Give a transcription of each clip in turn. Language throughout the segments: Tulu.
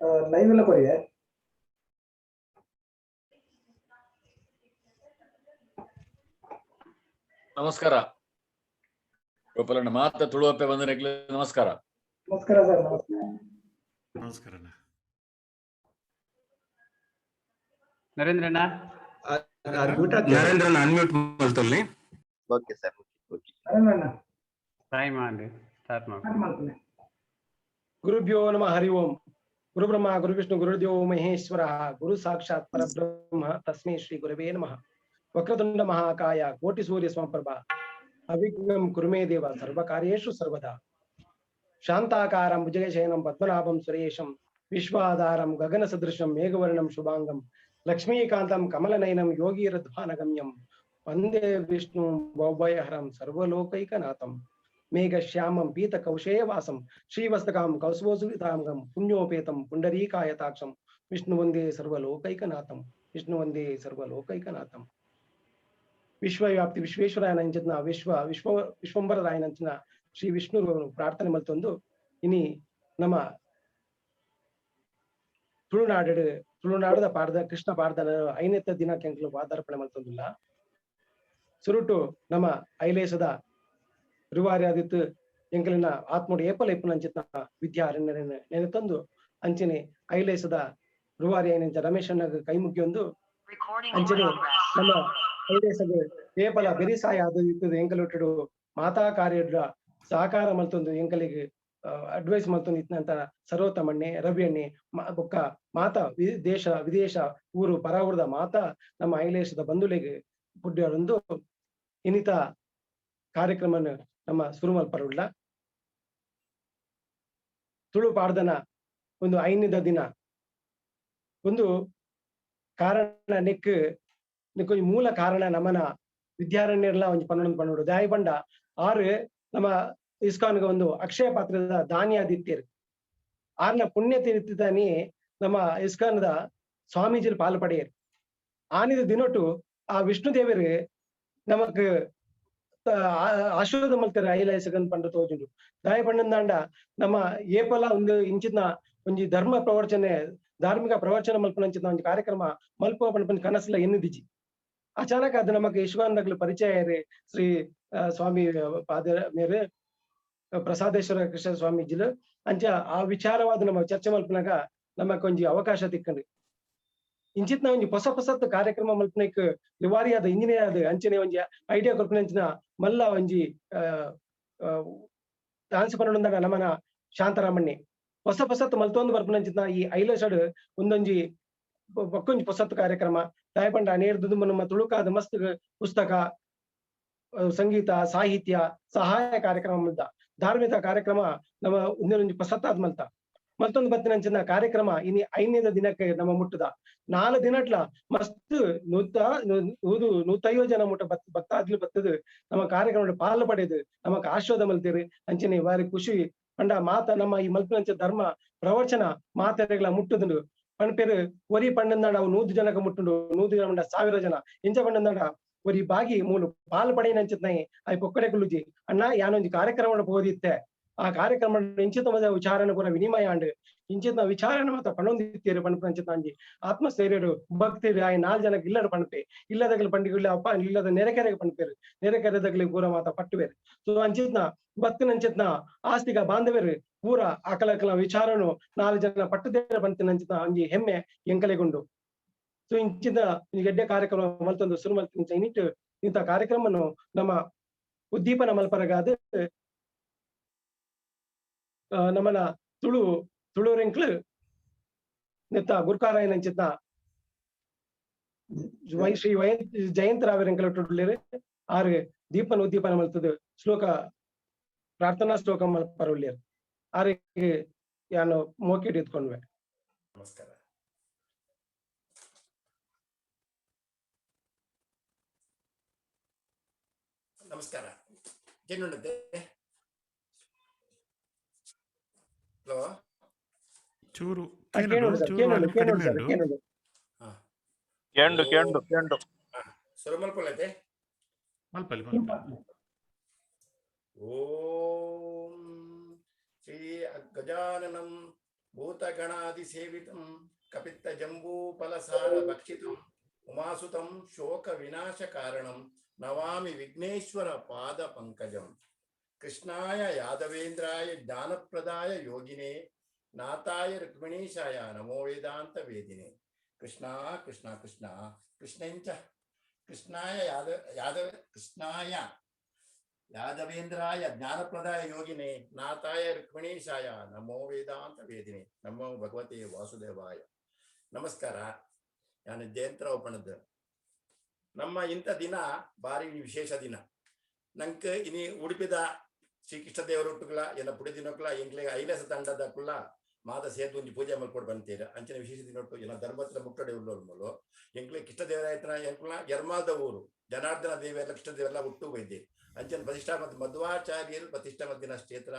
ಲೈವ್ ಎಲ್ಲ ಕೊರಿಯೆ. ನಮಸ್ಕಾರ ಗೋಪಾಲಣ್ಣ, ಮಾತ ತುಳುವಪ್ಪೆ ಬಂದನೆಗ್ಲೆ ನಮಸ್ಕಾರ. ನಮಸ್ಕಾರ ಸರ್, ನಮಸ್ಕಾರ. ನಮಸ್ಕಾರ ಅಣ್ಣ. ನರೇಂದ್ರಣ್ಣ. ನರೇಂದ್ರನ ಅನ್ಮ್ಯೂಟ್ ಮಲ್ತೊಲ್ಲಿ. Okay sir, okay. ನರೇಂದ್ರಣ್ಣ. ಟೈಮ್ ಆಂಡ್ ಸ್ಟಾರ್ಟ್ ಮಾಡು. ಸ್ಟಾರ್ಟ್ ಮಾಡ್ತೇನೆ. ಗುರುಭ್ಯೋ ನಮಃ, ಹರಿ ಓಂ. ಗುರು ಬ್ರಹ್ಮ, ಗುರು ವಿಷ್ಣು, ಗುರುದೇವೋ ಮಹೇಶ್ವರ, ಗುರು ಸಾಕ್ಷಾತ್ ಪರಬ್ರಹ್ಮ, ತಸ್ಮೈ ಶ್ರೀ ಗುರವೇ ನಮಃ. ವಕ್ರತುಂಡ ಮಹಾಕಾಯ, ಕೋಟಿ ಸೂರ್ಯ ಸಮಪ್ರಭ, ಅವಿಘ್ನಂ ಕುರುಮೇ ದೇವ ಸರ್ವ ಕಾರ್ಯೇಷು ಸರ್ವದಾ. ಶಾಂತಾಕಾರಂ ಭುಜಗಶಯನಂ, ಪದ್ಮನಾಭಂ ಸುರೇಶಂ, ವಿಶ್ವಾಧಾರಂ ಗಗನ ಸದೃಶಂ, ಮೇಘವರ್ಣಂ ಶುಭಾಂಗಂ, ಲಕ್ಷ್ಮೀಕಾಂತಂ ಕಮಲನಯನಂ, ಯೋಗೀರಧ್ವಾನಗಮ್ಯಂ, ವಂದೇ ವಿಷ್ಣು ಭವಭಯಹರಂ ಸರ್ವಲೋಕೈಕನಾಥಂ. ಮೇಘಶ್ಯಾಮಂ ಪೀತಕೌಶೇಯವಾಸಂ, ಶ್ರೀವಸ್ತಕಾಂ ಕೌಸುವಸುವಿತಾಂಗಂ, ಪುಣ್ಯೋಪೇತಂ ಪುಂಡರೀಕಾಯತಾಕ್ಷಂ, ವಿಷ್ಣು ವಂದೇ ಸರ್ವಲೋಕೈಕನಾಥಂ, ವಿಷ್ಣು ವಂದೇ ಸರ್ವಲೋಕೈಕನಾಥಂ. ವಿಶ್ವವ್ಯಾಪ್ತಿ ವಿಶ್ವೇಶ್ವರಾಯನಂಚಿನ ವಿಶ್ವ ವಿಶ್ವ ವಿಶ್ವಂಬರರಾಯನಂಚಿನ ಶ್ರೀ ವಿಷ್ಣು ಪ್ರಾರ್ಥನೆ ಮಲ್ತೊಂದು, ಇನಿ ನಮ್ಮ ತುಳುನಾಡು ತುಳುನಾಡದ ಪಾಡ್ದ ಕೃಷ್ಣ ಪಾಡ್ದನ ಐನೆತ್ತ ದಿನ ಕೆಂಕಲು ಪಾದಾರ್ಪಣೆ ಮಲ್ತೊಂದಿಲ್ಲ. ಸುರುಟು ನಮ್ಮ ಐಲೇಸದ ರುವಾರಿ ಆದಿತ್ತು ಎಂಕಲಿನ ಆತ್ಮೋಡು ಏಪಲ ಇಪ್ಪುನಂಚಿತ್ನ ವಿದ್ಯಾರಣ್ಯರನ್ನು ನೆನೆತಂದು, ಅಂಚನೆ ಐಲೇಸದ ರುವಾರಿ ಐನಂಚ ರಮೇಶಣ್ಣಗ ಕೈ ಮುಗಿಯೊಂದು, ಅಂಚನೆ ನಮ್ಮ ಐಲೇಸದ ಏಪಲ ಬೆರಿಸಾಯ ಅದು ಇತ್ತದ ಎಂಕಲೊಟ್ಟುಡು ಮಾತಾ ಕಾರ್ಯಡ ಸಹಕಾರ ಮಲ್ತೊಂದು, ಎಂಕಲಿಗೆ ಅಡ್ವೈಸ್ ಮಲ್ತೊಂದು ಇತ್ತಂತ ಸರ್ವೋತ್ತಮಣ್ಣೆ, ರವಿ ಅಣ್ಣೆ, ಬೊಕ್ಕ ಮಾತಾ ದೇಶ ವಿದೇಶ ಊರು ಪರಾವೂರದ ಮಾತಾ ನಮ್ಮ ಐಲೇಶದ ಬಂಧುಲೆಗ್ ಪುಡ್ಯರೊಂದು ಇನ್ನಿತ ಕಾರ್ಯಕ್ರಮನ ನಮ್ಮ ಸುರುಮಲ್ಪರುಳ್ಳ. ತುಳು ಪಾಡ್ದನ ಒಂದು ಐನದ ದಿನ ಒಂದು ಕಾರಣ ನೆಕ್ ನೆಕ್ ಒಂಜಿ ಮೂಲ ಕಾರಣ ನಮನ ವಿದ್ಯಾರಣ್ಯರ್ಲ ಒಂಜಿ ಪನ್ನೊಂದು ಪನ್ನೊಂದು ದಾಯಿ ಬಂಡ ಆರು ನಮ್ಮ ಇಸ್ಕಾನ್ಗೆ ಒಂದು ಅಕ್ಷಯ ಪಾತ್ರದ ದಾನಿಯಾದಿತ್ಯರು. ಆರ್ನ ಪುಣ್ಯ ತೀರ್ಥದಾನಿ ನಮ್ಮ ಇಸ್ಕಾನ್ದ ಸ್ವಾಮೀಜಿಲ್ ಪಾಲು ಪಡೆಯರು. ಆನಿದ ದಿನೊಟು ಆ ವಿಷ್ಣು ದೇವರು ನಮಕ್ ಆಶೀರ್ವಾದ ಮಲ್ತಾರೆ ಐಲೈಸಗನ್ ಪಂಡ ತೋಜುಂಡು. ದಾಯ ಪಂಡಂದಾಂಡ ನಮ್ಮ ಏಪಲ ಒಂದು ಇಂಚಿನ ಒಂಜಿ ಧರ್ಮ ಪ್ರವಚನೆ, ಧಾರ್ಮಿಕ ಪ್ರವಚನ ಮಲ್ಪನಂಚಿನ ಒಂಜಿ ಕಾರ್ಯಕ್ರಮ ಮಲ್ಪ ಪಂಡ ಕನಸುಲ ಎನ್ನಿದಿಜಿ. ಅಚಾನಕ್ ಅದು ನಮಕ್ ಯಶವಾನಗಳು ಪರಿಚಯ ಶ್ರೀ ಸ್ವಾಮಿ ಪಾದ ಮೇರೆ ಪ್ರಸಾದೇಶ್ವರ ಕೃಷ್ಣ ಸ್ವಾಮೀಜಿಲು ಅಂಚ ಆ ವಿಚಾರವಾದ ನಮ್ಮ ಚರ್ಚೆ ಮಲ್ಪನಾಗ ನಮಕ್ ಒಂಜಿ ಅವಕಾಶ ತಿಕ್ಕಂಡು ಇಂಚಿತ್ನ ಒಂಜಿ ಹೊಸ ಹೊಸತ್ ಕಾರ್ಯಕ್ರಮ ಮಲ್ಪನಕ್ ಲಿವಾರಿಯಾದ ಇಂಜಿನಿಯರ್ ಆದ ಅಂಚನೆ ಒಂಜಿ ಐಡಿಯಾ ಕೊರ್ಪುನಂಚಿನ ಮಲ್ಲ ಒಂಜಿ ಡಾನ್ಸ್ ಪನ್ನೊಂದಾಗ ನಮನ ಶಾಂತರಾಮಣ್ಣೆ ಹೊಸ ಹೊಸತ್ ಮಲ್ತೊಂದು ಬರ್ಪುನಂಚಿನ ಈ ಐಲಸಡ್ ಒಂದೊಂಜಿ ಬೊಕ್ಕೊಂಜಿ ಹೊಸತ್ ಕಾರ್ಯಕ್ರಮ ದಾಯಪಂಡ ನೇರ್ದು ನಮ್ಮ ತುಳುಕಾದ ಮಸ್ತ್ ಪುಸ್ತಕ, ಸಂಗೀತ, ಸಾಹಿತ್ಯ ಸಹಾಯ ಕಾರ್ಯಕ್ರಮ ಮಲ್ತ ಧಾರ್ಮಿಕ ಕಾರ್ಯಕ್ರಮ ನಮ್ಮ ಒಂದೊಂಜಿ ಹೊಸತ್ತಾದ ಮಲ್ತ ಮತ್ತೊಂದು ಬತ್ತಿನಂಚಿನ ಕಾರ್ಯಕ್ರಮ ಇನಿ ಐನನೇದ ದಿನಕ್ಕೆ ನಮ್ಮ ಮುಟ್ಟದ 4 ದಿನಟ್ಲ ಮಸ್ತ್ 150 ಜನ ಮುಟ್ಟ ಭಕ್ತಾದಿಲು ಬತ್ತದು ನಮ್ಮ ಕಾರ್ಯಕ್ರಮ ಪಾಲು ಪಡೆದು ನಮಕ್ ಆಶೀರ್ವಾದ ಮಲ್ತೀರಿ. ಅಂಚನೆ ಬಾರಿ ಖುಷಿ ಪಂಡ ಮಾತ ನಮ್ಮ ಈ ಮಲ್ಪಿನಂಚ ಧರ್ಮ ಪ್ರವಚನ ಮಾತೆರೆಗಳ ಮುಟ್ಟುದುಂಡು ಪಣಪೇರು ಒರಿ ಪಂಡಂದಾಡ ಅವು 100 ಜನಕ್ಕೆ ಮುಟ್ಟುಂಡು, 100 ಜನ ಪಂಡ 1000 ಜನ ಇಂಚ ಪಂಡಂದಾಡ ಒರಿ ಬಾಗಿ ಮೂಲು ಪಾಲು ಪಡೆಯಿನಂಚಿತ್ನಾಯಿ ಅಯ್ ಪೊಕ್ಕಡೆ ಕುಲ್ಲುಜಿ ಅಣ್ಣ ಯಾನೊಂಜಿ ಕಾರ್ಯಕ್ರಮ ಹೋದಿತ್ತೆ ಆ ಕಾರ್ಯಕ್ರಮ ಇಂಚಿತ ವಿಚಾರಣೆ ಪೂರ ವಿನಿಮಯ ಆಂಡ್ ಇಂಚಿತ ವಿಚಾರಣೆ ಮಾತ್ರ ಪಣೊಂದಿತ್ತೀರು ಪಣಪಂಚಿತಾಂಜಿ ಆತ್ಮಸ್ಥೈರ್ಯಡು ಭಕ್ತಿರು ಆಯ್ 4 ಜನಕ್ಕೆ ಇಲ್ಲಡು ಪಣಪೆ ಇಲ್ಲದಗಲು ಪಂಡಿಗೆ ಅಪ್ಪ ಇಲ್ಲದ ನೆರೆಕೆರೆಗೆ ಪಣಪೇರು ನೆರೆಕೆರೆದಗಲಿ ಪೂರ ಮಾತ ಪಟ್ಟುವೇರು. ಸೊ ಅಂಚಿತ್ನ ಭಕ್ತಿನಂಚಿತ್ನ ಆಸ್ತಿಕ ಬಾಂಧವ್ಯರು ಪೂರ ಅಕಲಕಲ ವಿಚಾರನು 4 ಜನ ಪಟ್ಟುದೇರ ಪಂತಿನಂಚಿತ ಅಂಜಿ ಹೆಮ್ಮೆ ಎಂಕಲೆಗುಂಡು. ಸೊ ಇಂಚಿನ ಗೆಡ್ಡೆ ಕಾರ್ಯಕ್ರಮ ಮಲ್ತೊಂದು ಸುರು ಮಲ್ತ ಇನ್ನಿಟ್ಟು ಇಂಥ ಕಾರ್ಯಕ್ರಮವನ್ನು ನಮ್ಮ ಉದ್ದೀಪನ ಮಲ್ಪರಗಾದ ನಮ್ಮನ ತುಳು ತುಳುರೆಂಕ್ಲು ನೆತ್ತ ಗುರ್ಕಾರಾಯನಂಚಿತ್ನ ಶ್ರೀ ಜಯಂತರಾವರೆಂಕಲ ಟುಡ್ಲೇರು ಆರು ದೀಪನ ಉದ್ದೀಪನ ಮಲ್ತದ ಶ್ಲೋಕ ಪ್ರಾರ್ಥನಾ ಶ್ಲೋಕ ಮಲ್ಪರುಳ್ಳಿಯರು ಆರಿಗೆ ಯಾನು ಮೋಕಿಟ್ ಎತ್ಕೊಂಡ್ವೆ. ನಮಸ್ಕಾರ. ನಮಸ್ಕಾರ. ಏನುಂಡತೆ? ಹಲೋ. ಚೂರು ಕೇಳೋಣ ಸರ್, ಚೂರು ಕೇಳೋಣ, ವಾಲ್ಯೂಮ್ ಕೇಳೋಣ ಕಡಿಮೆ ಸರ್, ಉಂಟು. ಕೇಳೋಣ. ಕೇಂಡು ಕೇಂಡು ಕೇಂಡು. ಸುರಮಲ್ಪೊಲೈತೆ. ಮಲ್ಪಲ್ಲಿ ಮಲ್ಪಲ್ಲಿ. ಓಂ ಶ್ರೀ ಗಜಾನನಂ ಭೂತಗಣಾದಿಸೇವಿತಂ ಕಪಿತ್ತ ಜಂಬೂಫಲಸಾರ ಭಕ್ಷಿತಂ ಉಮಾಸುತಂ ಶೋಕ ವಿನಾಶ ಕಾರಣಂ ನಮಾಮಿ ವಿಘ್ನೇಶ್ವರ ಪಾದ ಪಂಕಜಂ. ಕೃಷ್ಣಾಯ ಯಾದವೇಂದ್ರಾಯ ಜ್ಞಾನಪ್ರದಾಯ ಯೋಗಿನೇ ನಾಥಾಯ ರುಕ್ಮಿಣೀಶಾಯ ನಮೋ ವೇದಾಂತ ವೇದಿನೆ. ಕೃಷ್ಣ ಕೃಷ್ಣ ಕೃಷ್ಣ ಕೃಷ್ಣಂಚ ಕೃಷ್ಣಾಯ ಯಾದವ ಕೃಷ್ಣಾಯ ಯಾದವೇಂದ್ರಾಯ ಜ್ಞಾನಪ್ರದಾಯ ಯೋಗಿನೇ ನಾಥಾಯ ರುಕ್ಮಿಣೀಶಾಯ ನಮೋ ವೇದಾಂತ ವೇದಿನೆ ನಮೋ ಭಗವತೆ ವಾಸುದೇವಾಯ. ನಮಸ್ಕಾರ. ನಾನು ಜಯಂತರಾವ್ ಪಣದ್. ನಮ್ಮ ಇಂಥ ದಿನ ಭಾರಿ ವಿಶೇಷ ದಿನ. ನಂಕ್ ಇನಿ ಉಡುಪಿದ ಶ್ರೀಕೃಷ್ಣ ದೇವರೊಟ್ಟುಗಳ ಎಲ್ಲ ಪುಡಿ ದಿನಕ್ಕಲ ಎಂಕ್ಲೆ ಐಲಸ ತಂಡದ ಕುಲ್ಲ ಮಾತ ಸೇತು ಒಂಜಿ ಪೂಜೆ ಮಲ್ಕೊಡ್ ಬಂತೀರ. ಅಂಚಿನ ವಿಶೇಷ ದಿನೊಟ್ಟು ಎಲ್ಲ ಧರ್ಮತ್ರ ಮುಟ್ಟಡೆ ಉಳ್ಳೋರು ಮೂಲು ಎಂಕ್ಲೆ ಕೃಷ್ಣ ದೇವರಾಯತನ ಎಂಕ್ಲ ಯರ್ಮಾದ ಊರು ಜನಾರ್ದನ ದೇವೆಲ್ಲ ಕೃಷ್ಣ ದೇವರೆಲ್ಲ ಹುಟ್ಟು ಬೈದಿ. ಅಂಚಿನ ಪ್ರತಿಷ್ಠಾ ಮತ್ತು ಮಧ್ವಾಚಾರ್ಯರು ಪ್ರತಿಷ್ಠಾ ಮದ್ದಿನ ಕ್ಷೇತ್ರ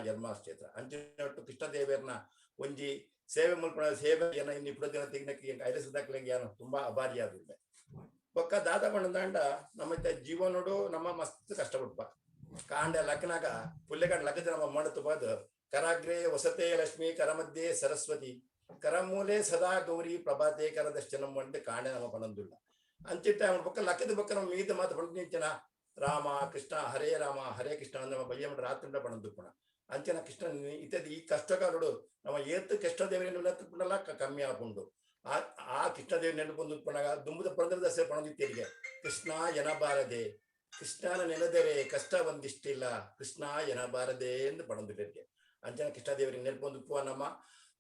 ಯರ್ಮಾ ಕ್ಷೇತ್ರ. ಅಂಚಿನ ಒಟ್ಟು ಕೃಷ್ಣ ದೇವರನ್ನ ಒಂಜಿ ಸೇವೆ ಮಲ್ಪಣ ಸೇವೆ ಏನ ಇನ್ನು ಇಪ್ಪತ್ತು ದಿನ ತಿಂಗ್ನಕ್ಕೆ ಐಲಸದಾಕ್ಲಿಗೆ ಏನು ತುಂಬಾ ಅಭಾರಿಯಾದಿಲ್ಲ. ಬೊಕ್ಕ ದಾದ ದಾಂಡ ನಮ್ಮ ಜೀವನೋಡು ನಮ್ಮ ಮಸ್ತ್ ಕಷ್ಟಪಟ್ಪ ಕಾಂಡ ಲಕ್ಕನಾಗ ಪುಲ್ಲೆಕಾಂಡ ಲಕ್ಕದ ನಮ್ಮ ಮಣ್ಣು ಬಾದ ಕರಾಗ್ರೆ ವಸತೆ ಲಕ್ಷ್ಮಿ ಕರಮಧ್ಯೆ ಸರಸ್ವತಿ ಕರಮೂಲೆ ಸದಾ ಗೌರಿ ಪ್ರಭಾತೆ ಕರದರ್ಶನಂ ಅಂಟು ಕಾಂಡ ನಮ್ಮ ಪಣಂದುಲ್ಲ. ಅಂಚಿಟ್ಟ ಅವನ ಪಕ್ಕ ಲಕ್ಕದ ಪಕ್ಕ ನಮ್ಮ ಮೀದ ಮಾತು ಪಂಡ ನಿಂಚನ ರಾಮ ಕೃಷ್ಣ ಹರೇ ರಾಮ ಹರೇ ಕೃಷ್ಣ ನಮ್ಮ ಬಯ್ಯ ರಾತ್ರಿ ಪಣಂದುಪ್ಪಣ. ಅಂಚನ ಕೃಷ್ಣ ಇತ್ಯಾದಿ ಈ ಕಷ್ಟಕಾಲುಡು ನಮ್ಮ ಏತ್ ಕೃಷ್ಣದೇವರ ಕಮ್ಮಿ ಆಪುಂಡು. ಆ ಆ ಕೃಷ್ಣದೇವ ನೆನಪೊಂದು ದುಂಬುದ ಪರಂದ್ರ ದಸೆ ಪಣದಿತ್ತೇರಿಗೆ ಕೃಷ್ಣ ಎನಬಾರದೆ ಕೃಷ್ಣನ ನೆನೆದರೆ ಕಷ್ಟ ಒಂದಿಷ್ಟಿಲ್ಲ ಕೃಷ್ಣ ಎನಬಾರದೆ ಎಂದು ಪಣಂದಿರಿಗೆ. ಅಂಚನ ಕೃಷ್ಣದೇವರಿಗೆ ನೆನಪೊಂದು ನಮ್ಮ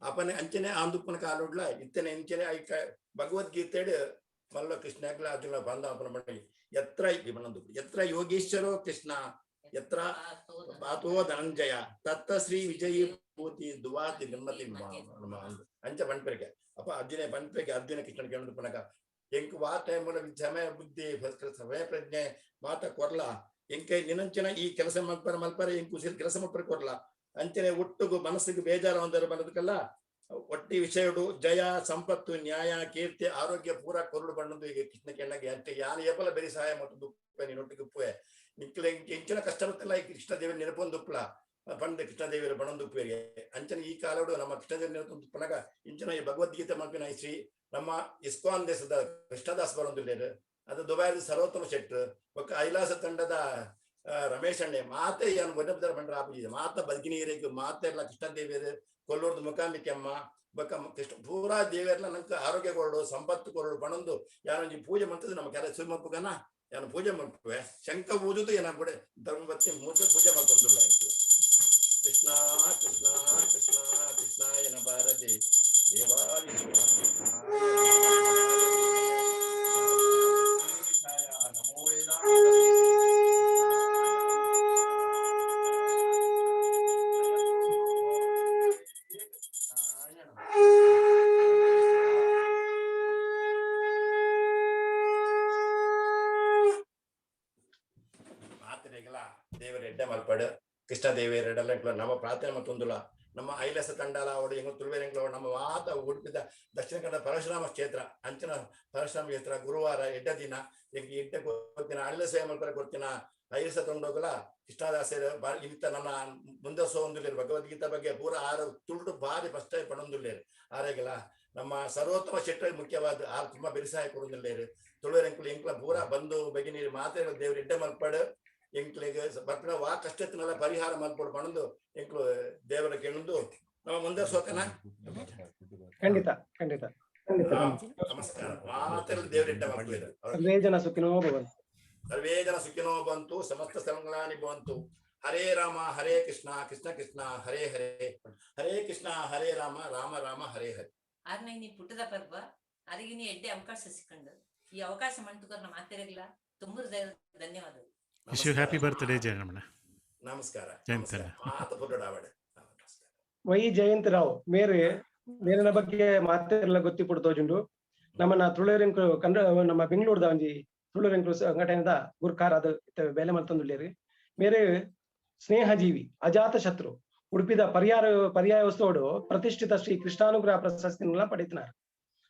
ಅಪನೆ ಅಂಚನೆ ಆಂದುಪ್ಪನ ಕಾಲುಡ್ಲ ಇತ್ತನೆ ಇಂಚನೆ ಐಕ ಭಗವದ್ಗೀತೆಡು ಮಲ್ಲ ಕೃಷ್ಣಗ್ಲ ಅರ್ಜುನ ಬಂದ ಅಪನ ಬಣ್ಣಿ ಎತ್ರ ಬಣ್ಣಂದು ಎತ್ರ ಯೋಗೀಶ್ವರೋ ಕೃಷ್ಣ ಎತ್ರ ಪಾತೋ ಧನಂಜಯ ತತ್ತ ಶ್ರೀ ವಿಜಯಿ ಭೂತಿ ದುವಾತಿ ನಿರ್ಮತಿ ಅಂಚ ಪನ್ಪೆರಿಗೆ. ಅಪ್ಪ ಅರ್ಜುನ ಪನ್ಪೆಗೆ ಅರ್ಜುನ ಕೃಷ್ಣನ ಕೇಳೋದು ಪನಕ ಎಂಕ್ ವಾ ಟೈಮ್ ಸಮಯ ಬುದ್ಧಿ ಸಮಯ ಪ್ರಜ್ಞೆ ಮಾತ ಕೊರ್ಲ ಎಂಕೆ ನಿನಂಚನ ಈ ಕೆಲಸ ಮಲ್ಪರ ಮಲ್ಪರ ಎಂಕು ಕೆಲಸ ಮಲ್ಪರ ಕೊರ್ಲ ಅಂಚನೆ ಒಟ್ಟುಗು ಮನಸ್ಸಿಗೆ ಬೇಜಾರ ಒಂದರ ಬರೋದಕ್ಕೆಲ್ಲ ಒಟ್ಟಿ ವಿಷಯಡು ಜಯ ಸಂಪತ್ತು ನ್ಯಾಯ ಕೀರ್ತಿ ಆರೋಗ್ಯ ಪೂರ ಕೊರಡು ಬಣ್ಣದ್ದು ಈಗ ಕೃಷ್ಣ ಕೇಳಗೆ ಅಂತೆ ಯಾನು ಏಪಲ ಬೆರಿ ಸಹಾಯ ಮತ್ತು ದುಪ್ಪೆ ನೀನೊಟ್ಟಿಗೆ ಉಪ್ಪುವೆ ನಿಕ್ಲೆ ಎಂಚಿನ ಕಷ್ಟ ಬತ್ತಲ್ಲ ಈ ಕೃಷ್ಣದೇವಿ ನೆನಪೊಂದುಪ್ಪಲ ಪಂಡ ಕೃಷ್ಣದೇವಿಯರ ಬಣಂದುಪ್ಪೇರಿಗೆ. ಅಂಚನ ಈ ಕಾಲಡು ನಮ್ಮ ಕೃಷ್ಣದೇವಿ ನೆನಪೊಂದುಪ್ಪನಾಗ ಇಂಚಿನ ಈ ಭಗವದ್ಗೀತೆ ಮಲ್ಪಿನ ಶ್ರೀ ನಮ್ಮ ಇಸ್ಕಾನ್ ದೇಶದ ಕೃಷ್ಣದಾಸ್ ಬರೊಂದುಲ್ಲೇರು ಅದು ದುಬೈದ ಸರ್ವೋತ್ತಮ ಶೆಟ್ರು ಬೊಕ್ಕ ಐಲಾಸ ತಂಡದ ರಮೇಶ್ ಅಣ್ಣೆ ಮಾತೆ ಏನು ಒಡ್ಡಬದರ ಬಂಡ್ರ ಆಪುಜಿ ಮಾತ ಬದುಕಿನೀರಿಗೆ ಮಾತೆ ಎಲ್ಲ ಕೃಷ್ಣದೇವಿಯರು ಕೊಲ್ಲೂರ್ದು ಮುಖಾಂಬಿಕೆಮ್ಮ ಬೊಕ್ಕ ಕೃಷ್ಣ ಪೂರಾ ದೇವಿಯರ್ಲ ನಂಗೆ ಆರೋಗ್ಯ ಕೊರಡು ಸಂಪತ್ತು ಕೊರಡು ಬಣಂದು ಯಾರೊಂಜಿ ಪೂಜೆ ಮಾಡ್ತದೆ ನಮ್ಮ ಕೆಲ ಸುಮಪ್ಪಗನ ಯಾನು ಪೂಜೆ ಮಾಡ್ತೇವೆ ಶಂಖ ಊದುದು ಏನ ಬಿಡೆ ಧರ್ಮಪತ್ನಿ ಮೂರ್ತಿ ಪೂಜೆ ಮಾಡ್ಕೊಂಡುಲ್ಲ. ಕೃಷ್ಣ ಕೃಷ್ಣ ಕೃಷ್ಣ ಕೃಷ್ಣ ಎನ ಬಾರದೆ ದೇವಾ ನಮೋ ಮಾತನೆಗಳ ದೇವರ ಎಡ್ಡೆ ಮಲ್ಪಡು ಕೃಷ್ಣ ದೇವರೆಡೆಲ್ಲ ನಮ್ಮ ಪ್ರಾರ್ಥನೆ ಮತ್ತೊಂದುಲ ನಮ್ಮ ಐಲಸ ತಂಡಾಲ ಅವಡು ಎಂಗ ತುಳುವೆರೆಂಗ್ಲ ನಮ್ಮ ಮಾತ ಉಡುಪಿದ ದಕ್ಷಿಣ ಕನ್ನಡ ಪರಶುರಾಮ ಕ್ಷೇತ್ರ ಅಂಚನ ಪರಶುರಾಮ ಕ್ಷೇತ್ರ ಗುರುವಾರ ಎಡ್ಡ ದಿನ ಎಂಕ್ ಎಡ್ಡೆ ಕೊಡ್ತಿನ ಅಳಿಲ ಮಲ್ಪರ ಕೊಡ್ತಿನ ಐಲಸ ತೊಂಡೋಗಲ ಕೃಷ್ಣದಾಸರ ಇಂತ ನನ್ನ ಮುಂದೆ ಸೋಂದುಲ್ಲೇರು ಭಗವದ್ಗೀತಾ ಬಗ್ಗೆ ಪೂರ ಆರ ತುಳುಟು ಬಾರಿ ಫಸ್ಟ್ ಟೈಮ್ ಪಣೊಂದುಲ್ಲೇರು ಆರೆಗಲ ನಮ್ಮ ಸರ್ವೋತ್ತಮ ಶೆಟ್ಟರ್ ಮುಖ್ಯವಾದ ಆರು ತುಂಬಾ ಬೆರಿಸಾಯ ಕೊಡೊಂದುಲ್ಲೇರು ತುಳುವೆರೆಂಕುಲು ಎಂಕ್ಲ ಪೂರ ಬಂದು ಬಗಿನೀರು ಮಾತೆ ದೇವ್ರ ಎಡ್ಡೆ ಮಲ್ಪಡು ಎಂಕ್ಲೆಗ್ ಬರ್ಪಿನ ವಾ ಕಷ್ಟತ್ತಿನೆಲ್ಲ ಪರಿಹಾರ ಮಲ್ಪೊಡು ಪಣೊಂದು ಎಂಕ್ಲು ದೇವರ ಕೇಳೊಂದು ನಮ್ಮ ಮುಂದೆ ಸೋಕನ. ಖಂಡಿತ ಖಂಡಿತ. ಖಂಡಿತ. ನಮಸ್ಕಾರ. ಮಾತೆಲ್ಲ ದೇವರಿಟ್ಟ ಮಕ್ಕಳು. ಸರ್ವೇ ಜನ ಸುಖಿನೋ ಭವಂತು. ಸರ್ವೇ ಜನ ಸುಖಿನೋ ಭವಂತು, ಸಮಸ್ತ ಸನ್ಮಂಗಳಾನಿ ಭವಂತು. ಹರೇ ರಾಮ ಹರೇ ಕೃಷ್ಣ ಕೃಷ್ಣ ಕೃಷ್ಣ ಹರೇ ಹರೇ, ಹರೇ ಕೃಷ್ಣ ಹರೇ ರಾಮ ರಾಮ ರಾಮ ಹರೇ ಹರೇ. ಆರ್ನ ನೀ ಪುಟ್ಟದ ಪರ್ವ ಅರಿಗಿನಿ ನೀ ಎಡ್ಡೆ ಅವಕಾಶ ಸಿಕ್ಕಂಡು ಈ ಅವಕಾಶ ಮಂಟುಕರ್ನ ಮಾತಿರಗಿಲ್ಲ ತುಂಬ ಧನ್ಯವಾದಗಳು. Wish you happy birthday ಜಯಣ್ಣಣ್ಣ. ನಮಸ್ಕಾರ. ಜಯಂತ. ಮಾತು ಪುಟ್ಟಡಾವಡೆ. ವೈ ಜಯಂತ್ ರಾವ್ ಮೇರೆ ಮೇರಿನ ಬಗ್ಗೆ ಮಾತೆಲ್ಲ ಗೊತ್ತಿಪುಡು ತೋಜುಂಡು. ನಮ್ಮನ್ನ ತುಳುವೆರೆಂಕುಲು ಕನ್ನಡ ನಮ್ಮ ಬೆಂಗಳೂರುದ ಒಂಜಿ ತುಳುವೆರೆಂಕುಲು ಸಂಘಟನೆದ ಗುರ್ಕಾರ ಅದು ಬೇಲೆ ಮಲ್ತೊಂದುಲ್ಲೇರು. ಮೇರೆ ಸ್ನೇಹಜೀವಿ, ಅಜಾತ ಶತ್ರು, ಉಡುಪಿದ ಪರ್ಯಾಯ ವಸ್ತುಗಳು ಪ್ರತಿಷ್ಠಿತ ಶ್ರೀ ಕೃಷ್ಣಾನುಗ್ರಹ ಪ್ರಶಸ್ತಿನೆಲ್ಲ ಪಡೆತಿನಾರು.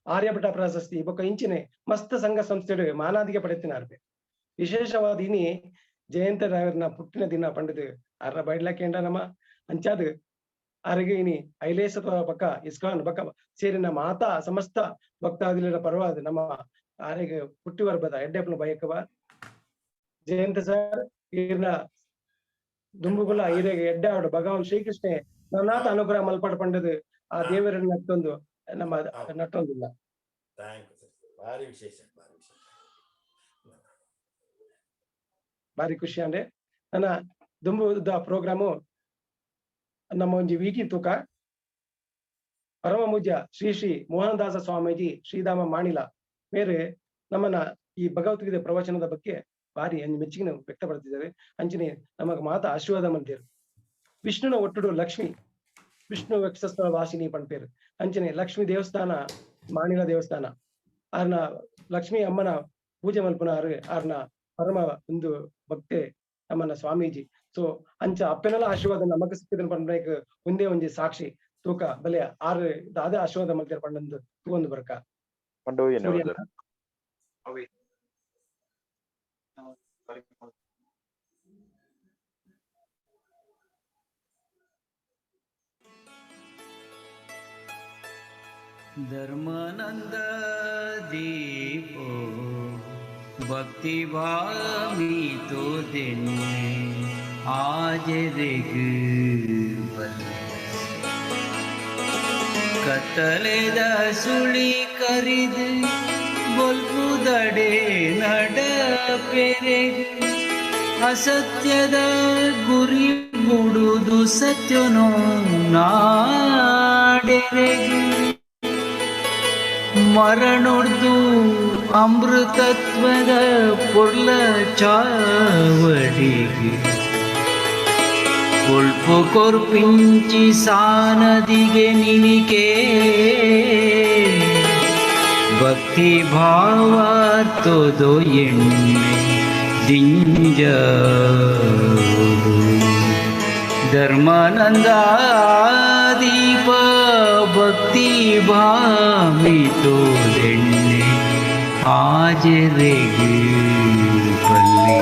ಆರ್ಯಭಟ ಪ್ರಶಸ್ತಿ ಬೊಕ್ಕ ಇಂಚಿನೆ ಮಸ್ತ್ ಸಂಘ ಸಂಸ್ಥೆಡು ಮಾನಾದಿಗೆ ಪಡೆತಿನಾರು. ವಿಶೇಷವಾದ ಇನಿ ಜಯಂತ ರಾಯರ್ನ ಪುಟ್ಟಿನ ದಿನ ಪಂಡಿತು ಅರ್ರ ಬೈಡ್ಲಕೇಂಡ ನಮ್ಮ ಅಂಚಾದ್ ಆರಿಗೆ ಇನಿ ಐಲೇಸ ಬಕ್ಕ ಇಸ್ಕಾನ್ ಬಕ್ಕ ಸೇರಿನ ಮಾತಾ ಸಮಸ್ತ ಭಕ್ತಾದಿಗಳ ಪರವಾದ ನಮ್ಮ ಆರಿಗೆ ಪುಟ್ಟಿ ವರ್ಬದ ಎಡ್ಡೆಪ್ಪನ ಬಯಕವ ಜಯಂತ ಸರ್ ಈರ್ನ ದುಂಬುಗುಲ ಈರೆಗೆ ಎಡ್ಡೆ ಆಡು ಭಗವಾನ್ ಶ್ರೀಕೃಷ್ಣ ನನ್ನಾತ ಅನುಗ್ರಹ ಮಲ್ಪಡ ಪಂಡದು ಆ ದೇವರನ್ನ ನಟ್ಟೊಂದು ನಮ್ಮ ನಟ್ಟೊಂದಿಲ್ಲ. Thank you sir, ಭಾರಿ ವಿಶೇಷ, ಭಾರಿ ವಿಶೇಷ, ಭಾರಿ ಖುಷಿ ಅಂದ್ರೆ ನನ್ನ ದುಂಬುದ ಪ್ರೋಗ್ರಾಮು ನಮ್ಮ ಒಂಜಿ ವೀಟಿ ತೂಕ ಪರಮ ಪೂಜ್ಯ ಶ್ರೀ ಶ್ರೀ ಮೋಹನದಾಸ ಸ್ವಾಮೀಜಿ ಶ್ರೀಧಾಮ ಮಾಣಿಲ ಬೇರೆ ನಮ್ಮನ್ನ ಈ ಭಗವದ್ಗೀತೆ ಪ್ರವಚನದ ಬಗ್ಗೆ ಭಾರಿ ಮೆಚ್ಚುಗೆ ವ್ಯಕ್ತಪಡಿಸಿದ್ದಾರೆ. ಅಂಚನೆ ನಮಗ ಮಾತ ಆಶೀರ್ವಾದ ಮಂದಿರು. ವಿಷ್ಣುನ ಒಟ್ಟುಡು ಲಕ್ಷ್ಮಿ, ವಿಷ್ಣು ವಕ್ಷಸ್ಥಳ ವಾಸಿನಿ ಪನ್ಪೇರು. ಅಂಚನೆ ಲಕ್ಷ್ಮಿ ದೇವಸ್ಥಾನ ಮಾಣಿಲ ದೇವಸ್ಥಾನ ಆರ್ನ ಲಕ್ಷ್ಮಿ ಅಮ್ಮನ ಪೂಜೆ ಮಲ್ಪುನ ಆರ್ನ ಪರಮ ಒಂದು ಭಕ್ತೆ ನಮ್ಮನ್ನ ಸ್ವಾಮೀಜಿ. ಸೊ ಅಂಚ ಅಪ್ಪನೆಲ್ಲ ಆಶೀರ್ವಾದ ನಮಗ ಸಿಕ್ಕಿದ ಪಂಡ್ರೇಕ್ ಒಂದೇ ಒಂಜಿ ಸಾಕ್ಷಿ ತೂಕ ಬಲೆ ಆರು ದಾದ ಆಶೀರ್ವಾದ ಮಲ್ತೇರ್ ಪಂಡಂದು ತೂವೊಂದು ಬರ್ಕ. ಧರ್ಮಾನಂದ ದೀಪೋ ಭಕ್ತಿ ಭಾಮಿ ತೋ ದಿನೆ ಆಜ ರೆಗ್ ಕತ್ತಲೆದ ಸುಳಿ ಕರಿದು ಬೊಲ್ಪುದಡೆ ನಡ ಪೆರೆಗ್ ಅಸತ್ಯದ ಗುರಿ ಬುಡುದು ಸತ್ಯನೋ ನಾಡೆರೆಗ್ ಮರಣೊಡ್ದು ಅಮೃತತ್ವದ ಪೊರ್ಲ ಚಾವಡಿಗೆ ಕೊಳ್ಪು ಕೊರ್ಪಿಂಚಿ ಸಾನದಿಗೆ ನಿನಿಕೆ ಭಕ್ತಿ ಭಾವಾರ್ತೋದೋ ಎಣ್ಣೆ ದಿಂಜ ಧರ್ಮಾನಂದ ದೀಪ ಭಕ್ತಿ ಭಾಮಿತೋ ಎಣ್ಣೆ ಆಜರೆಗೆ ಪಲ್ಲಿ.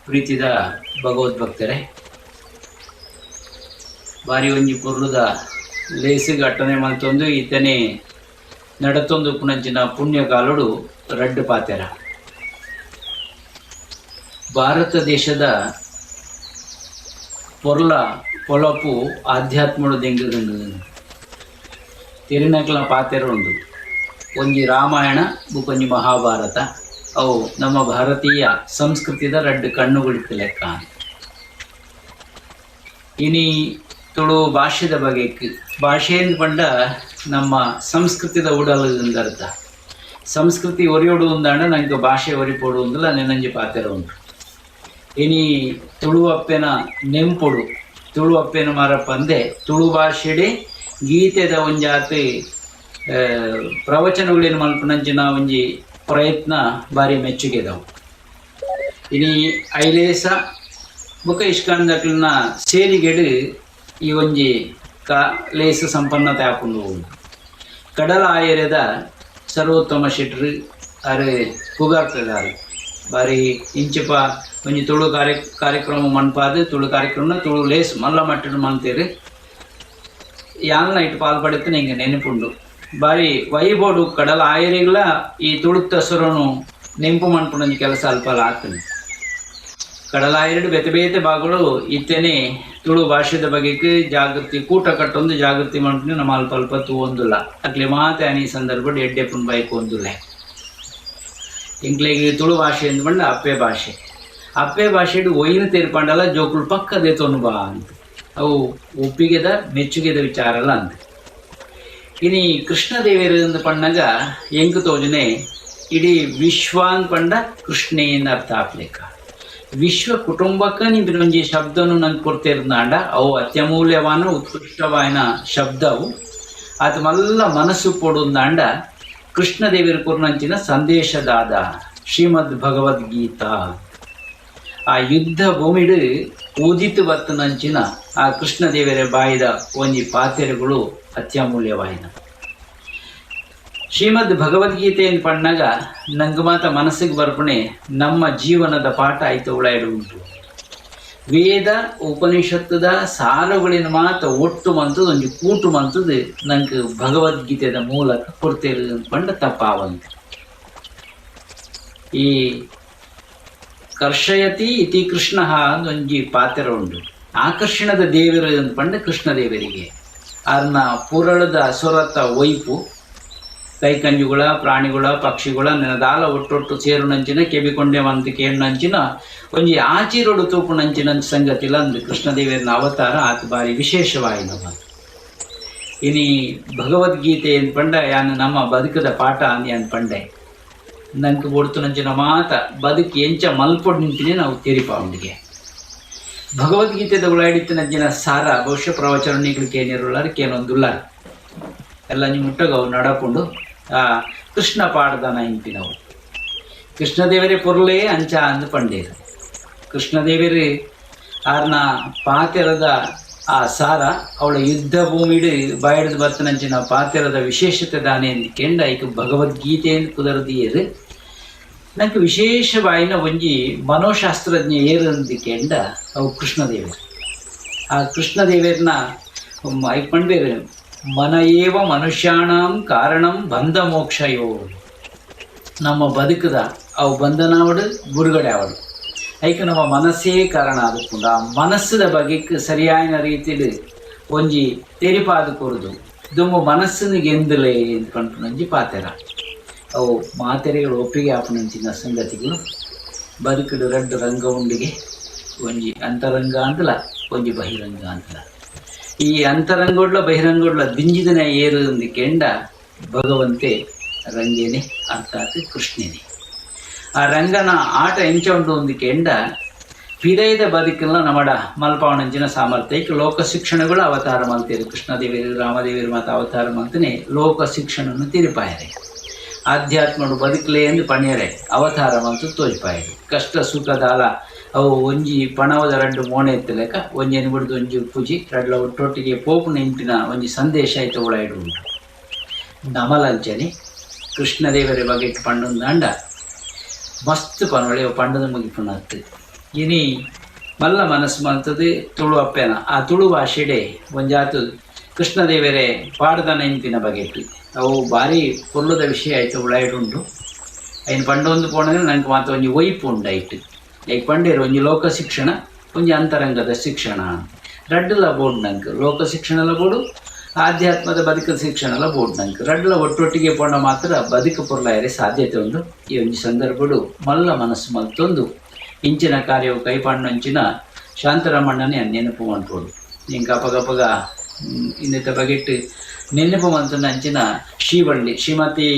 ಪ್ರೀತಿದ ಭಗವದ್ಭಕ್ತರೇ, ಬಾರಿ ಒಂಜಿ ಪೊರ್ಲುದ ಲೇಸಿಗೆ ಅಟ್ಟನೆ ಮಲ್ತೊಂದು ಈತನೆ ನಡತೊಂದು ಪುಣಂಚಿನ ಪುಣ್ಯಕಾಲುಡು ರಡ್ಡು ಪಾತೆರ. ಭಾರತ ದೇಶದ ಪೊರ್ಲ ಪೊಲಪು ಆಧ್ಯಾತ್ಮಡು ದೆಂಗದಂದು ತೆರಿನಕ್ಲ ಪಾತೆರ ಉಂಡು. ಒಂಜಿ ರಾಮಾಯಣ ಬುಕೊಂಜಿ ಮಹಾಭಾರತ, ಅವು ನಮ್ಮ ಭಾರತೀಯ ಸಂಸ್ಕೃತಿದ ರಡ್ಡು ಕಣ್ಣುಗಳಿತ್ತು ಲೆಕ್ಕ. ಇನಿ ತುಳು ಭಾಷೆದ ಬಗೆ ಭಾಷೆಯಿಂದ ಪಂಡ ನಮ್ಮ ಸಂಸ್ಕೃತಿದ ಉಡಲ್ ಅರ್ಥ. ಸಂಸ್ಕೃತಿ ಒರಿಯೋಡು ಅಂದಾಂಡ ನಂಗೆ ಭಾಷೆ ಒರಿಪೋಡು ಅಂದಲ ನೆನಂಜಿ ಪಾತೆರ ಉಂಟು. ಇನಿ ತುಳು ಅಪ್ಪೆನ ನೆಂಪೊಡು, ತುಳು ಅಪ್ಪೆನ ಮರಪಂದೆ ತುಳು ಭಾಷೆಡೆ ಗೀತೆದ ಒಂಜಾತಿ ಪ್ರವಚನಗಳೇನು ಮಲ್ಪನಂಚಿನ ಒಂಜಿ ಪ್ರಯತ್ನ ಭಾರಿ ಮೆಚ್ಚುಗೆದವು. ಇನಿ ಐಲೇಸ ಬೊಕ ಇಷ್ಕಾಂದಕ್ಲನ ಸೇರಿಗೆಡು ಈ ಒಂಜಿ ಲೇಸ ಸಂಪನ್ನತೆ ಆಪುಂಡು. ಕಡಲ ಆಯರೆದ ಸರ್ವೋತ್ತಮ ಶೆಟ್ರು ಅರೆ ಪುಗಾರ್ತದಾರು ಬಾರಿ ಇಂಚಿಪ ಒಂಜಿ ತುಳು ಕಾರ್ಯಕ್ರಮ ಮನ್ಪಾದು ತುಳು ಕಾರ್ಯಕ್ರಮ ತುಳು ಲೇಸ್ ಮಲ್ಲ ಮಟ್ಟದ ಮನ್ತೇರು ಯಾನ್ ನೈಟ್ ಪಾಲ್ ಪಡೆತು ನಿಂಗೆ ನೆನಪುಂಡು. ಬಾರಿ ವೈಬೋಡು ಕಡಲ ಆಯರಿಗ್ಲ ಈ ತುಳುತ್ತ ಸುರನು ನೆಂಪು ಮನ್ಪುಂಡು ಕೆಲಸ ಅಲ್ಪಲ ಆಗ್ತದೆ. ಕಡಲ ಆಯರಡು ಬೇತೆ ಬೇತೆ ಭಾಗಗಳು ಇತ್ತೇನೆ ತುಳು ಭಾಷೆದ ಬಗೆಗೆ ಜಾಗೃತಿ ಕೂಟ ಕಟ್ಟೊಂದು ಜಾಗೃತಿ ಮನ್ಪುಂಡು ನಮ್ಮ ಅಲ್ಪ ಅಲ್ಪ ತೂವೊಂದುಲ್ಲ ಅಕ್ಲೆ ಮಾತೆ ಅನಿ ಸಂದರ್ಭ ಎಡ್ಡೆ ಪುಣ್ ಬೈಕ್ ಒಂದುಲ್ಲ. ಎಂಕ್ಲೆಗ್ ತುಳು ಭಾಷೆ ಅಂದ್ಬಂಡ ಅಪ್ಪೆ ಭಾಷೆ, ಅಪ್ಪೆ ಭಾಷೆಡು ಒಯ್ಯಿನ ತೇರ್ಪಂಡಲ ಜೋಕುಲು ಪಕ್ಕದೆ ತೊನು ಬಾ ಅಂತ ಅವು ಒಪ್ಪಿಗೆದ ಮೆಚ್ಚುಗೆದ ವಿಚಾರಲ್ಲ ಅಂತ. ಇನಿ ಕೃಷ್ಣದೇವರು ಪಣ್ಣಗ ಎಂಕು ತೋಜನೆ ಇಡೀ ವಿಶ್ವಾನ್ ಪಂಡ ಕೃಷ್ಣೇಂದ ಅರ್ಥ ಆಪ್ಲೇಕ. ವಿಶ್ವ ಕುಟುಂಬಕ್ಕ ನಿಂಬಿನೊಂಜಿ ಶಬ್ದನು ನಂಗೆ ಕೊಡ್ತಿರ್ನಾಂಡ ಅವು ಅತ್ಯಮೂಲ್ಯವಾನ ಉತ್ಕೃಷ್ಟವಾದ ಶಬ್ದವು. ಆತ ಮಲ್ಲ ಮನಸ್ಸು ಪೊಡುಂದಾಂಡ ಕೃಷ್ಣದೇವರು ಕೊರ್ನಂಚಿನ ಸಂದೇಶದಾದ ಶ್ರೀಮದ್ ಭಗವದ್ಗೀತಾ. ಆ ಯುದ್ಧ ಭೂಮಿಡು ಉದಿತು ಬತ್ತನಂಚಿನ ಆ ಕೃಷ್ಣದೇವರ ಬಾಯಿದ ಒಂಜಿ ಪಾತೆರಗಳು ಅತ್ಯಮೂಲ್ಯವಾಯಿನ. ಶ್ರೀಮದ್ ಭಗವದ್ಗೀತೆಯನ್ನು ಪಣ್ಣಾಗ ನಂಗೆ ಮಾತ ಮನಸ್ಸಿಗೆ ಬರ್ಪಣೆ ನಮ್ಮ ಜೀವನದ ಪಾಠ ಆಯ್ತು ಉಳಾಯ್ಡು ಉಂಟು. ವೇದ ಉಪನಿಷತ್ತದ ಸಾರುಗಳಿನ ಮಾತ ಒಟ್ಟು ಮಂತದ್ದು ಒಂಜಿ ಕೂಟು ಮಂತದ್ದು ನಂಗೆ ಭಗವದ್ಗೀತೆದ ಮೂಲಕ ಕೊಡ್ತೇರು ಅಂದ್ಕೊಂಡ ತಪ್ಪಾವಂತ. ಈ ಕರ್ಷಯತಿ ಇತಿ ಕೃಷ್ಣ ಒಂಜಿ ಪಾತ್ರ ಉಂಟು. ಆಕರ್ಷಣದ ದೇವರು ಅಂದ್ಕೊಂಡ ಕೃಷ್ಣ ದೇವರಿಗೆ ಅರ್ನ ಪುರಳದ ಸೊರತ ಒಯ್ಪು ಕೈಕಂಜುಗಳ ಪ್ರಾಣಿಗಳ ಪಕ್ಷಿಗಳ ನೆನದಾಲ ಒಟ್ಟೊಟ್ಟು ಸೇರುನಂಚಿನ ಕೆಬಿಕೊಂಡೆ ಮಂತ ಕೇಳುನಂಚಿನ ಒಂಜಿ ಆಚಿರೋಡು ತೂಪುನಂಚಿನ ಸಂಗತಿಲ ಅಂದು ಕೃಷ್ಣದೇವರನ ಅವತಾರ ಆತ ಬಾರಿ ವಿಶೇಷವಾಯಿನವ. ಇನಿ ಭಗವದ್ಗೀತೆ ಪಂಡ ಯಾನ್ ನಮ್ಮ ಬದುಕದ ಪಾಠ ಅಂದ್ ಪಂಡೆ ನಂಗೆ ಬೋಡ್ತುನಂಚಿನ ಮಾತ ಬದುಕು ಎಂಚ ಮಲ್ಪೊಡು ನಿಂತಿನೇ ನಾವು ತೆರಿಪಾವಂಡಿಗೆ. ಭಗವದ್ಗೀತೆದ ಉಳಾಡಿತ್ತಿನಂಚಿನ ಸಾರ ಬಹುಶಃ ಪ್ರವಚನ ಕೇನಿರುಳ್ಳಾರ ಕೇನೊಂದುಲ್ಲಾರ ಎಲ್ಲ ನಿಮ್ಮ ಮುಟ್ಟಗ ಅವು ನಡಕೊಂಡು ಆ ಕೃಷ್ಣ ಪಾಡ್ದನ ಇಂಪಿನವು. ಕೃಷ್ಣದೇವರೇ ಪೊರ್ಲೇ ಅಂಚ ಅಂದು ಪಂಡೇರು. ಕೃಷ್ಣದೇವರೇ ಆರ್ನ ಪಾತೆರದ ಆ ಸಾರ ಅವಳ ಯುದ್ಧ ಭೂಮಿಡು ಬಾಯಿಡ್ದು ಬರ್ತನಂಚಿನ ಪಾತೆರದ ವಿಶೇಷತೆ ದಾನೆ ಎಂದು ಕೆಂಡ ಐಕ ಭಗವದ್ಗೀತೆ ಎಂದು ಕುದರದಿಯರು. ನಂಗೆ ವಿಶೇಷವಾಯಿನ ಒಂಜಿ ಮನೋಶಾಸ್ತ್ರಜ್ಞ ಏರು ಅಂದು ಕೆಂಡ ಅವು ಕೃಷ್ಣದೇವರು. ಆ ಕೃಷ್ಣದೇವರನ್ನ ಐಕ್ ಪಂಡ್ಬೇರು ಮನ ಏವ ಮನುಷ್ಯಾಣಂ ಕಾರಣಂ ಬಂಧ ಮೋಕ್ಷಯೋ. ನಮ್ಮ ಬದುಕದ ಅವು ಬಂಧನಾವಡು ಬುರುಗಡೆ ಅವಡು ಐಕ ನಮ್ಮ ಮನಸ್ಸೇ ಕಾರಣ ಆದುಕೊಂಡು ಆ ಮನಸ್ಸದ ಬಗೆಕ್ ಸರಿಯಾದ ರೀತಿಲಿ ಒಂಜಿ ತೆರಿಪಾದ ಕೊರದು ದುಮ್ಮು ಮನಸ್ಸನ್ನು ಗೆಂದಲೇ ಪನ್ಪುನಂಜಿ ಪಾತೆರ. ಅವು ಮಾತೆರೆಗಳು ಒಪ್ಪಿಗೆ ಆಪುನಂಚಿನ ಸಂಗತಿಗಳು. ಬದುಕುಡು ರಡ್ಡು ರಂಗ ಉಂಡಿಗೆ, ಒಂಜಿ ಅಂತರಂಗ ಅಂತಲ ಒಂಜಿ ಬಹಿರಂಗ ಅಂತಲ. ಈ ಅಂತರಂಗೊಡ್ಲ ಬಹಿರಂಗೊಡ್ಲ ದಿಂಜಿದನ ಏರು ಒಂದು ಕೆಂಡ ಭಗವಂತೆ ರಂಗೇನೆ ಅರ್ಥಾತ್ ಕೃಷ್ಣನೇ. ಆ ರಂಗನ ಆಟ ಎಂಚ ಉಂಡು ಒಂದು ಕೆಂಡ ಪಿದೈದ ಬದುಕೆಲ್ಲ ನಮಡ ಮಲ್ಪಾವಣಂಚಿನ ಸಾಮರ್ಥ್ಯ. ಈಗ ಲೋಕ ಶಿಕ್ಷಣಗಳು ಅವತಾರ ಮಲ್ತೇರು ಕೃಷ್ಣದೇವರು ರಾಮದೇವರು ಮಾತ ಅವತಾರ ಮಲ್ತನೆ ಲೋಕ ಶಿಕ್ಷಣವನ್ನು ತಿರುಪಾಯರೆ. ಆಧ್ಯಾತ್ಮಡು ಬದುಕಲೇ ಎಂದು ಪಣಿಯರೆ ಅವತಾರ ಮಂತು ತೋಜ್ಪಾಯರು. ಕಷ್ಟ ಸುಖದಾಲ ಅವು ಒಂಜಿ ಪಣವದ ರಡ್ಡು ಮೋಣೆ ಎತ್ತಲೆಕ ಒಂಜಿ ಬಿಡ್ದು ಒಂಜಿ ಪೂಜಿ ರಡ್ಲ ಒಟ್ಟೊಟ್ಟಿಗೆ ಪೋಪು ನಿಂಪಿನ ಒಂಜಿ ಸಂದೇಶ ಆಯ್ತು ಒಳಾಯ್ಡು ಉಂಟು. ನಮಲಂಚನೆ ಕೃಷ್ಣದೇವರ ಬಗ್ಗೆ ಪಂಡೊಂದಾಂಡ ಮಸ್ತ್ ಪನೊಳೆ ಪಂಡದ ಮುಗಿಪುನತ್ತು. ಇನಿ ಮಲ್ಲ ಮನಸ್ಸು ಮಂತದ್ದು ತುಳು ಅಪ್ಪೆನ ಆ ತುಳು ಭಾಷೆಡೆ ಒಂಜಾತು ಕೃಷ್ಣದೇವರೇ ಪಾಡ್ದ ನೆನಪಿನ ಬಗೆಟ್ ಅವು ಭಾರಿ ಪೊರ್ಲುದ ವಿಷಯ ಆಯ್ತು ಉಳಾಯ್ಡುಂಟು. ಐನ್ ಪಂಡೊಂದು ಪೋಣಂದ್ರೆ ನಂಗೆ ಮಾತ್ರ ಒಂಜಿ ಒಯ್ಪು ಉಂಡಾಯ್ತು. ಐಕ್ ಪಂಡೇರು ಒಂಜಿ ಲೋಕ ಶಿಕ್ಷಣ ಒಂಜಿ ಅಂತರಂಗದ ಶಿಕ್ಷಣ ರಡ್ಡುಲ ಬೋರ್ಡ್ ನಂಗೆ ಲೋಕ ಶಿಕ್ಷಣಲ ಬೋರ್ಡು ಆಧ್ಯಾತ್ಮದ ಬದುಕದ ಶಿಕ್ಷಣಲ ಬೋರ್ಡ್ ನಂಗೆ ರಡ್ಡುಲ ಒಟ್ಟೊಟ್ಟಿಗೆ ಪೋಣ ಮಾತ್ರ ಬದುಕು ಪೊರ್ಲಾಯರೆ ಸಾಧ್ಯತೆ ಉಂಟು. ಈ ಒಂಜಿ ಸಂದರ್ಭಡು ಮಲ್ಲ ಮನಸ್ಸು ಮಲ್ತೊಂದು ಇಂಚಿನ ಕಾರ್ಯವು ಕೈಪಾಂಡಂಚಿನ ಶಾಂತರಾಮಣ್ಣನೇ ನೆನಪು ಮಾಡ್ಬೋದು. ಹಿಂಗೆ ಅಪಗಪಗ ಇನ್ನಿತ ಬಗೆಟ್ಟು ನೆನಪು ಮಂತನ ಅಂಚಿನ ಶ್ರೀವಳ್ಳಿ ಶ್ರೀಮತಿ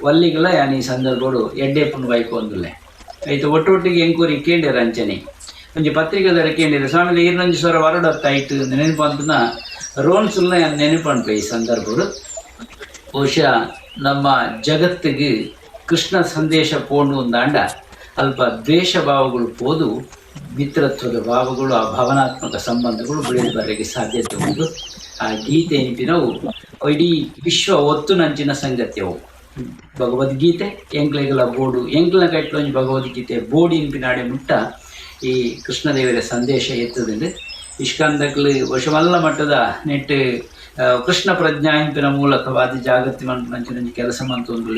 ವಲ್ಲಿಗಳ ಯಾನ್ ಈ ಸಂದರ್ಭಡು ಎಡ್ಡೆ ಪುಣ್ಣ ಬೈಕು ಒಂದುಲ್ಲೆ ಆಯ್ತು. ಒಟ್ಟೊಟ್ಟಿಗೆ ಎಂಕೂರಿ ಕೇಂದ್ರ ಅಂಚನೆ ಒಂಜಿ ಪತ್ರಿಕೆದರ ಕೇಂದ್ರ ಸ್ವಾಮಿ ಈರ್ನಂಜಿ ಸ್ವರ ವರಡತ್ತಾಯ್ತು ನೆನಪು ಅಂತನ ರೋನ್ ಸುಲ್ಲ ನೆನಪು ಅನ್ಪ ಈ ಸಂದರ್ಭಡು. ಬಹುಶಃ ನಮ್ಮ ಜಗತ್ತಿಗೆ ಕೃಷ್ಣ ಸಂದೇಶ ಪೋಂಡು ಒಂದಾಂಡ ಅಲ್ಪ ದ್ವೇಷ ಭಾವಗಳು ಪೋದು ಮಿತ್ರತ್ವದ ಭಾವಗಳು ಆ ಭಾವನಾತ್ಮಕ ಸಂಬಂಧಗಳು ಬೆಳೆದು ಬರಲಿಕ್ಕೆ ಸಾಧ್ಯತೆ ಉಂಟು. ಆ ಗೀತೆ ನೆನಪಿನವು ಇಡೀ ವಿಶ್ವ ಒತ್ತು ನಂಚಿನ ಸಂಗತಿಯವು. ಭಗವದ್ಗೀತೆ ಎಂಕ್ಲೆಗಳ ಬೋರ್ಡು ಎಂಕ್ಲ ಕಟ್ಲೊಂಜಿ ಭಗವದ್ಗೀತೆ ಬೋರ್ಡ್ ಇಂಪಿನಾಡೆ ಮುಟ್ಟ ಈ ಕೃಷ್ಣದೇವರ ಸಂದೇಶ ಎತ್ತದಂಡು. ಇಷ್ಕಂದಕ್ಲು ವಶಮಲ್ಲ ಮಟ್ಟದ ನೆಟ್ಟು ಕೃಷ್ಣ ಪ್ರಜ್ಞಾಯಿಂಪಿನ ಮೂಲಕವಾದ ಜಾಗೃತಿ ಮಂಚಿನ ಕೆಲಸ ಮಂತೊಂದು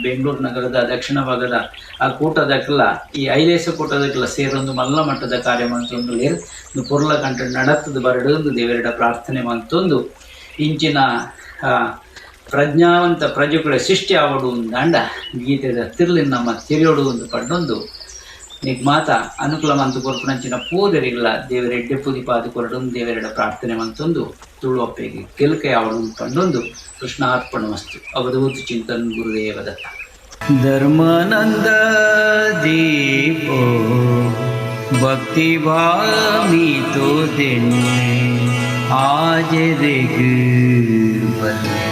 ಬೆಂಗಳೂರು ನಗರದ ದಕ್ಷಿಣ ಭಾಗದ ಆ ಕೂಟದಕ್ಕೆಲ್ಲ ಈ ಐಲೇಸ ಕೂಟದಕ್ಕೆಲ್ಲ ಸೇರೊಂದು ಮಲ್ಲ ಮಟ್ಟದ ಕಾರ್ಯ ಮಂತೊಂದು ಪೊರ್ಲ ಕಂಠ ನಡತ್ತದ ಬರಡೊಂದು ದೇವರ ಪ್ರಾರ್ಥನೆ ಮಂತೊಂದು ಇಂಚಿನ ಪ್ರಜ್ಞಾವಂತ ಪ್ರಜೆಗಳ ಸೃಷ್ಟಿ ಆವಡು ದಾಂಡ ಗೀತೆದ ತಿರ್ಲಿನ ನಮ್ಮ ತಿರಿಯೋಡು ಒಂದು ಪಡ್ಡೊಂದು ನಿಗ್ ಮಾತ ಅನುಕೂಲ ಮಂತು ಕೊರ್ಪುನಂಚಿನ ಪೂದರಿಗಳ ದೇವರ ಎಡ್ಡೆ ಪುದಿಪಾದ ಕೊರಡೊಂದು ದೇವರೆಡ ಪ್ರಾರ್ಥನೆ ಮಂತೊಂದು ತುಳು ಅಪ್ಪೆಗೆ ಕೆಲ್ಕೆ ಅವಳು ಪಂಡೊಂದು ಕೃಷ್ಣಾರ್ಪಣ ವಸ್ತು. ಅವಧೂತ ಚಿಂತನ್ ಗುರುದೇವ ದತ್ತ. ಧರ್ಮಾನಂದ ದೀಪೋ ಭಕ್ತಿ ಭಾಮಿತೋ ದಿನ್ನೆ ಆಜೆದೆಗ್ ಬಲ್ಲೆ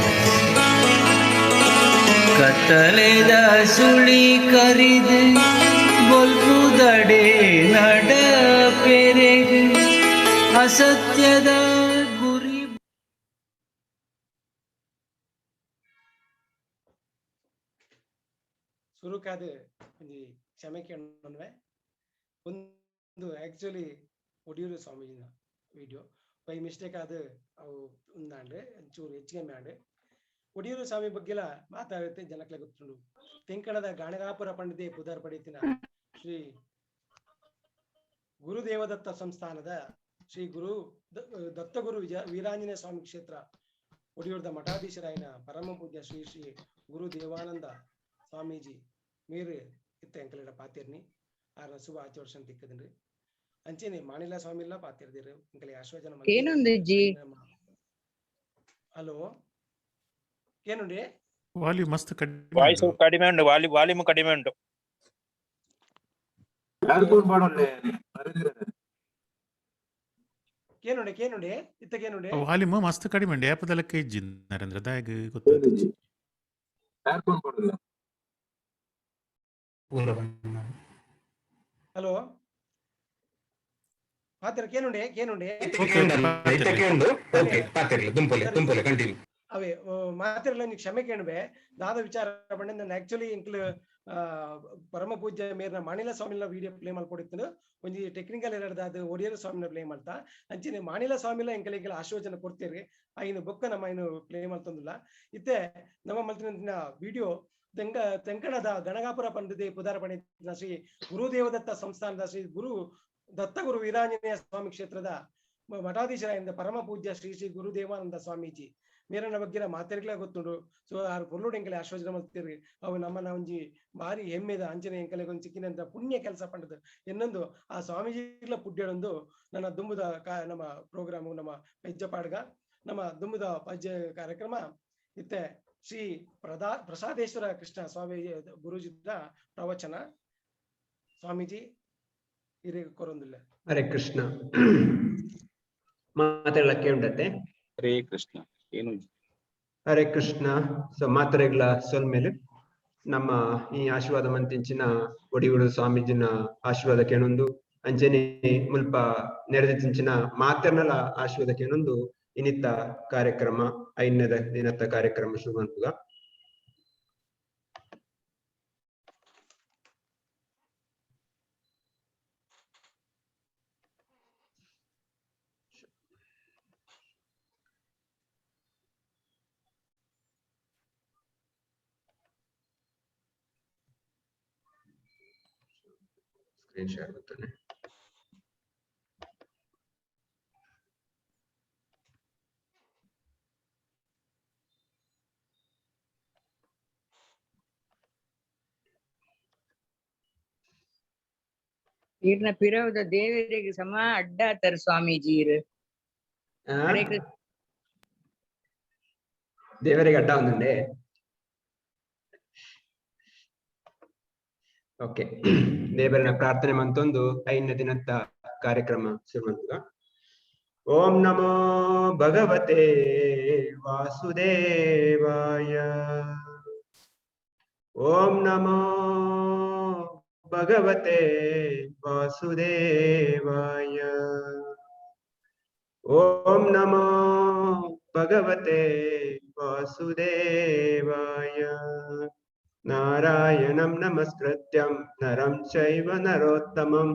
ಕತ್ತಲೆದ ಸುಳಿ ಕರಿದು ಬೊಲ್ಪುದಡೆ ನಡಪೆರೆಗ್ ಅಸತ್ಯದ ಗುರಿ. ಸುರುಕಾದ ಒಂಜಿ ಕ್ಷಮೆ ಕೇಳೋಣವೆ. ಒಂದು ಆಕ್ಚುಲಿ ಒಡಿಯೂರು ಸ್ವಾಮೀಜಿನ ವಿಡಿಯೋ ಬೈ ಮಿಸ್ಟೇಕ್ ಆದ ಅವು ಉಂದಾಂಡ್, ಚೂರು ಹೆಚ್ಚಿಗೆ ಮ್ಯಾಂಡ್. ಒಡಿಯೂರು ಸ್ವಾಮಿ ಬಗ್ಗೆಲ ಮಾತಾಡುತ್ತೆ ಜನಕ್ಲೆ ಗೊತ್ತುಂಡು. ತೆಂಕಣದ ಗಾಣಗಾಪುರ ಪಂಡಿದೆ ಪುದರ್ ಪಡೆಯುತ್ತಿನ ಶ್ರೀ ಗುರುದೇವದತ್ತ ಸಂಸ್ಥಾನದ ಶ್ರೀ ಗುರು ದತ್ತಗುರು ವೀರಾಂಜನೇಯ ಸ್ವಾಮಿ ಕ್ಷೇತ್ರ ಒಡಿಯೂರದ ಮಠಾಧೀಶರಾಯನ ಪರಮ ಪೂಜ್ಯ ಶ್ರೀ ಶ್ರೀ ಗುರು ದೇವಾನಂದ ಸ್ವಾಮೀಜಿ ಮೀರು ಇತ್ತ ಎಂಕಲೆಡ ಪಾತಿರ್ನಿ ಆರ್ನ ಶುಭ ಆಚರಣೆ ತಿಕ್ಕದ್ರಿ. ಅಂಚೆನೆ ಮಾಣಿಲ ಸ್ವಾಮಿ ಇಲ್ಲ ಪಾತಿರ್ದಿರು ಎಂಕಲೆ ಆಶ್ವಾಸನ. ಏನೊಂದಿಜ್ಜಿ? ಹಲೋ, ಏನುಂಡಿ? ವಾಲ್ಯೂಮ್ ಮಸ್ತ್ ಕಡಿಮೆ ವಾಯ್ಸ್ ಉಂಡು. ಕಡಿಮೆ ಉಂಟು, ವಾಲ್ಯೂಮ್ ಕಡಿಮೆ ಉಂಟು. ಕೇನುಂಡೆ ಕೇನುಂಡೆ ಇತ್ತ ಕೇನುಂಡೆ? ವಾಲ್ಯೂಮ್ ಮಸ್ತ್ ಕಡಿಮೆ ಉಂಡು, ಏಪದಲಕ್ಕೆ ಇಜ್ಜಿ ನರೇಂದ್ರ ದಾಯಗ್ ಗೊತ್ತಾಯ್ತು. ಹಲೋ, ಪಾತ್ರ ಕೇನುಂಡೆ ಕೇನುಂಡೆ? ಓಕೆ, ಪಾತಿರ್ಲಿ. ಅವೇ ಮಾತಿರಲ್ಲ, ನೀ ಕ್ಷಮೆ ಕೇಳುವೆ. ದಾದ ವಿಚಾರ ಪಂಡ ನಾನು ಆಕ್ಚುಲಿ ಇಂಕ್ಲು ಪರಮ ಪೂಜ್ಯ ಮೇರ್ನ ಮಾಣಿಲ ಸ್ವಾಮಿನ ವಿಡಿಯೋ ಪ್ಲೇ ಮಲ್ಕೊಡಿತ್ತು. ಒಂಜಿ ಟೆಕ್ನಿಕಲ್ ಎರಡ್ ದಾದ ಒಡಿಯರ ಸ್ವಾಮಿನ ಪ್ಲೇ ಮಾಡ್ತಾ. ಅಂಚಿನ ಮಾಣಿಲ ಸ್ವಾಮಿಲ ಎಂಕಲ್ ಆಶೀರ್ವಚನ ಕೊಡ್ತೀರಿ, ಐನು ಬೊಕ್ಕ ನಮ್ಮ ಐನು ಪ್ಲೇ ಮಲ್ತೊಂದಿಲ್ಲ. ಇತ್ತೆ ನಮ್ಮ ಮಲ್ತಿನ ವಿಡಿಯೋ ತೆಂಕಣದ ಗಣಗಾಪುರ ಪಂಡಿದೆ ಪುದಾರ ಪಣಿನ ಶ್ರೀ ಗುರುದೇವದತ್ತ ಸಂಸ್ಥಾನದ ಶ್ರೀ ಗುರು ದತ್ತಗುರು ವೀರಾಂಜನೇಯ ಸ್ವಾಮಿ ಕ್ಷೇತ್ರದ ಮಠಾಧೀಶರಾಯಿಂದ ಪರಮ ಪೂಜ್ಯ ಶ್ರೀ ಶ್ರೀ ಗುರುದೇವಾನಂದ ಸ್ವಾಮೀಜಿ ಮೇರನ ಬಗ್ಗೆ ಮಾತೆರ್ಗ್ಲೇ ಗೊತ್ತುಂಡು. ಸೊ ಆರು ಪೊರ್ಲುಡು ಎಂಕಲೆ ಆಶ್ವಾಸನೆ ಮಲ್ತಿರಿ. ಅವು ನಮ್ಮನ ಒಂಜಿ ಭಾರಿ ಹೆಮ್ಮೆದ ಅಂಚನೆ ಎಂಕಲೆ ಒಂಜಿ ಸಿಕ್ಕಿನಂತ ಪುಣ್ಯ ಕೆಲಸ ಪಂಡದು ಎನ್ನೊಂದು ಆ ಸ್ವಾಮೀಜಿಗಳ ಪುಡ್ಯಡೊಂದು ನನ್ನ ದುಂಬುದ ನಮ್ಮ ಪ್ರೋಗ್ರಾಮು ನಮ್ಮ ಪೆಜ್ಜಪಾಡ್ಗ ನಮ್ಮ ದುಂಬುದ ಪಜ್ಜೆ ಕಾರ್ಯಕ್ರಮ ಇತ್ತೆ ಶ್ರೀ ಪ್ರಸಾದೇಶ್ವರ ಕೃಷ್ಣ ಸ್ವಾಮಿ ಗುರೂಜಿದ ಪ್ರವಚನ. ಸ್ವಾಮೀಜಿ ಇರಿ ಕೊರೊಂದಿಲ್ಲ. ಹರೇ ಕೃಷ್ಣ. ಮಾತೆಲ್ಲ ಉಂಟತ್ತೆ. ಹರೇ ಕೃಷ್ಣ. ಏನು ಹರೇ ಕೃಷ್ಣ. ಸೊ ಮಾತೆರೆಗ್ಲ ಸೊಲ್ಮೇಲೆ ನಮ್ಮ ಈ ಆಶೀರ್ವಾದ ಮಂತಿಂಚಿನ ಒಡಿಯೂರು ಸ್ವಾಮೀಜಿನ ಆಶೀರ್ವಾದ ಕೇಣೊಂದು, ಅಂಚನೆ ಮುಲ್ಪ ನೆರೆದಿಂಚಿನ ಮಾತೆರ್ನಲ ಆಶೀರ್ವಾದ ಕೇಣೊಂದು ಇನ್ನಿತ್ತ ಕಾರ್ಯಕ್ರಮ ಐನದ ದಿನತ್ತ ಕಾರ್ಯಕ್ರಮ ಶುರು ಮನ್ಪುಗ. ಸ್ಕ್ರೀನ್ ಶೇರ್ ಮಾಡ್ತೇನೆ. ಈರ್ನ ಪಿರವುದ ದೇವರಿಗೆ ಸಮ ಅಡ್ಡಾತರ್ ಸ್ವಾಮೀಜಿ. ಹರೇ ಕೃಷ್ಣ. ದೇವರಿಗೆ ಅಡ್ಡ ಒಂದುಂಡೆ. ಓಕೆ, ದೇವರನ್ನ ಪ್ರಾರ್ಥನೆ ಮಂತೊಂದು ಐನ ದಿನದ ಕಾರ್ಯಕ್ರಮ ಶುರು ಮಾಡ್ತದ. ಓಂ ನಮೋ ಭಗವತೆ ವಾಸುದೇವಾಯ. ಓಂ ನಮೋ ಭಗವತೆ ವಾಸುದೇವಾಯ. ಓಂ ನಮೋ ಭಗವತೆ ವಾಸುದೇವಾಯ. ನಾರಾಯಣಂ ನಮಸ್ಕೃತ್ಯಂ ನರಂ ಚೈವ ನರೋತ್ತಮಂ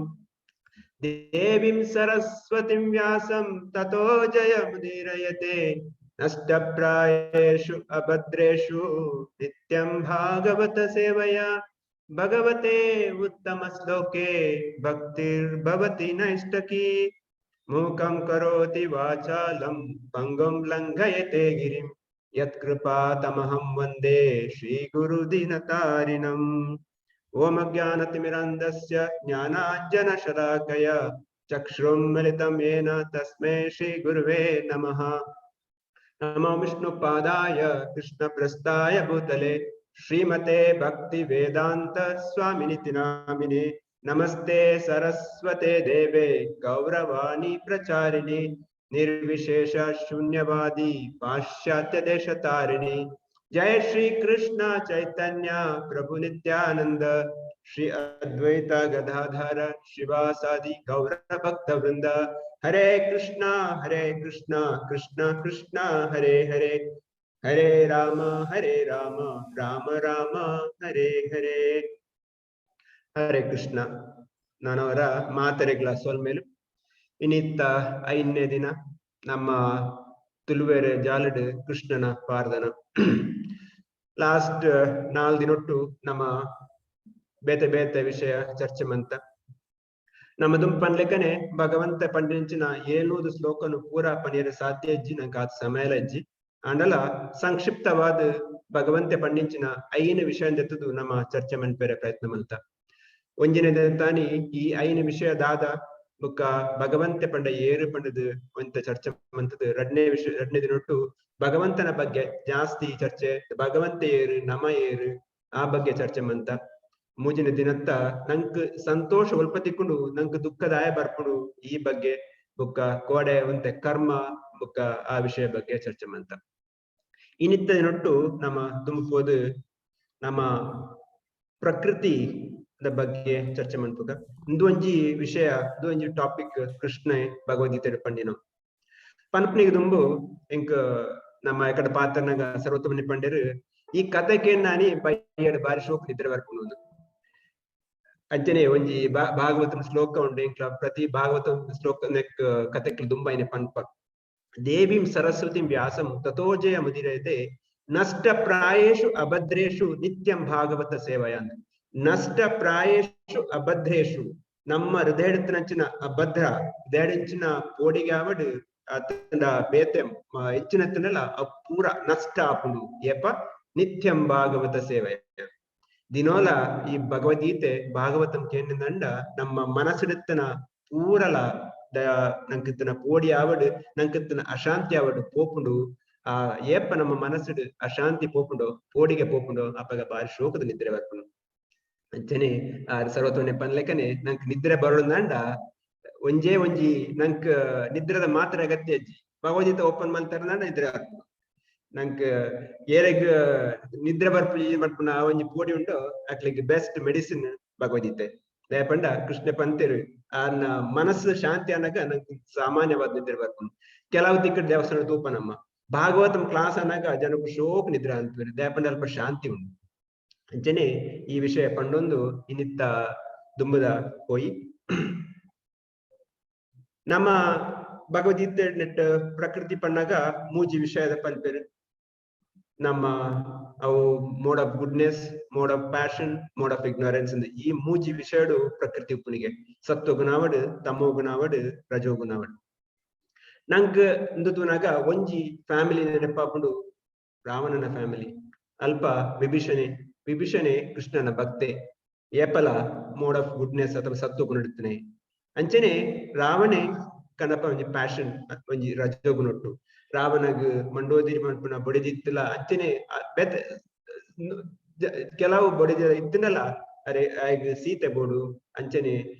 ದೇವೀಂ ಸರಸ್ವತಿಂ ವ್ಯಾಸಂ ತತೋ ಜಯಮುದೀರಯತೆ. ನಷ್ಟಪ್ರಾಯೇಷು ಅಭದ್ರೇಷು ನಿತ್ಯಂ ಭಾಗವತ ಸೇವಯಾ ಭಗವತೆ ಉತ್ತಮ ಶ್ಲೋಕೆ ಭಕ್ತಿರ್ಭವತಿ ನೈಷ್ಟಕಿ. ಮೂಕಂ ಕರೋತಿ ವಾಚಾಲಂ ಪಂಗುಂ ಲಂಘಯತೆ ಗಿರಿಂ ಯತ್ಕೃಪಾ ತಮಹಂ ವಂದೇ ಶ್ರೀ ಗುರು ದೀನತಾರಿಣಂ. ಓಂ ಅಜ್ಞಾನತಿಮಿರಾಂಧಸ್ಯ ಜ್ಞಾನಾಂಜನ ಶಲಾಕಯ ಚಕ್ಷುರುಂ ಮಿಲಿತಂ ಯೇನ ತಸ್ಮೈ ಶ್ರೀ ಗುರುವೇ ನಮಃ. ನಮೋ ವಿಷ್ಣುಪಾದಾಯ ಕೃಷ್ಣಪ್ರಸ್ಥಾಯ ಭೂತಲೆ ಶ್ರೀಮತೆ ಭಕ್ತಿ ವೇದಾಂತ ಸ್ವಾಮಿನಿತಿ ನಾಮಿನೆ. ನಮಸ್ತೆ ಸರಸ್ವತೆ ದೇವೆ ಗೌರವಾಣಿ ಪ್ರಚಾರಿಣಿ ನಿರ್ವಿಶೇಷ ಶೂನ್ಯವಾದಿ ಪಾಶ್ಚಾತ್ಯ ದೇಶ ತಾರಿಣಿ. ಜಯ ಶ್ರೀ ಕೃಷ್ಣ ಚೈತನ್ಯ ಪ್ರಭು ನಿತ್ಯಾನಂದ ಶ್ರೀ ಅದ್ವೈತ ಗದಾಧರ ಶಿವಾಸಾದಿ ಗೌರ ಭಕ್ತ ವೃಂದ. ಹರೇ ಕೃಷ್ಣ ಹರೇ ಕೃಷ್ಣ ಕೃಷ್ಣ ಕೃಷ್ಣ ಹರೇ ಹರೇ, ಹರೇ ರಾಮ ಹರೇ ರಾಮ ರಾಮ ರಾಮ ಹರೇ ಹರೇ. ಹರೇ ಕೃಷ್ಣ. ನಾನವರ ಮಾತರೆಗಳ ಸೊಲ್ಮೇಲು ಇನ್ನಿತ್ತ 5ನೇ ದಿನ ನಮ್ಮ ತುಳುವೆರೆ ಜಾಲಡ್ ಕೃಷ್ಣನ ಪಾರ್ದನ. ಲಾಸ್ಟ್ 4 ದಿನೊಟ್ಟು ನಮ್ಮ ಬೇತೆ ಬೇತೆ ವಿಷಯ ಚರ್ಚೆ ಮಂತ. ನಮ್ಮ ದುಂಪನ್ಲೆಕ್ಕನೆ ಭಗವಂತ ಪಂಡಿಂಚಿನ 700 ಶ್ಲೋಕನು ಪೂರಾ ಪನಿಯರ ಸಾಧ್ಯ ಇಜ್ಜಿ, ನಂಗೆ ಆತ ಸಮಯ ಇಜ್ಜಿ. ಆಂಡಲ ಸಂಕ್ಷಿಪ್ತವಾದ ಭಗವಂತ ಪಂಡಿಂಚಿನ 5 ವಿಷಯ ಎತ್ತದು ನಮ್ಮ ಚರ್ಚೆ ಮನ್ಪೇರೆ ಪ್ರಯತ್ನ ಮಂತ. ಒಂಜಿನ ತಾನಿ ಈ 5 ವಿಷಯ ದಾದ ಬುಕ್ಕ ಭಗವಂತ ಪಂಡ ಏರು ಪಂಡದು ಒಂತ ಚರ್ಚೆ ಮಂತದ್ದು. ಎರಡನೇ ವಿಷಯ, ಎರಡನೇ ದಿನೊಟ್ಟು ಭಗವಂತನ ಬಗ್ಗೆ ಜಾಸ್ತಿ ಚರ್ಚೆ, ಭಗವಂತ ಏರು ನಮ ಏರು ಆ ಬಗ್ಗೆ ಚರ್ಚೆ ಮಂತ. ಮೂಜಿನ ದಿನತ್ತ ನಂಕ್ ಸಂತೋಷ ಒಲ್ಪ ತಿಕ್ಕೊಂಡು ನಂಕ್ ದುಃಖದಾಯ ಬರ್ಪುಂಡು ಈ ಬಗ್ಗೆ ಬುಕ್ಕ ಕೋಡೆ ಒಂತೆ ಕರ್ಮ ಬುಕ್ಕ ಆ ವಿಷಯ ಬಗ್ಗೆ ಚರ್ಚೆ ಮಂತ. ಇನ್ನಿತ್ತ ದಿನೊಟ್ಟು ನಮ್ಮ ದುಂಪೋದು ನಮ್ಮ ಪ್ರಕೃತಿ ಬಗ್ಗೆ ಚರ್ಚೆ ಮನ್ಪುಗ. ಇಂದು ಒಂಜಿ ವಿಷಯ, ಇಂದು ಒಂಜಿ ಟಾಪಿಕ್ ಕೃಷ್ಣ ಭಗವದ್ಗೀತೆ ಪಂಡಿನ ಪನ್ಪನಿಗೆ ದುಂಬು ಎಂಕ್ ನಮ್ಮ ಎಕಡೆ ಪಾತ್ರನಾಗ ಸರ್ವೋತ್ತಮನಿ ಪಂಡೇರು ಈ ಕಥೆಗೆ ನಾನಿ ಬೈಯಡ್ ಬಾರಿ ಶೋಕ್ ನಿದ್ರೆ ಬರ್ಪುಂಡು. ಅಂಚನೆ ಒಂಜಿ ಭಾಗವತನ ಶ್ಲೋಕ ಉಂಡು, ಎಂಕ್ಲ ಪ್ರತಿ ಭಾಗವತ ಶ್ಲೋಕ ಕಥೆಕ್ಲು ದುಂಬೈನೆ ಪನ್ಪ. ದೇವೀಂ ಸರಸ್ವತಿಂ ವ್ಯಾಸಂ ತಥೋಜಯ ಮುದಿರತೆ ನಷ್ಟ ಪ್ರಾಯೇಷು ಅಭದ್ರೇಷು ನಿತ್ಯಂ ಭಾಗವತ ಸೇವಯ. ನಷ್ಟ ಪ್ರಾಯೇಷು ಅಭದ್ರೇಷು, ನಮ್ಮ ಹೃದಯಡತ್ತಿನಂಚಿನ ಅಭದ್ರ ಹೃದಯಡಂಚಿನ ಪೋಡಿಗಾವಡು ಅತ್ತಂಡ ಬೇತೆ ಹೆಚ್ಚಿನತ್ತನಲ್ಲ ಪೂರ ನಷ್ಟ ಆಪುಂಡು. ಏಪ ನಿತ್ಯಂ ಭಾಗವತ ಸೇವಯ. ದಿನೋಲ ಈ ಭಗವದ್ಗೀತೆ ಭಾಗವತಂ ಕೇಂದ್ರಂಡ ನಮ್ಮ ಮನಸ್ಸಿಡತ್ತನ ಪೂರಲ ನಂಕಿತ್ತನ ಪೋಡಿ ಆವಡು ನಂಕಿತ್ತನ ಅಶಾಂತಿ ಆವಡು ಪೋಪುಂಡು. ಆ ಏಪ ನಮ್ಮ ಮನಸ್ಸಿಡು ಅಶಾಂತಿ ಪೋಪುಂಡು ಪೋಡಿಗೆ ಪೋಪುಂಡು ಅಪ್ಪಗ ಬಾರಿ ಶೋಕದ ನಿದ್ರೆ ಬರ್ಪುಂಡು. ಅಂಚನೆ ಆ ಸರ್ವತ್ವನೆ ಪನ್ಲೆಕನೆ ನಂಕ್ ನಿದ್ರೆ ಬರೋದಂಡ ಒಂಜೇ ಒಂಜಿ ನಂಕ್ ನಿದ್ರದ ಮಾತ್ರ ಅಗತ್ಯ ಅಜ್ಜಿ. ಭಗವದ್ಗೀತೆ ಓಪನ್ ಮಾಡ್ತಾರ ನಿದ್ರೆ ಬರ್ಪುಂಡು. ನಂಕ್ ಏರೆಗ್ ನಿದ್ರೆ ಬರ್ಪು ಬರ್ಪುನ ಆ ಒಂಜಿ ಪೋಡಿ ಉಂಟು ಅಕ್ಲಿಗೆ ಬೆಸ್ಟ್ ಮೆಡಿಸಿನ್ ಭಗವದ್ಗೀತೆ. ದಯಪಂಡ ಕೃಷ್ಣ ಪಂತೇರು ಆನ ಮನಸ್ಸು ಶಾಂತಿ ಅನ್ನಾಗ ನಂಗೆ ಸಾಮಾನ್ಯವಾದ ನಿದ್ರೆ ಬರ್ಪುಂಡು. ಕೆಲವು ದಿಕ್ಕಡ್ ದೇವಸ್ಥಾನ ತೂಪ ನಮ್ಮ ಭಾಗವತಂ ಕ್ಲಾಸ್ ಅನ್ನಾಗ ಜನಕ್ಕೆ ಶೋಕ್ ನಿದ್ರೆ ಅಂತಾರೆ. ದಯಪಂಡ ಅಲ್ಪ ಶಾಂತಿ ಉಂಟು. ಅಂಚನೆ ಈ ವಿಷಯ ಪಂಡೊಂದು ಇನ್ನಿತ್ತ ದುಂಬುದ ಹೋಯಿ ನಮ್ಮ ಭಗವದ್ಗೀತೆ ನೆಟ್ ಪ್ರಕೃತಿ ಪಣ್ಣಾಗ ಮೂಜಿ ವಿಷಯದ ಪನ್ಪೇರು ನಮ್ಮ ಅವು mode of goodness, mode of passion, mode of ignorance ಅಂದ ಈ ಮೂಜಿ ವಿಷಯಡು ಪ್ರಕೃತಿ ಉಪ್ಪುನಿಗೆ ಸತ್ವಗುಣಾವಡು, ತಮೋಗುಣಾವಡು, ರಜೋಗುಣಾವಡು. ನಂಗ್ ಇಂದು ಒಂಜಿ ಫ್ಯಾಮಿಲಿ ನೆನಪಾಪುಂಡು, ರಾವಣನ ಫ್ಯಾಮಿಲಿ. ಅಲ್ಪ ವಿಭೀಷಣೆ, ವಿಭೀಷಣೆ ಕೃಷ್ಣನ ಭಕ್ತೆ, ಏಪಲ ಮೋಡ್ ಆಫ್ ಗುಡ್ನೆಸ್ ಅಥವಾ ಸತ್ವಗುಣ ಇಡ್ತಾನೆ. ಅಂಚನೆ ರಾವಣೆ ಕನಪ ಒಂಜಿ ಪ್ಯಾಷನ್ ಒಂಜಿ ರಜೋಗುಣೊಟ್ಟು. ರಾವಣಗ್ ಮಂಡೋದಿರಿ ಮನ್ಪುನ ಬೊಡಿದಿತ್ತಲ ಅಂಚನೆ ಬೇತೆ ಕೆಲವು ಬೊಡಿದ ಇತ್ತನಲ್ಲ ಅರೆ ಆಯ್ಗ್ ಸೀತೆ ಬೋಡು ಅಂಚನೆ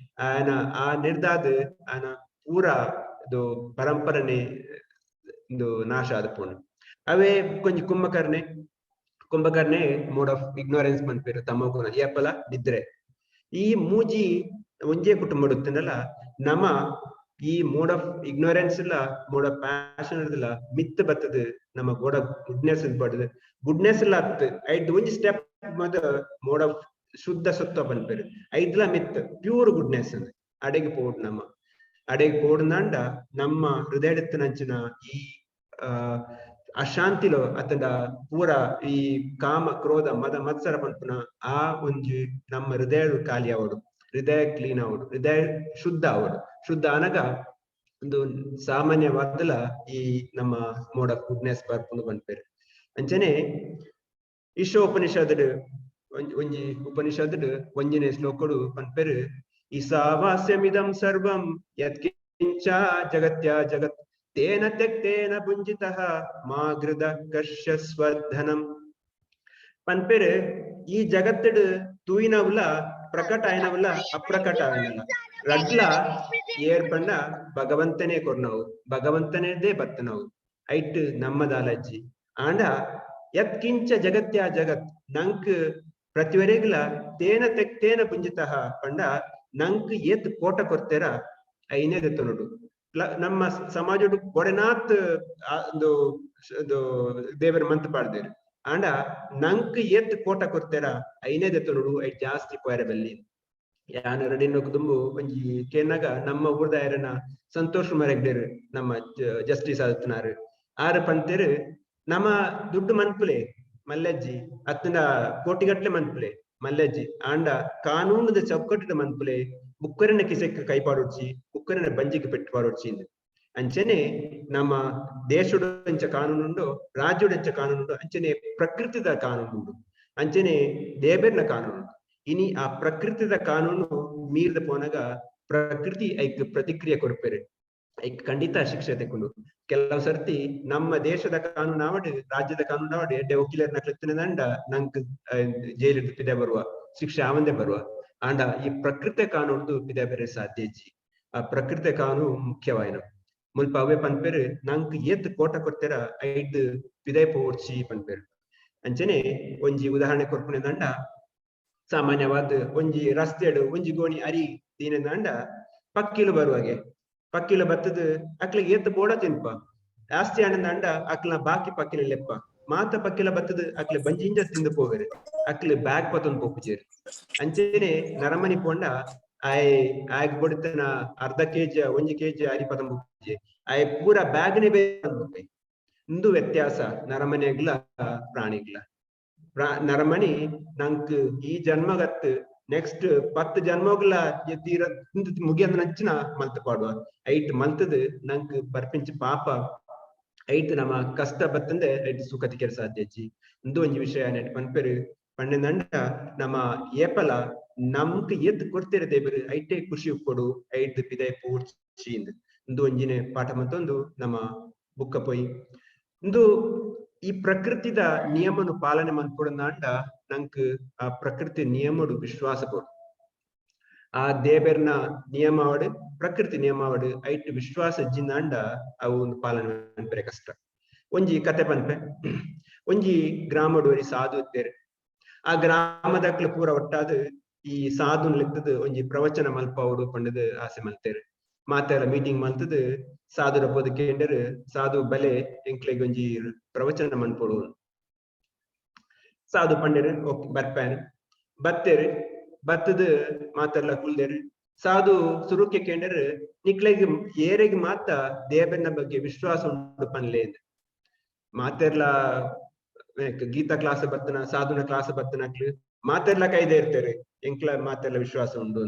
ಆಯನ ಆ ನಿರ್ದಾದ್ ಆನ ಪೂರಾ ಇದು ಪರಂಪರನೆ ಇಂದು ನಾಶ ಆದ ಪೋಣು. ಅವೇ ಕೊಂಚ ಕುಂಭಕರ್ಣೆ, ಕುಂಭಕರ್ಣೆ ಮೋಡ್ ಆಫ್ ಇಗ್ನೋರೆನ್ಸ್ ಮನ್ಪೇರು, ತಮೋಗುಣ, ಏಪಲ ನಿದ್ರೆ. ಈ ಮೂಜಿ ಒಂಜೇ ಕುಟುಂಬ ಇತ್ತನಲ್ಲ ನಮ ಈ ಮೋಡ್ ಆಫ್ ಇಗ್ನೋರೆನ್ಸ್ ಇಲ್ಲ ಮೋಡ್ ಆಫ್ ಪ್ಯಾಷನ್ ಇಲ್ಲ ಮಿತ್ ಬತ್ತದ ನಮ್ಮ ಮೋಡ್ ಆಫ್ ಗುಡ್ನೆಸ್ ಬಡದು ಗುಡ್ನೆಸ್ ಇಲ್ಲ ಅತ್ ಐದ್ ಒಂಜಿ ಸ್ಟೆಪ್ ಮೋಡ್ ಆಫ್ ಶುದ್ಧ ಸತ್ವ ಪನ್ಪೇರು ಐದ್ಲ ಮಿತ್ ಪ್ಯೂರ್ ಗುಡ್ನೆಸ್ ಅಂದ್ ಅಡೆಗೆ ಪೋಡ್ ನಮ್ಮ ಅಡೆಗೆ ಪೋಡ್ನಾಂಡ ನಮ್ಮ ಹೃದಯಡತ್ತನಂಚಿನ ಈ ಅಶಾಂತಿಲೋ ಅತಂಡ ಪೂರ ಈ ಕಾಮ ಕ್ರೋಧ ಮದ ಮತ್ಸರ ಪನ್ಪುನ ಆ ಒಂಜಿ ನಮ್ಮ ಹೃದಯ ಖಾಲಿ ಆವಡು, ಹೃದಯ ಕ್ಲೀನ್ ಆವಡು, ಹೃದಯ ಶುದ್ಧ ಆವಡು. ಶುದ್ಧ ಅನಗ ಒಂದು ಸಾಮಾನ್ಯವಾದಲ ಈ ನಮ್ಮ ಮೋಡ್ ಆಫ್ ಗುಡ್ನೆಸ್ ಬರ್ಪುಂಡು ಪನ್ಪೇರು. ಅಂಚನೆ ಈಶೋಪನಿಷದ್ ಒಂಜಿ ಉಪನಿಷದ್ ಒಂಜಿನೇ ಶ್ಲೋಕಡು ಪನ್ಪೇರು ಈಸಾವಾಸ್ಯಮಿದಂ ಸರ್ವಂ ಯತ್ಕಿಂಚ ಜಗತ್ಯ ಜಗತ್ ತೇನ ತ್ಯಕ್ತೇನ ಭುಂಜಿತಃ ಮಾ ಗೃಧ ಕಶ್ಯ ಸ್ವಧನಂ ಪನ್ಪೇರು. ಈ ಜಗತ್ತಡು ತೂಯಿನವುಲ ಪ್ರಕಟ అయినవుల ಅಪ್ರಕಟ అయిನಲ್ಲ ರಡ್ಲ ಏರ್ಪಂಡ ಭಗವಂತನೇ ಕೊರ್ನವು, ಭಗವಂತನೇದೇ ಬತ್ತನವು ಐಟ್ ನಮ್ಮದಾಲಜ್ಜಿ. ಆಂಡ ಯತ್ಕಿಂಚ ಜಗತ್ಯ ಜಗತ್ ನಂಕ್ ಪ್ರತಿವರೆಗ್ಲ ತೇನ ತೆಕ್ತೇನ ಪುಂಜಿತಃ ಪಂಡ ನಂಕ್ ಏತ್ ಕೋಟ ಕೊರ್ತೆರ ಐನೇ ದೆತ್ತೊನುಡು. ನಮ್ಮ ಸಮಾಜಡು ಬೊಡೆನಾತ್ ಒಂದು ಒಂದು ದೇವರ ಮಂತ್ ಪಾಡ್ದೇರು ಆಂಡ ನಂಕ್ ಏತ್ ಕೋಟ ಕೊರ್ತೆರ ಐನೇ ದೆತ್ತೊನುಡು, ಐಟ್ ಜಾಸ್ತಿ ಪೋಯರೆ ಬಲ್ಲಿ. ಯಾನ ರೆಡಿನೊಕ್ ದುಂಬು ಒಂಜಿ ಕೇನಾಗ ನಮ್ಮ ಊರ್ದಾಯರನ ಸಂತೋಷ್ ಕುಮಾರ್ ಹೆಗ್ಡೆರ್ ನಮ್ಮ ಜಸ್ಟಿಸ್ ಆದತ್ನಾರು ಆರು ಪಂತೇರು, ನಮ್ಮ ದುಡ್ಡು ಮನ್ಪುಲೆ ಮಲ್ಲಜ್ಜಿ ಅತ್ತಂಡ ಕೋಟಿಗಟ್ಲೆ ಮನ್ಪುಲೆ ಮಲ್ಲಜ್ಜಿ, ಆಂಡ ಕಾನೂನುದ ಚೌಕಟ್ಟಿದ ಮನ್ಪುಲೆ, ಬುಕ್ಕರಿನ ಕಿಸೆಕ್ ಕೈ ಪಾಡೊಡ್ಚಿ, ಬುಕ್ಕರಿನ ಬಂಜಿಗೆ ಪೆಟ್ಟು ಪಾಡೊಡ್ಚಿ. ಅಂಚನೆ ನಮ್ಮ ದೇಶಡು ಅಂಚ ಕಾನೂನುಂಡು, ರಾಜ್ಯಡು ಅಂಚ ಕಾನೂನುಂಡು, ಅಂಚನೆ ಪ್ರಕೃತಿದ ಕಾನೂನುಂಡು, ಅಂಚನೆ ದೇಬೆರ್ನ ಕಾನೂನು. ಇನಿ ಆ ಪ್ರಕೃತಿದ ಕಾನೂನು ಮೀರ್ದ ಪೋನಾಗ ಪ್ರಕೃತಿ ಐಕ್ ಪ್ರತಿಕ್ರಿಯೆ ಕೊರ್ಪೆರು, ಐಕ್ ಖಂಡಿತ ಶಿಕ್ಷೆ ತೆಕೊಂಡು. ಕೆಲವು ಸರ್ತಿ ನಮ್ಮ ದೇಶದ ಕಾನೂನು ಆವಡ್, ರಾಜ್ಯದ ಕಾನೂನು ಆವಡ್, ಎಡ್ಡೆ ವಕೀಲರ್ನ ದಂಡ ನಂಕ್ ಜೈಲು ಪಿದೆ ಬರುವ, ಶಿಕ್ಷೆ ಆವಂದೆ ಬರುವ. ಆಂಡ ಈ ಪ್ರಕೃತಿ ಕಾನೂನು ಪಿದೆ ಬೇರೆ ಸಾಧ್ಯ ಇಜ್ಜಿ. ಆ ಪ್ರಕೃತಿ ಕಾನೂನು ಮುಖ್ಯವಾಯಿನ ಮುಲ್ಪ ಅವೇ ಪನ್ಪೇರು, ನಂಕ್ ಏತ್ ಕೋಟ ಕೊರ್ತೆರ ಐದ್ ಪಿದೈ ಪೋರ್ಚಿ ಪನ್ಪೇರು. ಅಂಚನೆ ಒಂಜಿ ಉದಾಹರಣೆ ಕೊರ್ಪುನೆ ದಂಡ, ಸಾಮಾನ್ಯವಾದ ಒಂಜಿ ರಸ್ತೆಡು ಒಂಜಿ ಗೋಣಿ ಅರಿ ದೀನಂಡ ಪಕ್ಕಿಲು ಬರುವಾಗೆ ಪಕ್ಕಿಲು ಬತ್ತದ ಅಕ್ಲಿಗೆ ಏತ್ ಬೋಡ ತಿನ್ಪ ಜಾಸ್ತಿ ಆನಂದ ಅಕ್ಲ ಬಾಕಿ ಪಕ್ಕಿಲ ಲೆಪ್ಪ ಮಾತ ಪಕ್ಕಿಲ ಬತ್ತದ ಅಕ್ಲೆ ಬಂಜಿಂಜ ತಿಂದು ಪೋವೆರು, ಅಕ್ಲೆ ಬ್ಯಾಗ್ ಪತ್ತೊಂದು ಪೋಪುಜೇರು. ಅಂಚನೆ ನರಮನಿ ಪೋಂಡ ಆಯ್ ಆಯ್ ಬೊಡಿತನ ಅರ್ಧ ಕೆಜಿ ಒಂಜಿ ಕೆಜಿ ಅರಿ ಪತೊಂದು ಪೋಪುಜೆ, ಆಯ್ ಪೂರ ಬ್ಯಾಗ್ನೆ ಪೋಪೆ. ಇಂದು ವ್ಯತ್ಯಾಸ ನರಮನೆಗ್ಲ ಪ್ರಾಣಿಗ್ಲ. ನರಮನಿ ನಂಕ್ ಈ ಜನ್ಮಗತ್ ನೆಕ್ಸ್ಟ್ 10 ಜನ್ಮಗ್ಲ ತೀರ ಮುಗಿಯಂದ ನಂಚಿನ ಮಲ್ತ್ ಪಾಡುವ ಐಟ್ ಮಲ್ತದ ನಂಕ್ ಬರ್ಪಿಂಚ ಪಾಪ ಐಟ್ ನಮ್ಮ ಕಷ್ಟ ಬತ್ತಂದೆ ಐಟ್ ಸುಖ ತಿಕ್ಕೆರೆ ಸಾಧ್ಯ ಅಜ್ಜಿ. ಇಂದು ಒಂಜಿ ವಿಷಯ ನೆಟ್ ಪನ್ಪೆರು ಪಂಡೆಂದಂಡ ನಮ್ಮ ಏಪಲ ನಮ್ಕ್ ಏತ್ ಕೊಡ್ತೀರ ದೇವರು ಐಟೇ ಖುಷಿ ಉಪ್ಪೊಡು, ಐಟ್ ಪಿದೈ ಪೂರ್ಚಿ ಇಂದು ಇಂದು ಒಂಜಿನೆ ಪಾಠ ಮತ್ತೊಂದು ನಮ್ಮ ಬುಕ್ಕ ಪೋಯಿ. ಇಂದು ಈ ಪ್ರಕೃತಿದ ನಿಯಮನು ಪಾಲನೆ ಮನ್ಪೊಡಂದಾಂಡ ನಂಕ್ ಆ ಪ್ರಕೃತಿ ನಿಯಮಡು ವಿಶ್ವಾಸ ಕೊಡು. ಆ ದೇಬೆರ್ನ ನಿಯಮಾವಡು ಪ್ರಕೃತಿ ನಿಯಮಾವಡು ಐಟ್ ವಿಶ್ವಾಸ ಜಿಂದಾಂಡ ಅವು ಒಂದು ಪಾಲನೆ ಮನ್ಪೆರೆ ಕಷ್ಟ. ಒಂಜಿ ಕತೆ ಪನ್ಪೆ, ಒಂಜಿ ಗ್ರಾಮಡು ಒರಿ ಸಾಧು ಇತ್ತೇರು. ಆ ಗ್ರಾಮದಕ್ಲು ಪೂರ ಒಟ್ಟಾದ್ ಈ ಸಾಧುನ್ ಲೆತ್ತದ ಒಂಜಿ ಪ್ರವಚನ ಮಲ್ಪಾವಡು ಪಂಡದು ಆಸೆ ಮಲ್ತೇರು. ಮಾತೆಲ್ಲ ಮೀಟಿಂಗ್ ಮಲ್ತದ ಸಾಧುರ ಪೋದು ಕೇಂಡರು, ಸಾಧು ಬಲೆ ಎಂಕ್ಲೆಗ್ ಒಂಜಿ ಪ್ರವಚನ ಮನ್ಪೊಡು. ಸಾಧು ಪಂಡರು ಓಕೆ ಬರ್ಪ್ಯಾನ್ ಬತ್ತೇರು. ಬತ್ತದ ಮಾತೆಲ್ಲ ಕುಲ್ದೇರು. ಸಾಧು ಸುರುಕೆ ಕೇಂಡರು, ನಿಕ್ಲೆಗ್ ಏರೆಗ್ ಮಾತ ದೇವನ ಬಗ್ಗೆ ವಿಶ್ವಾಸ ಉಂಡು ಪನ್ಲೆ. ಮಾತೆರ್ಲ ಗೀತಾ ಕ್ಲಾಸ್ ಬತ್ತನ ಸಾಧುನ ಕ್ಲಾಸ್ ಬತ್ತನಕ್ಲು ಮಾತೆರ್ಲ ಕೈದೆ ಇರ್ತಾರೆ, ಎಂಕ್ಲ ಮಾತೆರ್ಲ ವಿಶ್ವಾಸ ಉಂಡು.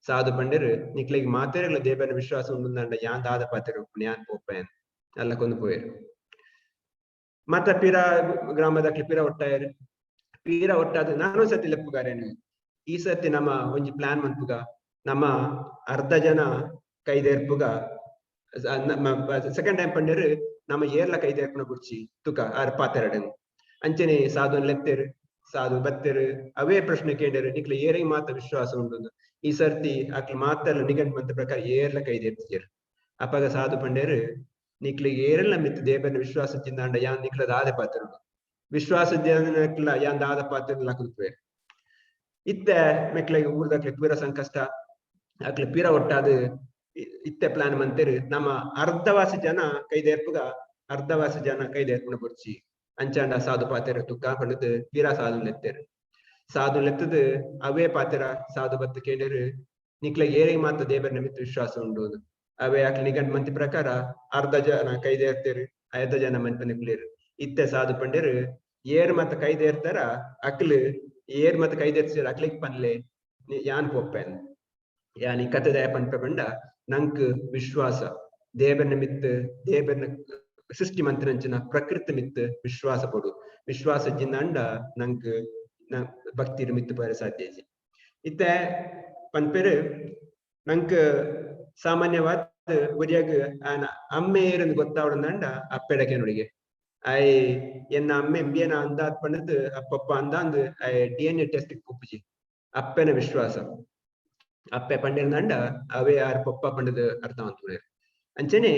ಸಾಧು ಪಂಡರು ನಿಕ್ಲೆಗ್ ಮಾತೆರ್ಲ ದೇವನ ವಿಶ್ವಾಸ ಉಂಡು ಅಂಡ ಯಾನ್ ದಾದ ಪಾತೆರು ಯಾನ್ ಪೋಪೇನ್ ಅಲ್ಲ ಕೊಂದು ಪೋಯರು. ಮತ್ತ ಪೀರ ಗ್ರಾಮದಕ್ಲು ಪೀರ ಒಟ್ಟಾಯರು. ಪೀರ ಒಟ್ಟಾದ ನಾನು ಸತಿ ಲೆಪ್ಪುಗಾರೇನು ಈ ಸತಿ ನಮ್ಮ ಒಂಜಿ ಪ್ಲಾನ್ ಮನ್ಪುಗ, ನಮ್ಮ ಅರ್ಧ ಜನ ಕೈದೇರ್ಪುಗ ಸೆಕೆಂಡ್ ಟೈಮ್ ಪಂಡರು ನಮ್ಮ ಏರ್ಲ ಕೈದೇರ್ಪುನ ಕುರ್ಚಿ ತುಕ ಆರ್ ಪಾತೆರಡನ್. ಅಂಚನೆ ಸಾಧುನ್ ಲೆತ್ತೇರು, ಸಾಧು ಬತ್ತೇರು, ಅವೇ ಪ್ರಶ್ನೆ ಕೇಂಡರು, ನಿಕ್ಲೆ ಏರಿಗೆ ಮಾತ ವಿಶ್ವಾಸ ಉಂಟು. ಈ ಸರ್ತಿ ಅಕ್ಲು ಮಾತೆಲ್ಲ ನಿಘಂಟ್ ಮಂತ ಪ್ರಕಾರ ಏರ್ಲ ಕೈದೇರ್ತಿಜೇರು. ಅಪಗ ಸಾಧು ಪಂಡೇರು, ನಿಕ್ಲೆ ಏರೆಲ್ಲ ಮಿತ್ ದೇವನ ವಿಶ್ವಾಸ ಚಿಂದಾಂಡ ಯಾನ್ ನಿಕ್ಲ ದಾದ ಪಾತ್ರ ವಿಶ್ವಾಸ ಯಾನ್ ದಾದ ಪಾತ್ರ ಲಕುಪೇರು. ಇತ್ತೆ ಮೆಕ್ಲೆಗ್ ಊರ್ದಕ್ಲೆ ಪೀರ ಸಂಕಷ್ಟ ಅಕ್ಲೆ ಪೀರ ಒಟ್ಟಾದ ಇತ್ತೆ ಪ್ಲಾನ್ ಮಂತೇರು ನಮ್ಮ ಅರ್ಧವಾಸಿ ಜನ ಕೈದೇರ್ಪುಗ ಅರ್ಧವಾಸಿ ಜನ ಕೈದೇರ್ಪುನ ಬುರ್ಚಿ. ಅಂಚಾಂಡ ಸಾಧು ಪಾತೆರ ತುಕ್ಕ ಪಂಡದು ಪೀರ ಸಾಧು ಲೆತ್ತೇರು. ಸಾಧು ಲೆತ್ತದು ಅವೇ ಪಾತೆರ ಸಾಧು ಬತ್ತು ಕೇಂಡರು, ನಿಕ್ಲೆ ಏರಿಗೆ ಮಾತ ದೇವರ ನಿಮಿತ್ತ ವಿಶ್ವಾಸ ಉಂಡು. ಅವೇ ಅಕ್ಲೆ ನಿಘಂಟ್ ಮಂತಿ ಪ್ರಕಾರ ಅರ್ಧ ಜನ ಕೈದೇರ್ತೇರು, ಅರ್ಧ ಜನ ಮನ್ಪನೆ ಕುಲೇರು. ಇತ್ತೆ ಸಾಧು ಪಂಡೇರು ಏರ್ ಮತ್ತ ಕೈದೇರ್ತಾರ ಅಕ್ಲು ಏರ್ ಮತ್ತ ಕೈದೇರ್ತಾರ ಅಕ್ಲಿಗ್ ಪನ್ಲೆ ಯಾನ್ ಪೋಪ್ಪೇನ್ ಯಾನ್ ಈ ಕತೆ ದಯ ಪನ್ಪೆ ಪಂಡ ನಂಕ್ ವಿಶ್ವಾಸ ದೇವರ ನಿಮಿತ್ತ ದೇವರನ ಸೃಷ್ಟಿ ಮಂತ್ರಂಚನ ಪ್ರಕೃತಿ ಮಿತ್ ವಿಶ್ವಾಸ ಪಡು. ವಿಶ್ವಾಸ ಜಿಂದಾಂಡ ನಂಕ್ ಭಕ್ತಿ ಮಿತ್ತು ಪೋರೆ ಸಾಧ್ಯ. ಇತ್ತೆ ಪನ್ಪೆರು ನಂಕ್ ಸಾಮಾನ್ಯವಾದ ಒರಿಯಾಗ ಆನ ಅಮ್ಮೆ ಏರಂದು ಗೊತ್ತಾವಡಂದಾಂಡ ಅಪ್ಪೆಡಕೆ ನೋಡಿಗೆ ಆಯ್ ಎನ್ನ ಅಮ್ಮೆ ಎಂಬಿಯನ ಅಂದಾದ್ ಪಂಡದು ಅಪ್ಪಪ್ಪ ಅಂದಾಂದ್ ಆಯ್ ಡಿಎನ್ಎ ಟೆಸ್ಟ್ ಪೊಪ್ಪುಜಿ. ಅಪ್ಪೆನ ವಿಶ್ವಾಸ ಅಪ್ಪೆ ಪಂಡಿರ್ದಂಡ ಅವೇ ಆರ್ ಪೊಪ್ಪ ಪಂಡದು ಅರ್ಥ ಅಂತುಳೇರು. ಅಂಚನೆ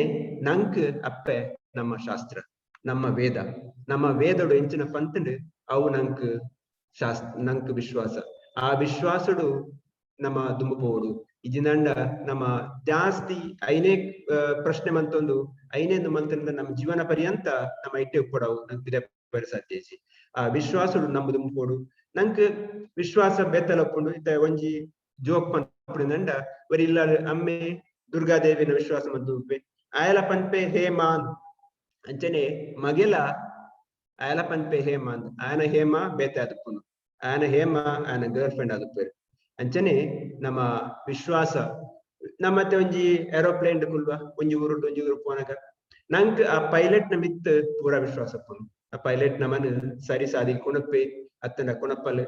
ನಂಕ್ ಅಪ್ಪೆ ನಮ್ಮ ಶಾಸ್ತ್ರ, ನಮ್ಮ ವೇದ. ನಮ್ಮ ವೇದಡು ಎಂಚಿನ ಪಂತಂಡು ಅವು ನಂಕ್ ಶಾಸ್ತ್ರ, ನಂಕ್ ವಿಶ್ವಾಸ. ಆ ವಿಶ್ವಾಸಡು ನಮ್ಮ ದುಂಬು ಪೋವೊಡು. ಇಜಿನಂಡ ನಮ್ಮ ಜಾಸ್ತಿ ಐನೇ ಪ್ರಶ್ನೆ ಮಂತೊಂದು ಐನೇಂದು ಮಂತಂದ ನಮ್ಮ ಜೀವನ ಪರ್ಯಂತ ನಮ್ಮ ಇಟ್ಟೆ ಉಪ್ಪಡವು ನಂಕ್ ಪಿರ ಸಾಧ್ಯಜಿ. ಆ ವಿಶ್ವಾಸಡು ನಮ್ಮ ದುಂಬು ಪೋಡು. ನಂಕ್ ವಿಶ್ವಾಸ ಬೆತ್ತಲಪ್ಪುಂಡು. ಇತ್ತ ಒಂಜಿ ಜೋಕ್ ಪನ್ಪುಂಡ ಒರಿ ಇಲ್ಲ ಅಮ್ಮೆ ದುರ್ಗಾದೇವಿನ ವಿಶ್ವಾಸ ಮಂತು ಉಪ್ಪೆ ಆಯಲ ಪನ್ಪೆ ಹೇಮಾನ್, ಅಂಚನೆ ಮಗೆಲ ಆಯಲ ಪನ್ಪೆ ಹೇಮಾನ್, ಆಯನ ಹೇಮ ಬೇತೆ ಆದುಪ್ಪುನು, ಆಯನ ಹೇಮ ಆಯನ ಗರ್ಲ್ ಫ್ರೆಂಡ್ ಆದುಪ್ಪೇರು. ಅಂಚನೆ ನಮ್ಮ ವಿಶ್ವಾಸ ನಮ್ಮತ್ತೆ ಒಂಜಿ ಏರೋಪ್ಲೇನ್ ಕುಲ್ವ ಒಂಜಿ ಊರುಡ್ದು ಒಂಜಿ ಊರು ಪೋನಗ ನಂಕ್ ಆ ಪೈಲಟ್ ನ ಮಿತ್ ಪೂರ ವಿಶ್ವಾಸ ಪುನು. ಆ ಪೈಲಟ್ ನಮನ್ ಸರಿ ಸಾದಿ ಕುಣಪ್ಪೆ ಅತ್ತನ ಕುಣಪ್ಪಲ್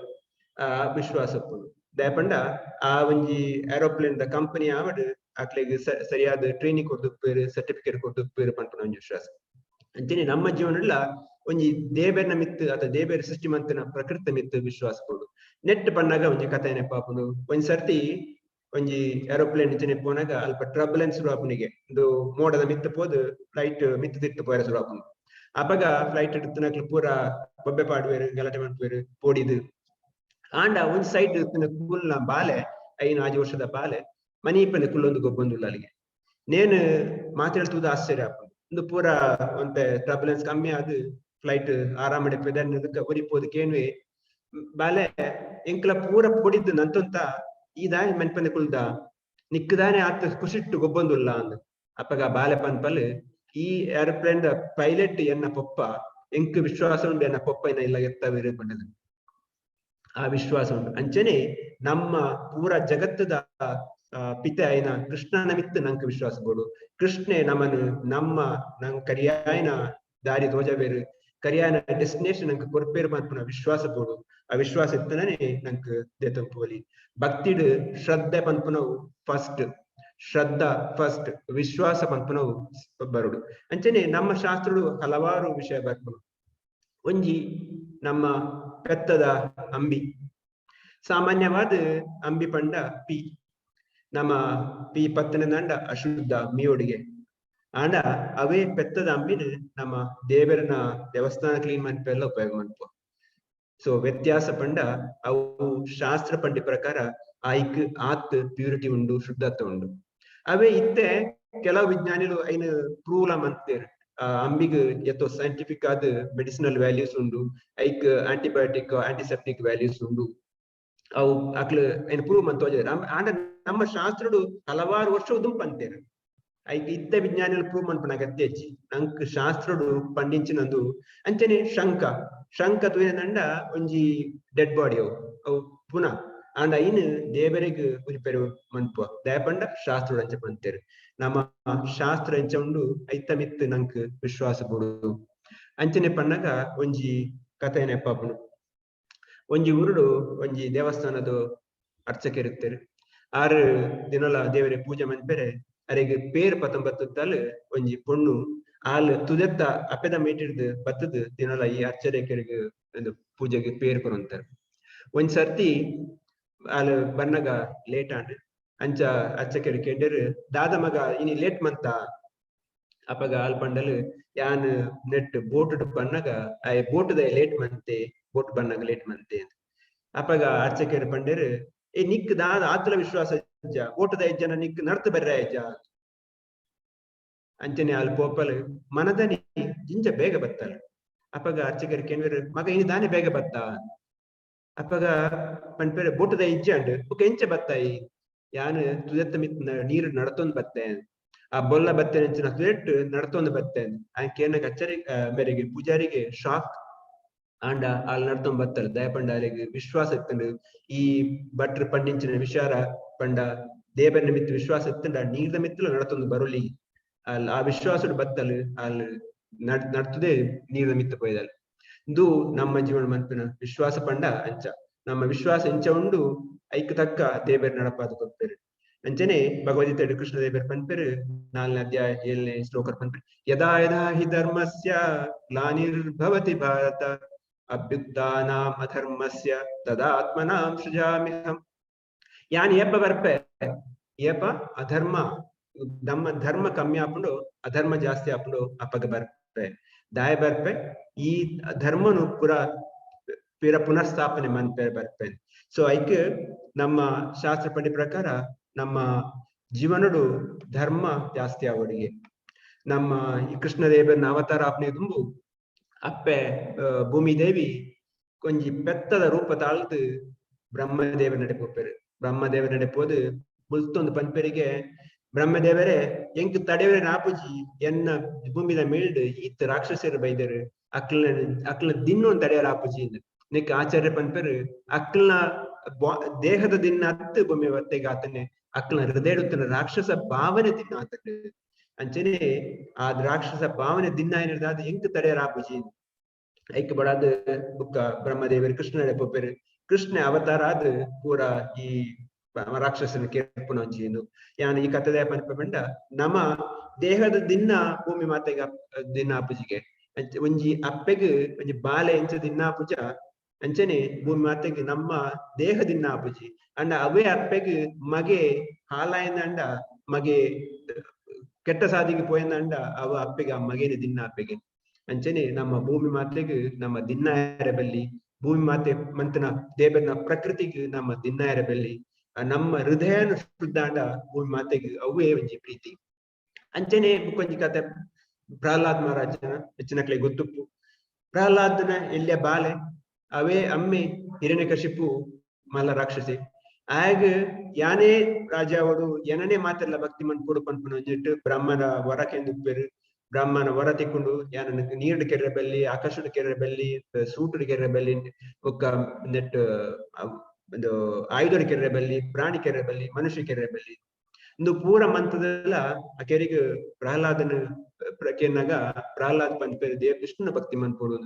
ಆ ವಿಶ್ವಾಸ ಪುನು. ದಯಪಂಡ ಆ ಒಂಜಿ ಏರೋಪ್ಲೇನ್ the company ಆವಡ್ ಅಕ್ಲೆಗ್ ಸರಿಯಾದ ಟ್ರೈನಿಂಗ್ ಕೊರ್ದುಪ್ಪೇರು, ಸರ್ಟಿಫಿಕೇಟ್ ಕೊರ್ದುಪ್ಪೇರು ಪನ್ಪುನ ಒಂಜಿ ವಿಶ್ವಾಸ. ಅಂಚನೆ ನಮ್ಮ ಜೀವನಡ್ಲ ಒಂಜಿ ದೇವೆರ್ನ ಮಿತ್ ಅಥವಾ ದೇವೇರ್ ಸೃಷ್ಟಿ ಮಂತನ ಪ್ರಕೃತಿ ಮಿತ್ ವಿಶ್ವಾಸ ಕೊಡು. ನೆಟ್ ಪಣ್ಣಾಗ ಒಂಜಿ ಕಥೆ ನೆನಪಾಪುಂಡು. ಒಂಜಿ ಸರ್ತಿ ಒಂಜಿ ಏರೋಪ್ಲೇನ್ ಇಂಚನೆ ಪೋನಾಗ ಅಲ್ಪ ಟ್ರಬುಲೆನ್ಸ್ ಶುರು ಆಪುನಿಗೆ, ಒಂದು ಮೋಡದ ಮಿತ್ ಪೋದು ಫ್ಲೈಟ್ ಮಿತ್ ತಿರ್ತು ಪೋಯರ ಶುರು ಆಪುಂಡು. ಅಪಗ ಫ್ಲೈಟ್ ಇತ್ತನಕ್ಲು ಪೂರ ಬೊಬ್ಬೆ ಪಾಡುವೆರು, ಗಲಾಟೆ ಮಾಡ್ಪೇರು ಪೋಡಿದು. ಆಂಡ ಒಂಜಿ ಸೈಡ್ ಕುಲ್ನ ಬಾಲೆ, 5 ವರ್ಷದ ಬಾಲೆ ಮನೀಪನೆ ಕುಲ್ಲೊಂದು ಗೊಬ್ಬೊಂದುಲ್ಲ ಅಲ್ಲಿಗೆ. ನೇನು ಮಾತಾಡ್ತುವುದು ಆಶ್ಚರ್ಯ ಆಪುಂಡು. ಒಂದು ಪೂರ ಒಂತೆ ಟ್ರಬುಲೆನ್ಸ್ ಕಮ್ಮಿ ಆದ್ ಫ್ಲೈಟ್ ಆರಾಮಡೆ ಪೆದನ್ನದಕ್ಕೆ ಒರಿಪೋದು ಕೇನ್ವೆ ಬಾಲೆ ಎಂಕ್ಲ ಪೂರ ಪೊಡಿದ್ದು ನಂತೊಂತ ಈ ದಾನಿ ಮನ್ಪನೆ ಕುಲ್ದ ನಿಕ್ಕದಾನೆ ಆತ ಖುಷಿಟ್ಟು ಗೊಬ್ಬೊಂದುಲ್ಲ ಅಂದ್. ಅಪ್ಪಗ ಬಾಲೆ ಪನ್ಪಲ್ ಈ ಏರೋಪ್ಲೇನ್ ಪೈಲಟ್ ಎನ್ನ ಪೊಪ್ಪ, ಎಂಕ್ ವಿಶ್ವಾಸ ಉಂಡು ಎನ್ನ ಪೊಪ್ಪ ಎನ್ನ ಇಲ್ಲ ಎತ್ತವೇರು ಪಂಡದು. ಆ ವಿಶ್ವಾಸ ಉಂಟು. ಅಂಚನೆ ನಮ್ಮ ಪೂರ ಜಗತ್ತದ ಪಿತೆ ಆಯ್ನ ಕೃಷ್ಣನ ಮಿತ್ತು ನಂಕ್ ವಿಶ್ವಾಸ ಬೋಡು. ಕೃಷ್ಣೆ ನಮನು ನಮ್ಮ ನಂಗ್ ಕರಿಯಾಯನ ದಾರಿ ತೋಜಬೇರು, ಕರಿಯಾಯನ ಡೆಸ್ಟಿನೇಷನ್ ನಂಕ್ ಕೊರ್ಪೇರು ಮನ್ಪುನ ವಿಶ್ವಾಸ ಬೋಡು. ಆ ವಿಶ್ವಾಸ ಇತ್ತನೇ ನಂಕ್ ದೇತಂಪೋಲಿ. ಭಕ್ತಿಡ್ ಶ್ರದ್ಧೆ ಪನ್ಪುನವು ಫಸ್ಟ್, ಶ್ರದ್ಧಾ ಫಸ್ಟ್, ವಿಶ್ವಾಸ ಪನ್ಪುನವು ಬರುಡು. ಅಂಚನೆ ನಮ್ಮ ಶಾಸ್ತ್ರಡು ಹಲವಾರು ವಿಷಯ ಬರ್ಪುನು. ಒಂಜಿ ನಮ್ಮ ಪೆತ್ತದ ಅಂಬಿ, ಸಾಮಾನ್ಯವಾದ ಅಂಬಿ ಪಂಡ ಪಿ, ನಮ್ಮ ಪಿ ಪತ್ತನ ದಂಡ ಅಶುದ್ಧ ಮಿಯೋಡಿಗೆ. ಆಂಡ ಅವೇ ಪೆತ್ತದ ಅಂಬಿನ ನಮ್ಮ ದೇವರನ ದೇವಸ್ಥಾನ ಕ್ಲೀನ್ ಮನ್ಪೆಲ್ಲ ಉಪಯೋಗ ಮನ್ಪು. ಸೊ ವ್ಯತ್ಯಾಸ ಪಂಡ ಅವು ಶಾಸ್ತ್ರ ಪಂಡಿ ಪ್ರಕಾರ ಆಯ್ಕ್ ಆತ್ ಪ್ಯೂರಿಟಿ ಉಂಡು, ಶುದ್ಧತ್ವ ಉಂಡು. ಅವೇ ಇತ್ತೆ ಕೆಲವು ವಿಜ್ಞಾನಿಲು ಐನ ಪ್ರೂವ್ಲ ಮಂತೇರ್. ಅಂಬಿಗ್ ಎತ್ತೋ ಸೈಂಟಿಫಿಕ್ ಆದ ಮೆಡಿಸಿನಲ್ ವ್ಯಾಲ್ಯೂಸ್ ಉಂಡು, ಐಕ್ ಆಂಟಿಬಯೋಟಿಕ್ ಆಂಟಿಸೆಪ್ಟಿಕ್ ವ್ಯಾಲ್ಯೂಸ್ ಉಂಡು. ಅವು ಅಕ್ಲು ಐನ್ ಪ್ರೂವ್ ಮಂತ ಆಂಡ ನಮ್ಮ ಶಾಸ್ತ್ರಡು ಹಲವಾರು ವರ್ಷ ಉದುಂಪ್ ಅಂತೇರು. ಐಕ್ ಇತ್ತ ವಿಜ್ಞಾನಿಲು ಪ್ರೂವ್ ಮನ್ಪುನ ಅಗತ್ಯ ಹೆಚ್ಚಿ ನಂಕ್ ಶಾಸ್ತ್ರಡು ಪಂಡಿಂಚಿನಂದು. ಅಂಚನೆ ಶಂಕ, ಶಂಕ ತೂಯನಂಡ ಒಂಜಿ ಡೆಡ್ ಬಾಡಿ ಅವು ಅವು ಪುನಃ ಆಂಡ ಐನ್ ದೇವರೆಗ್ ಉರಿಪೆರು ಮನ್ಪುವ. ದಯಪಂಡ ಶಾಸ್ತ್ರಡು ಅಂಚ ಪಂತೇರು. ನಮ್ಮ ಶಾಸ್ತ್ರ ಎಂಚ ಉಂಡು ಐತ ಮಿತ್ ನಂಕ್ ವಿಶ್ವಾಸ ಬೋಡು. ಅಂಚನೆ ಪಣ್ಣಗ ಒಂಜಿ ಕಥೆ ನೆನಪಾಪುಂಡು. ಒಂಜಿ ಊರುಡು ಒಂಜಿ ದೇವಸ್ಥಾನದ ಅರ್ಚಕರಿತ್ತೇರು. 6 ದಿನಲ ದೇವರೆ ಪೂಜೆ ಮನ್ಪೆರೆ ಅರೆಗ್ ಪೇರ್ ಪತ್ತೊಂಬತ್ತಲ್ ಒಂಜಿ ಪೊಣ್ಣು ಆಲ್ ತುದೆತ್ತ ಅಪೆದ ಮೇಟಿಡ್ದು ಬತ್ತದ್ ದಿನಲ ಈ ಅರ್ಚರೆಕರಿಗೆ ಒಂದು ಪೂಜೆಗೆ ಪೇರ್ ಕೊರಂತಾರೆ. ಒಂದ್ ಸರ್ತಿ ಆಲ್ ಬನ್ನಗ ಲೇಟ್ ಆಂಡ್. ಅಂಚ ಅರ್ಚಕರು ಕೇಂಡರು, ದಾದ ಮಗ ಇನಿ ಲೇಟ್ ಮಂತ? ಅಪಗ ಆಲ್ ಪಂಡಲ್, ಯಾನ್ ನೆಟ್ ಬೋಟ್ ಬನ್ನಗ ಆಯ್ ಬೋಟ್ the late ಮಂತೆ, ಬೋಟ್ ಬನ್ನಗ ಲೇಟ್ ಮಂತೆ. ಅಪಗ ಅರ್ಚಕರು ಪಂಡರು, ಏ ನಿಕ್ ದಾದ ಆತಲ ವಿಶ್ವಾಸ ಇಜ್ಜ, ಬೋಟದ ಇಜ್ಜನ ನಿಕ್ ನಡ್ತು ಬರ್ರೆ ಇಜ್ಜ. ಅಂಚನೆ ಆಲ್ ಪೋಪಲ್ ಮನದನಿ ಜಿಂಜ ಬೇಗ ಬತ್ತಲ್. ಅಪಗ ಅರ್ಚಕರು ಕೇನ್ವೆರ್, ಮಗ ಇನಿ ದಾನೆ ಬೇಗ ಬತ್ತ? ಅಪಗ ಪನ್ಪೆರೆ ಬೋಟದ ಇಜ್ಜ ಅಂಡ್ ಬೊಕ ಎಂಚ ಬತ್ತಾಯಿ? ಯಾನ್ ತುದೆತ್ತ ಮಿತ್ ನೀರು ನಡತೊಂದು ಬತ್ತೆ, ಆ ಬೊಲ್ಲ ಬತ್ತೆ ಅಂಚಿನ ತುದೆಟ್ಟು ನಡತೊಂದು ಬತ್ತೆ. ಆ ಕೇನಗ ಅಚ್ಚರಿ ಮೇರೆಗೆ ಪೂಜಾರಿಗೆ ಶಾಕ್. ಆಂಡ ಆಲ್ ನಡ್ತೊಂದು ಬತ್ತಲ್. ದಯಪಂಡ ಅಲೆಗ್ ವಿಶ್ವಾಸ ಇತ್ತಂಡು. ಈ ಭಟ್ರು ಪಂಡಿಂಚಿನ ವಿಚಾರ ಪಂಡ ದೇವರ ಮಿತ್ತು ವಿಶ್ವಾಸ ಇತ್ತಂಡ ನೀರ್ದ ಮಿತ್ತಲು ನಡತೊಂದು ಬರುಲಿ. ಅಲ್ ಆ ವಿಶ್ವಾಸಡು ಬತ್ತಲ್ ಆಲ್ ನಡ್ತದೆ ನೀರ್ದ ಮಿತ್ತು ಪೋಯ್ದಲ್. ಇದು ನಮ್ಮ ಜೀವನ ಮನ್ಪಿನ ವಿಶ್ವಾಸ ಪಂಡ ಅಂಚ. ನಮ್ಮ ವಿಶ್ವಾಸ ಎಂಚ ಉಂಡು ಐಕ್ ತಕ್ಕ ದೇವರ್ ನಡಪಾದ ಕೊರ್ಪೆರು. ಅಂಚನೆ ಭಗವದ್ಗೀತೆ ಕೃಷ್ಣ ದೇವರ್ ಪನ್ಪೆರು 4ನೇ ಅಧ್ಯಾಯ 7ನೇ ಶ್ಲೋಕ ಪನ್ಪೆರು, ಯದಾ ಯದಾ ಹಿ ಧರ್ಮಸ್ಯ ಗ್ಲಾನಿರ್ಭವತಿ ಭಾರತ ಅಭ್ಯುತ್ಥಾನಾಂ ಅಧರ್ಮಸ್ಯ ತದಾತ್ಮನಾಂ ಸೃಜಾಮ್ಯಹಂ. ಯಾನ್ ಏಪ ಬರ್ಪೆ ಏಪ ಅಧರ್ಮ ನಮ್ಮ ಧರ್ಮ ಕಮ್ಮಿ ಆಪುಂಡು ಅಧರ್ಮ ಜಾಸ್ತಿ ಆಪುಂಡು ಅಪಗ ಬರ್ಪೆ. ದಾಯ ಬರ್ಪೆ ಈ ಧರ್ಮನು ಪುರ ಪಿರ ಪುನರ್ಸ್ಥಾಪನೆ ಮನ್ಪೆ ಬರ್ಪೆ. ಸೊ ಐಕ್ ನಮ್ಮ ಶಾಸ್ತ್ರ ಪಂಡಿ ಪ್ರಕಾರ ನಮ್ಮ ಜೀವನಡು ಧರ್ಮ ಜಾಸ್ತಿ ಆವಡಿಗೆ. ನಮ್ಮ ಈ ಕೃಷ್ಣದೇವನ ಅವತಾರ ಆಪ್ನೆ ದುಂಬು ಅಪ್ಪೆ ಭೂಮಿ ದೇವಿ ಕೊಂಜಿ ಪೆತ್ತದ ರೂಪ ತಾಳ್ದು ಬ್ರಹ್ಮದೇವ ನಡೆಪೋಪೆರು. ಬ್ರಹ್ಮದೇವ ನಡೆಪೋದು ಮುಲ್ತೊಂದು ಪನ್ಪೆರಿಗೆ ಬ್ರಹ್ಮದೇವರೇ ಎಂಕ್ ತಡೆವರೆ ನಾಪುಜಿ ಎನ್ನ ಭೂಮಿದ ಮೇಲ್ಡ್ ಈತ್ ರಾಕ್ಷಸರು ಬೈದರು ಅಕ್ಲ ಅಕ್ಲ ದಿನ್ನೊಂದು ತಡೆಯರ ಆಪುಜಿ. ನಿಕ್ ಆಚಾರ್ಯ ಪನ್ಪೆರು ಅಕ್ಲನ ದೇಹದ ದಿನ ಹತ್ತು ಭೂಮಿ ಒತ್ತೆಗೆ ಆತನೆ ಅಕ್ಲನ ಹೃದಯ ರಾಕ್ಷಸ ಭಾವನೆ ದಿನ ಆತನೆ. ಅಂಚನೆ ಆ ರಾಕ್ಷಸ ಭಾವನೆ ದಿನ ಏನಿರ್ತದೆ ಅದು ಎಂಕ್ ತಡೆಯರ ಆಪುಜಿ. ಐಕ್ ಬಡಾದ ಬುಕ್ಕ ಬ್ರಹ್ಮದೇವರು ಕೃಷ್ಣ ಪೊಪ್ಪೆರು ಕೃಷ್ಣ ಅವತಾರ ಆದ್ ಪೂರ ಈ ರಾಕ್ಷಸನ ಕೇರ್ಪುನಂಚಿಂದು. ಯಾನ್ ಈ ಕಥೆದ ಪನ್ಪ ಪಂಡ ನಮ್ಮ ದೇಹದ ದಿನ ಭೂಮಿ ಮಾತೆಗೆ ದಿನ ಅಪ್ಪುಜಿಗೆ ಒಂಜಿ ಅಪ್ಪೆಗ್ ಒಂಜಿ ಬಾಲೆ ಎಂಚ ದಿನ ಪೂಜ ಅಂಚನೆ ಭೂಮಿ ಮಾತೆಗೆ ನಮ್ಮ ದೇಹ ದಿನ ಅಪ್ಪುಜಿ. ಅಂಡ ಅವೇ ಅಪ್ಪೆಗ್ ಮಗೆ ಹಾಲಾಯಂದ ಮಗೆ ಕೆಟ್ಟ ಸಾದಿಗೆ ಪೋಯಂದ ಅವ ಅಪ್ಪೆಗೆ ಆ ಮಗೇನೆ ದಿನ ಅಪ್ಪೆಗೆ. ಅಂಚನೆ ನಮ್ಮ ಭೂಮಿ ಮಾತೆಗೆ ನಮ್ಮ ದಿನ ಬಲ್ಲಿ ಭೂಮಿ ಮಾತೆ ಮಂತನ ದೇವನ ಪ್ರಕೃತಿಗೆ ನಮ್ಮ ದಿನ ಬೆಲ್ಲಿ ನಮ್ಮ ಹೃದಯನ ಶುದ್ಧಾಂಡ ಭೂಮಿ ಮಾತೆಗೆ ಅವೇ ಒಂಜಿ ಪ್ರೀತಿ. ಅಂಚನೆ ಬುಕ್ಕೊಂಜಿ ಕತೆ ಪ್ರಹ್ಲಾದ್ ಮಹಾರಾಜನ ಹೆಚ್ಚಿನಕ್ಲೆ ಗೊತ್ತುಪ್ಪು. ಪ್ರಹ್ಲಾದನ ಎಲ್ಲಿಯ ಬಾಲೆ ಅವೇ ಅಮ್ಮೆ ಹಿರಣ್ಯಕಶಿಪು ಮಲ್ಲ ರಾಕ್ಷಸಿ ಆಗ ಯಾನೇ ರಾಜಾವಡು ಏನನೇ ಮಾತೆಲ್ಲ ಭಕ್ತಿ ಮನ್ಪುಡು ಪನ್ಪುನ ಒಂಜಿಟ್ಟು ಬ್ರಹ್ಮನ ವರ ಕೆಂದುಪ್ಪೇರು. ಬ್ರಹ್ಮನ ವರ ತಿಕ್ಕೊಂಡು ಯಾನ ನೀರ್ಡ್ ಕೆರೆ ಬಲ್ಲಿ ಆಕಾಶದ ಕೆರೆ ಬಲ್ಲಿ ಸೂಟುಡು ಕೆರೆ ಬಲ್ಲಿ ಬೊಕ್ಕ ನೆಟ್ ಒಂದು ಆಯುಧದ ಕೆರೆ ಬಲ್ಲಿ ಪ್ರಾಣಿ ಕೆರೆ ಬಲ್ಲಿ ಮನುಷ್ಯ ಕೆರೆ ಬಲ್ಲಿ ಇಂದು ಪೂರ ಮಂತದೆಲ್ಲ ಆ ಕೆರೆಗೆ ಪ್ರಹ್ಲಾದನ ಕೇನಾಗ ಪ್ರಹ್ಲಾದ್ ಪನ್ಪೇರು ದೇವ ವಿಷ್ಣುನ ಭಕ್ತಿ ಮನ್ಪೋಡು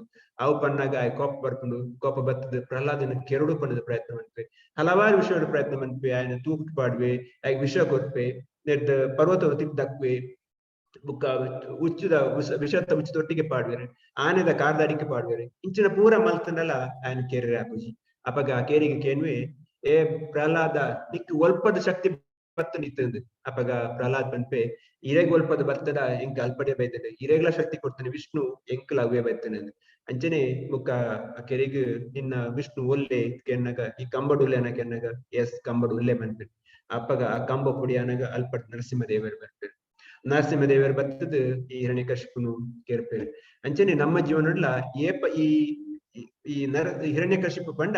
ಅವು ಪನ್ನಾಗ ಆ ಕೋಪ ಬರ್ಕೊಂಡು ಕೋಪ ಬತ್ತದ ಪ್ರಹ್ಲಾದನ ಕೆರಡು ಪಣ್ಣದ ಪ್ರಯತ್ನ ಮನ್ಪೆ ಹಲವಾರು ವಿಷಯದ ಪ್ರಯತ್ನ ಮನ್ಪೆ ಆಯನ ತೂಕುಟ್ ಪಾಡ್ವೆ ಆಯ್ ವಿಷ ಕೊರ್ಪೆ ನೆಟ್ ಪರ್ವತ ತಿದ್ದಾಕ್ವೆ ಬುಕ್ಕ ಉಚ್ಚುದ ವಿಷತ್ತ ಉಚ್ಚದೊಟ್ಟಿಗೆ ಪಾಡ್ವೇರೆ ಆನೆದ ಕಾರ್ದಾಡಿಕೆ ಪಾಡ್ವೇರೆ ಇಂಚಿನ ಪೂರ ಮಲ್ತನಲ್ಲ ಆಯನ ಕೆರೆ ಆಪುಜಿ. ಅಪಗ ಆ ಕೇರಿಗೆ ಕೇನ್ವೆ ಏ ಪ್ರಹ್ಲಾದ ನಿಕ್ ಒಲ್ಪದ ಶಕ್ತಿ ಬತ್ತ ನಿತ್ತಂದು. ಅಪಗ ಪ್ರಹ್ಲಾದ್ ಪನ್ಪೆ ಇರೆಗ್ ಒಲ್ಪದ ಬರ್ತದ ಎಂಕ್ ಅಲ್ಪಡೆ ಬೈತದೆ ಇರೆಗ್ಲ ಶಕ್ತಿ ಕೊಡ್ತಾನೆ ವಿಷ್ಣು ಎಂಕ್ಲ ಅವೇ ಬೈತಾನೆ. ಅಂಚನೆ ಮುಕ್ಕ ಆ ಕೆರೆಗ್ ನಿನ್ನ ವಿಷ್ಣು ಒಲ್ಲೆ ಕೆನ್ನಾಗ ಈ ಕಂಬಡ್ ಉಲ್ಲೆ ಅನ್ನ ಕೆನ್ನಾಗ ಎಸ್ ಕಂಬಡ್ ಉಲ್ಲೆ ಪನ್ಪೆ. ಅಪ್ಪಗ ಆ ಕಂಬ ಪುಡಿ ಅನಗ ಅಲ್ಪಟ್ ನರಸಿಂಹದೇವರು ಬರ್ಪೇರು. ನರಸಿಂಹದೇವರು ಬತ್ತದ ಈ ಹಿರಣ್ಯಕಶಿಪುನು ಕೇರ್ಪೇರು. ಅಂಚನೆ ನಮ್ಮ ಜೀವನಡ್ಲ ಏಪ ಈ ಈ ನರ ಹಿರಣ್ಯಕಶಿಪು ಪಂಡ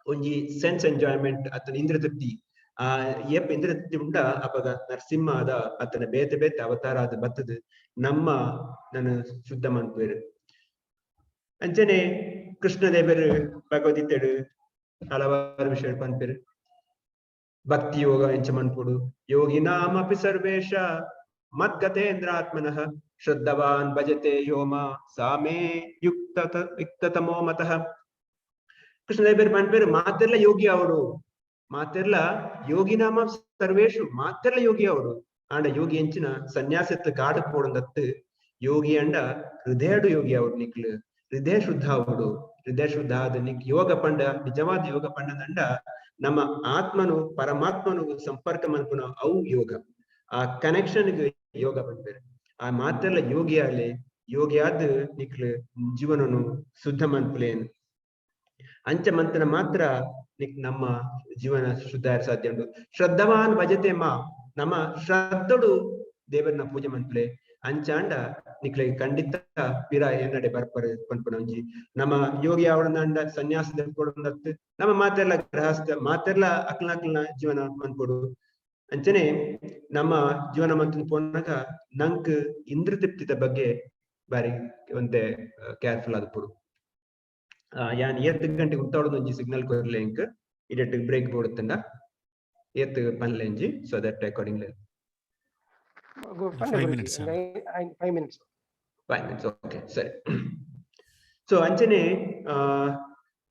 ಒಂಜಿ ಸೆನ್ಸ್ ಎಂಜಾಯ್ಮೆಂಟ್ ಅತನ ಇಂದ್ರ ತೃಪ್ತಿ ಆ ಏಪ ಇಂದ್ರ ತೃಪ್ತಿ ಉಂಡ ಅಪಗ ನರಸಿಂಹ ಆದ ಅತನ ಬೇತೆ ಬೇತೆ ಅವತಾರ ಆದ ಬತ್ತದ ನಮ್ಮ ನನ್ನ ಶುದ್ಧ ಮನ್ಪೇರು. ಅಂಚನೆ ಕೃಷ್ಣದೇವರು ಭಗವದ್ಗೀತೆಡು ಹಲವಾರು ವಿಷಯ ಪನ್ಪೇರು. ಭಕ್ತಿ ಯೋಗ ಎಂಚ ಮನ್ಪುಡು ಯೋಗಿನಾಮಪಿ ಸರ್ವೇಶ ಮದ್ಗತೇಂದ್ರಾತ್ಮನಃ ಶ್ರದ್ಧವಾನ್ ಭಜತೆ ಯೋಮ ಸಾಮೇ ಯುಕ್ತ ಯುಕ್ತತಮೋ ಮತಃ. ಕೃಷ್ಣದೇವರು ಪನ್ಪೇರು ಮಾತೆಲ್ಲ ಯೋಗಿ ಅವಡು ಮಾತೆಲ್ಲ ಯೋಗಿನಾಮ ಸರ್ವೇಶು ಮಾತೆಲ್ಲ ಯೋಗಿ ಅವಡು ಆಂಡ ಯೋಗಿ ಎಂಚಿನ ಸನ್ಯಾಸತ್ತು ಕಾಡು ಪೋಡಂದತ್ತು ಯೋಗಿ ಅಂಡ ಹೃದಯಡು ಯೋಗಿ ಅವಡು ನಿಕ್ಲು ಹೃದಯ ಶುದ್ಧ ಅವಡು ಹೃದಯ ಶುದ್ಧ ಆದ ನಿಕ್ ಯೋಗ ಪಂಡ ನಿಜವಾದ ಯೋಗ ಪಂಡದಂಡ ನಮ್ಮ ಆತ್ಮನು ಪರಮಾತ್ಮನು ಸಂಪರ್ಕ ಮನ್ಪುನ ಅವು ಯೋಗ ಆ ಕನೆಕ್ಷನ್ ಯೋಗ ಪನ್ಪೇರು. ಆ ಮಾತೆಲ್ಲ ಯೋಗಿ ಆಲೆ ಯೋಗಿ ಆದ ನಿಕ್ಲು ಜೀವನನು ಶುದ್ಧ ಮನ್ಪುಲೇನು ಅಂಚ ಮಂತನ ಮಾತ್ರ ನಿಕ್ ನಮ್ಮ ಜೀವನ ಶುದ್ಧ ಸಾಧ್ಯ ಉಂಟು. ಶ್ರದ್ಧವಾನ್ ಭಜತೆ ಮಾ ನಮ್ಮ ಶ್ರದ್ಧಡು ದೇವರನ್ನ ಪೂಜೆ ಮನ್ಪುಲೆ ಅಂಚಾಂಡ ನಿಕ್ಲೆ ಖಂಡಿತ ಪಿರ ಎನ್ನಡೆ ಬರ್ಪರೆ ಪನ್ಪುನ ಒಂಜಿ ನಮ್ಮ ಯೋಗಿ ಅವಡಂಡ ಸನ್ಯಾಸ ಕೊಡಂದತ್ತು ನಮ್ಮ ಮಾತೆಲ್ಲ ಗೃಹಸ್ಥ ಮಾತೆಲ್ಲ ಅಕ್ಲನ ಜೀವನ ಮನ್ಪೊಡು. ಅಂಚನೆ ನಮ್ಮ ಜೀವನ ಮಂತನ ಪೋನಾಗ ನಂಕ್ ಇಂದ್ರ ತೃಪ್ತಿದ ಬಗ್ಗೆ ಬಾರಿ ಒಂತೆ ಕೇರ್ಫುಲ್ ಆದಪೊಡು. ಯಾನ್ ಏತ್ ಗಂಟೆಗೆ ಉಂತಾವೊಂದು ಒಂಜಿ ಸಿಗ್ನಲ್ ಕೊರ್ಲೆ ಎಂಕ್ ಇಡೆಟ್ ಬ್ರೇಕ್ ಬೋಡುತ್ತಂಡ ಏತ್ ಪನ್ಲೆ ಒಂಜಿ so that accordingly. 5 minutes. 5 minutes. 5 minutes, okay, ಸರಿ. ಸೊ ಅಂಚನೆ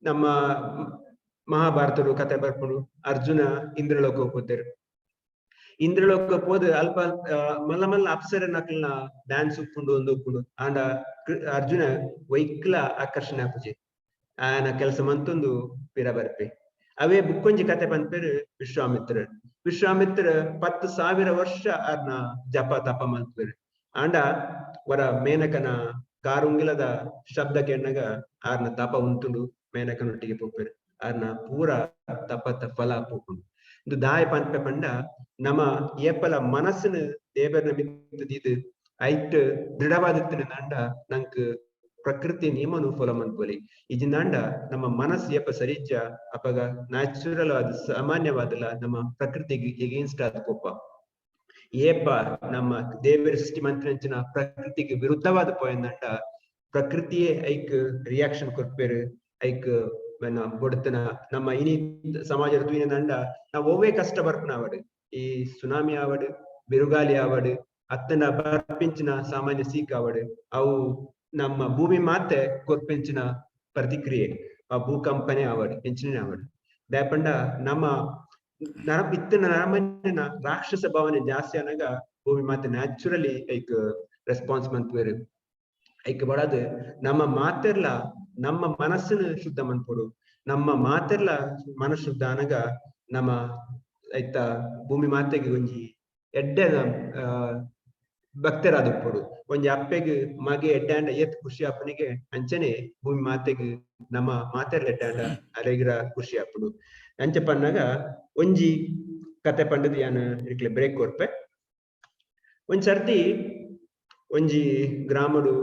ನಮ್ಮ ಮಹಾಭಾರತರು ಕತೆ ಬರ್ಪುಂಡು. ಅರ್ಜುನ ಇಂದ್ರಲೋಕ ಹೋಗ್ತಾರೆ. ಇಂದ್ರಲೋಕ ಪೋದು ಅಲ್ಪ ಮಲ್ಲ ಮಲ್ಲ ಅಪ್ಸರ ನಕಲ್ನ ಡ್ಯಾನ್ಸ್ ಉಪ್ಪುಂಡು ಒಂದು ಉಪ್ಪುಂಡು ಆಂಡ ಅರ್ಜುನ ವೈಕ್ಲ ಆಕರ್ಷಣೆ ಆಪುಜಿ ಆನ ಕೆಲಸ ಮಂತೊಂದು ಪಿರ ಬರ್ಪೆ. ಅವೇ ಬುಕ್ಕೊಂಜಿ ಕತೆ ಪನ್ಪೇರು ವಿಶ್ವಾಮಿತ್ರ. ವಿಶ್ವಾಮಿತ್ರ 10,000 ವರ್ಷ ಅರ್ನ ಜಪ ತಪ ಮಲ್ಪೇರು. ಆಂಡ ವರ ಮೇನಕನ ಕಾರುಂಗಿಲದ ಶಬ್ದ ಕೆಣ್ಣಗ ಆರ್ನ ತಪ ಉಂತುಂಡು ಮೇನಕನೊಟ್ಟಿಗೆ ಪೋಪೆರ್ ಆರ್ನ ಪೂರ ತಪತ್ತ ಫಲ ಪೋಪುಂಡು. ಇಂದು ದಾಯ ಪನ್ಪೆ ಪಂಡ ನಮ ಏಪಲ ಮನಸ್ಸಿನ ದೇವರನ ಮಿತ್ತ ದೀದ್ ಐಟ್ ದೃಢವಾದಿತ್ತಿನ ನಂಕ್ ಪ್ರಕೃತಿ ನಿಯಮನು ಫಾಲೋ ಮನ್ಪೊಲಿ. ಇಜಿಂದಾಂಡ ನಮ್ಮ ಮನಸ್ಸು ಏಪ ಸರಿಜ್ಜ ಅಪಗ ನ್ಯಾಚುರಲ್ ಆದ ಸಾಮಾನ್ಯವಾದಲ್ಲ ನಮ್ಮ ಪ್ರಕೃತಿಗೆ ಎಗೇನ್ಸ್ಟ್ ಆದ ಕೋಪ. ಏಪ ನಮ್ಮ ದೇವರ ಸೃಷ್ಟಿ ಮಂತ್ರಂಚಿನ ಪ್ರಕೃತಿಗೆ ವಿರುದ್ಧವಾದ ಪೋಯಂದಂಡ ಪ್ರಕೃತಿಯೇ ಐಕ್ ರಿಯಾಕ್ಷನ್ ಕೊರ್ಪೇರು ಐಕ್ ಬೊಡತನ. ನಮ್ಮ ಇನಿ ಸಮಾಜ ತೂಯಿನದಂಡ ನಾವು ಒವ್ವೇ ಕಷ್ಟ ಬರ್ಪನ ಆವಡ್, ಈ ಸುನಾಮಿ ಆವಡ್, ಬಿರುಗಾಳಿ ಆವಡ್, ಅತ್ತನ ಬರ್ಪಿಂಚಿನ ಸಾಮಾನ್ಯ ಸೀಕ್ ಆವಡ್, ಅವು ನಮ್ಮ ಭೂಮಿ ಮಾತೆ ಕೊರ್ಪಿಂಚಿನ ಪ್ರತಿಕ್ರಿಯೆ, ಆ ಭೂಕಂಪನೆ ಆವಡ್ ಎಂಚಿನ ಆವಡ್. ದಾಯಪಂಡ ನಮ್ಮ ನರ ಇತ್ತಿನ ನರಮನ್ಯನ ರಾಕ್ಷಸ ಭಾವನೆ ಜಾಸ್ತಿ ಆನಾಗ ಭೂಮಿ ಮಾತೆ ನ್ಯಾಚುರಲಿ ಐಕ್ ರೆಸ್ಪಾನ್ಸ್ ಮನ್ಪುವೆರು. ಐಕ್ ಬಡದು ನಮ್ಮ ಮಾತೆರ್ಲ ನಮ್ಮ ಮನಸ್ಸಿನ ಶುದ್ಧ ಮನ್ಪೊಡು. ನಮ್ಮ ಮಾತೆರ್ಲ ಮನಸ್ಸು ಶುದ್ಧ ಆನಾಗ ನಮ್ಮ ಐತ ಭೂಮಿ ಮಾತೆಗೆ ಒಂಜಿ ಎಡ್ಡೆ ಭಕ್ತರಾದುಪ್ಪೊಡು. ಒಂಜಿ ಅಪ್ಪೆಗ್ ಮಗೆ ಎಡ್ಡಾಂಡ ಏತ್ ಖುಷಿ ಅಪ್ಪನಿಗೆ ಅಂಚನೆ ಭೂಮಿ ಮಾತೆಗ್ ನಮ್ಮ ಮಾತೆರ್ಲ ಎಡ್ಡಾಂಡ ಅರೆಗಿರ ಖುಷಿ ಆಪುಂಡು. ಅಂಚ ಪನ್ನಾಗ ಒಂಜಿ ಕತೆ ಪಂಡದು ಯಾನ್ ಇಕ್ಲೆ ಬ್ರೇಕ್ ಕೊರ್ಪೆ. ಒಂಜಿ ಸರ್ತಿ ಒಂಜಿ ಗ್ರಾಮಡು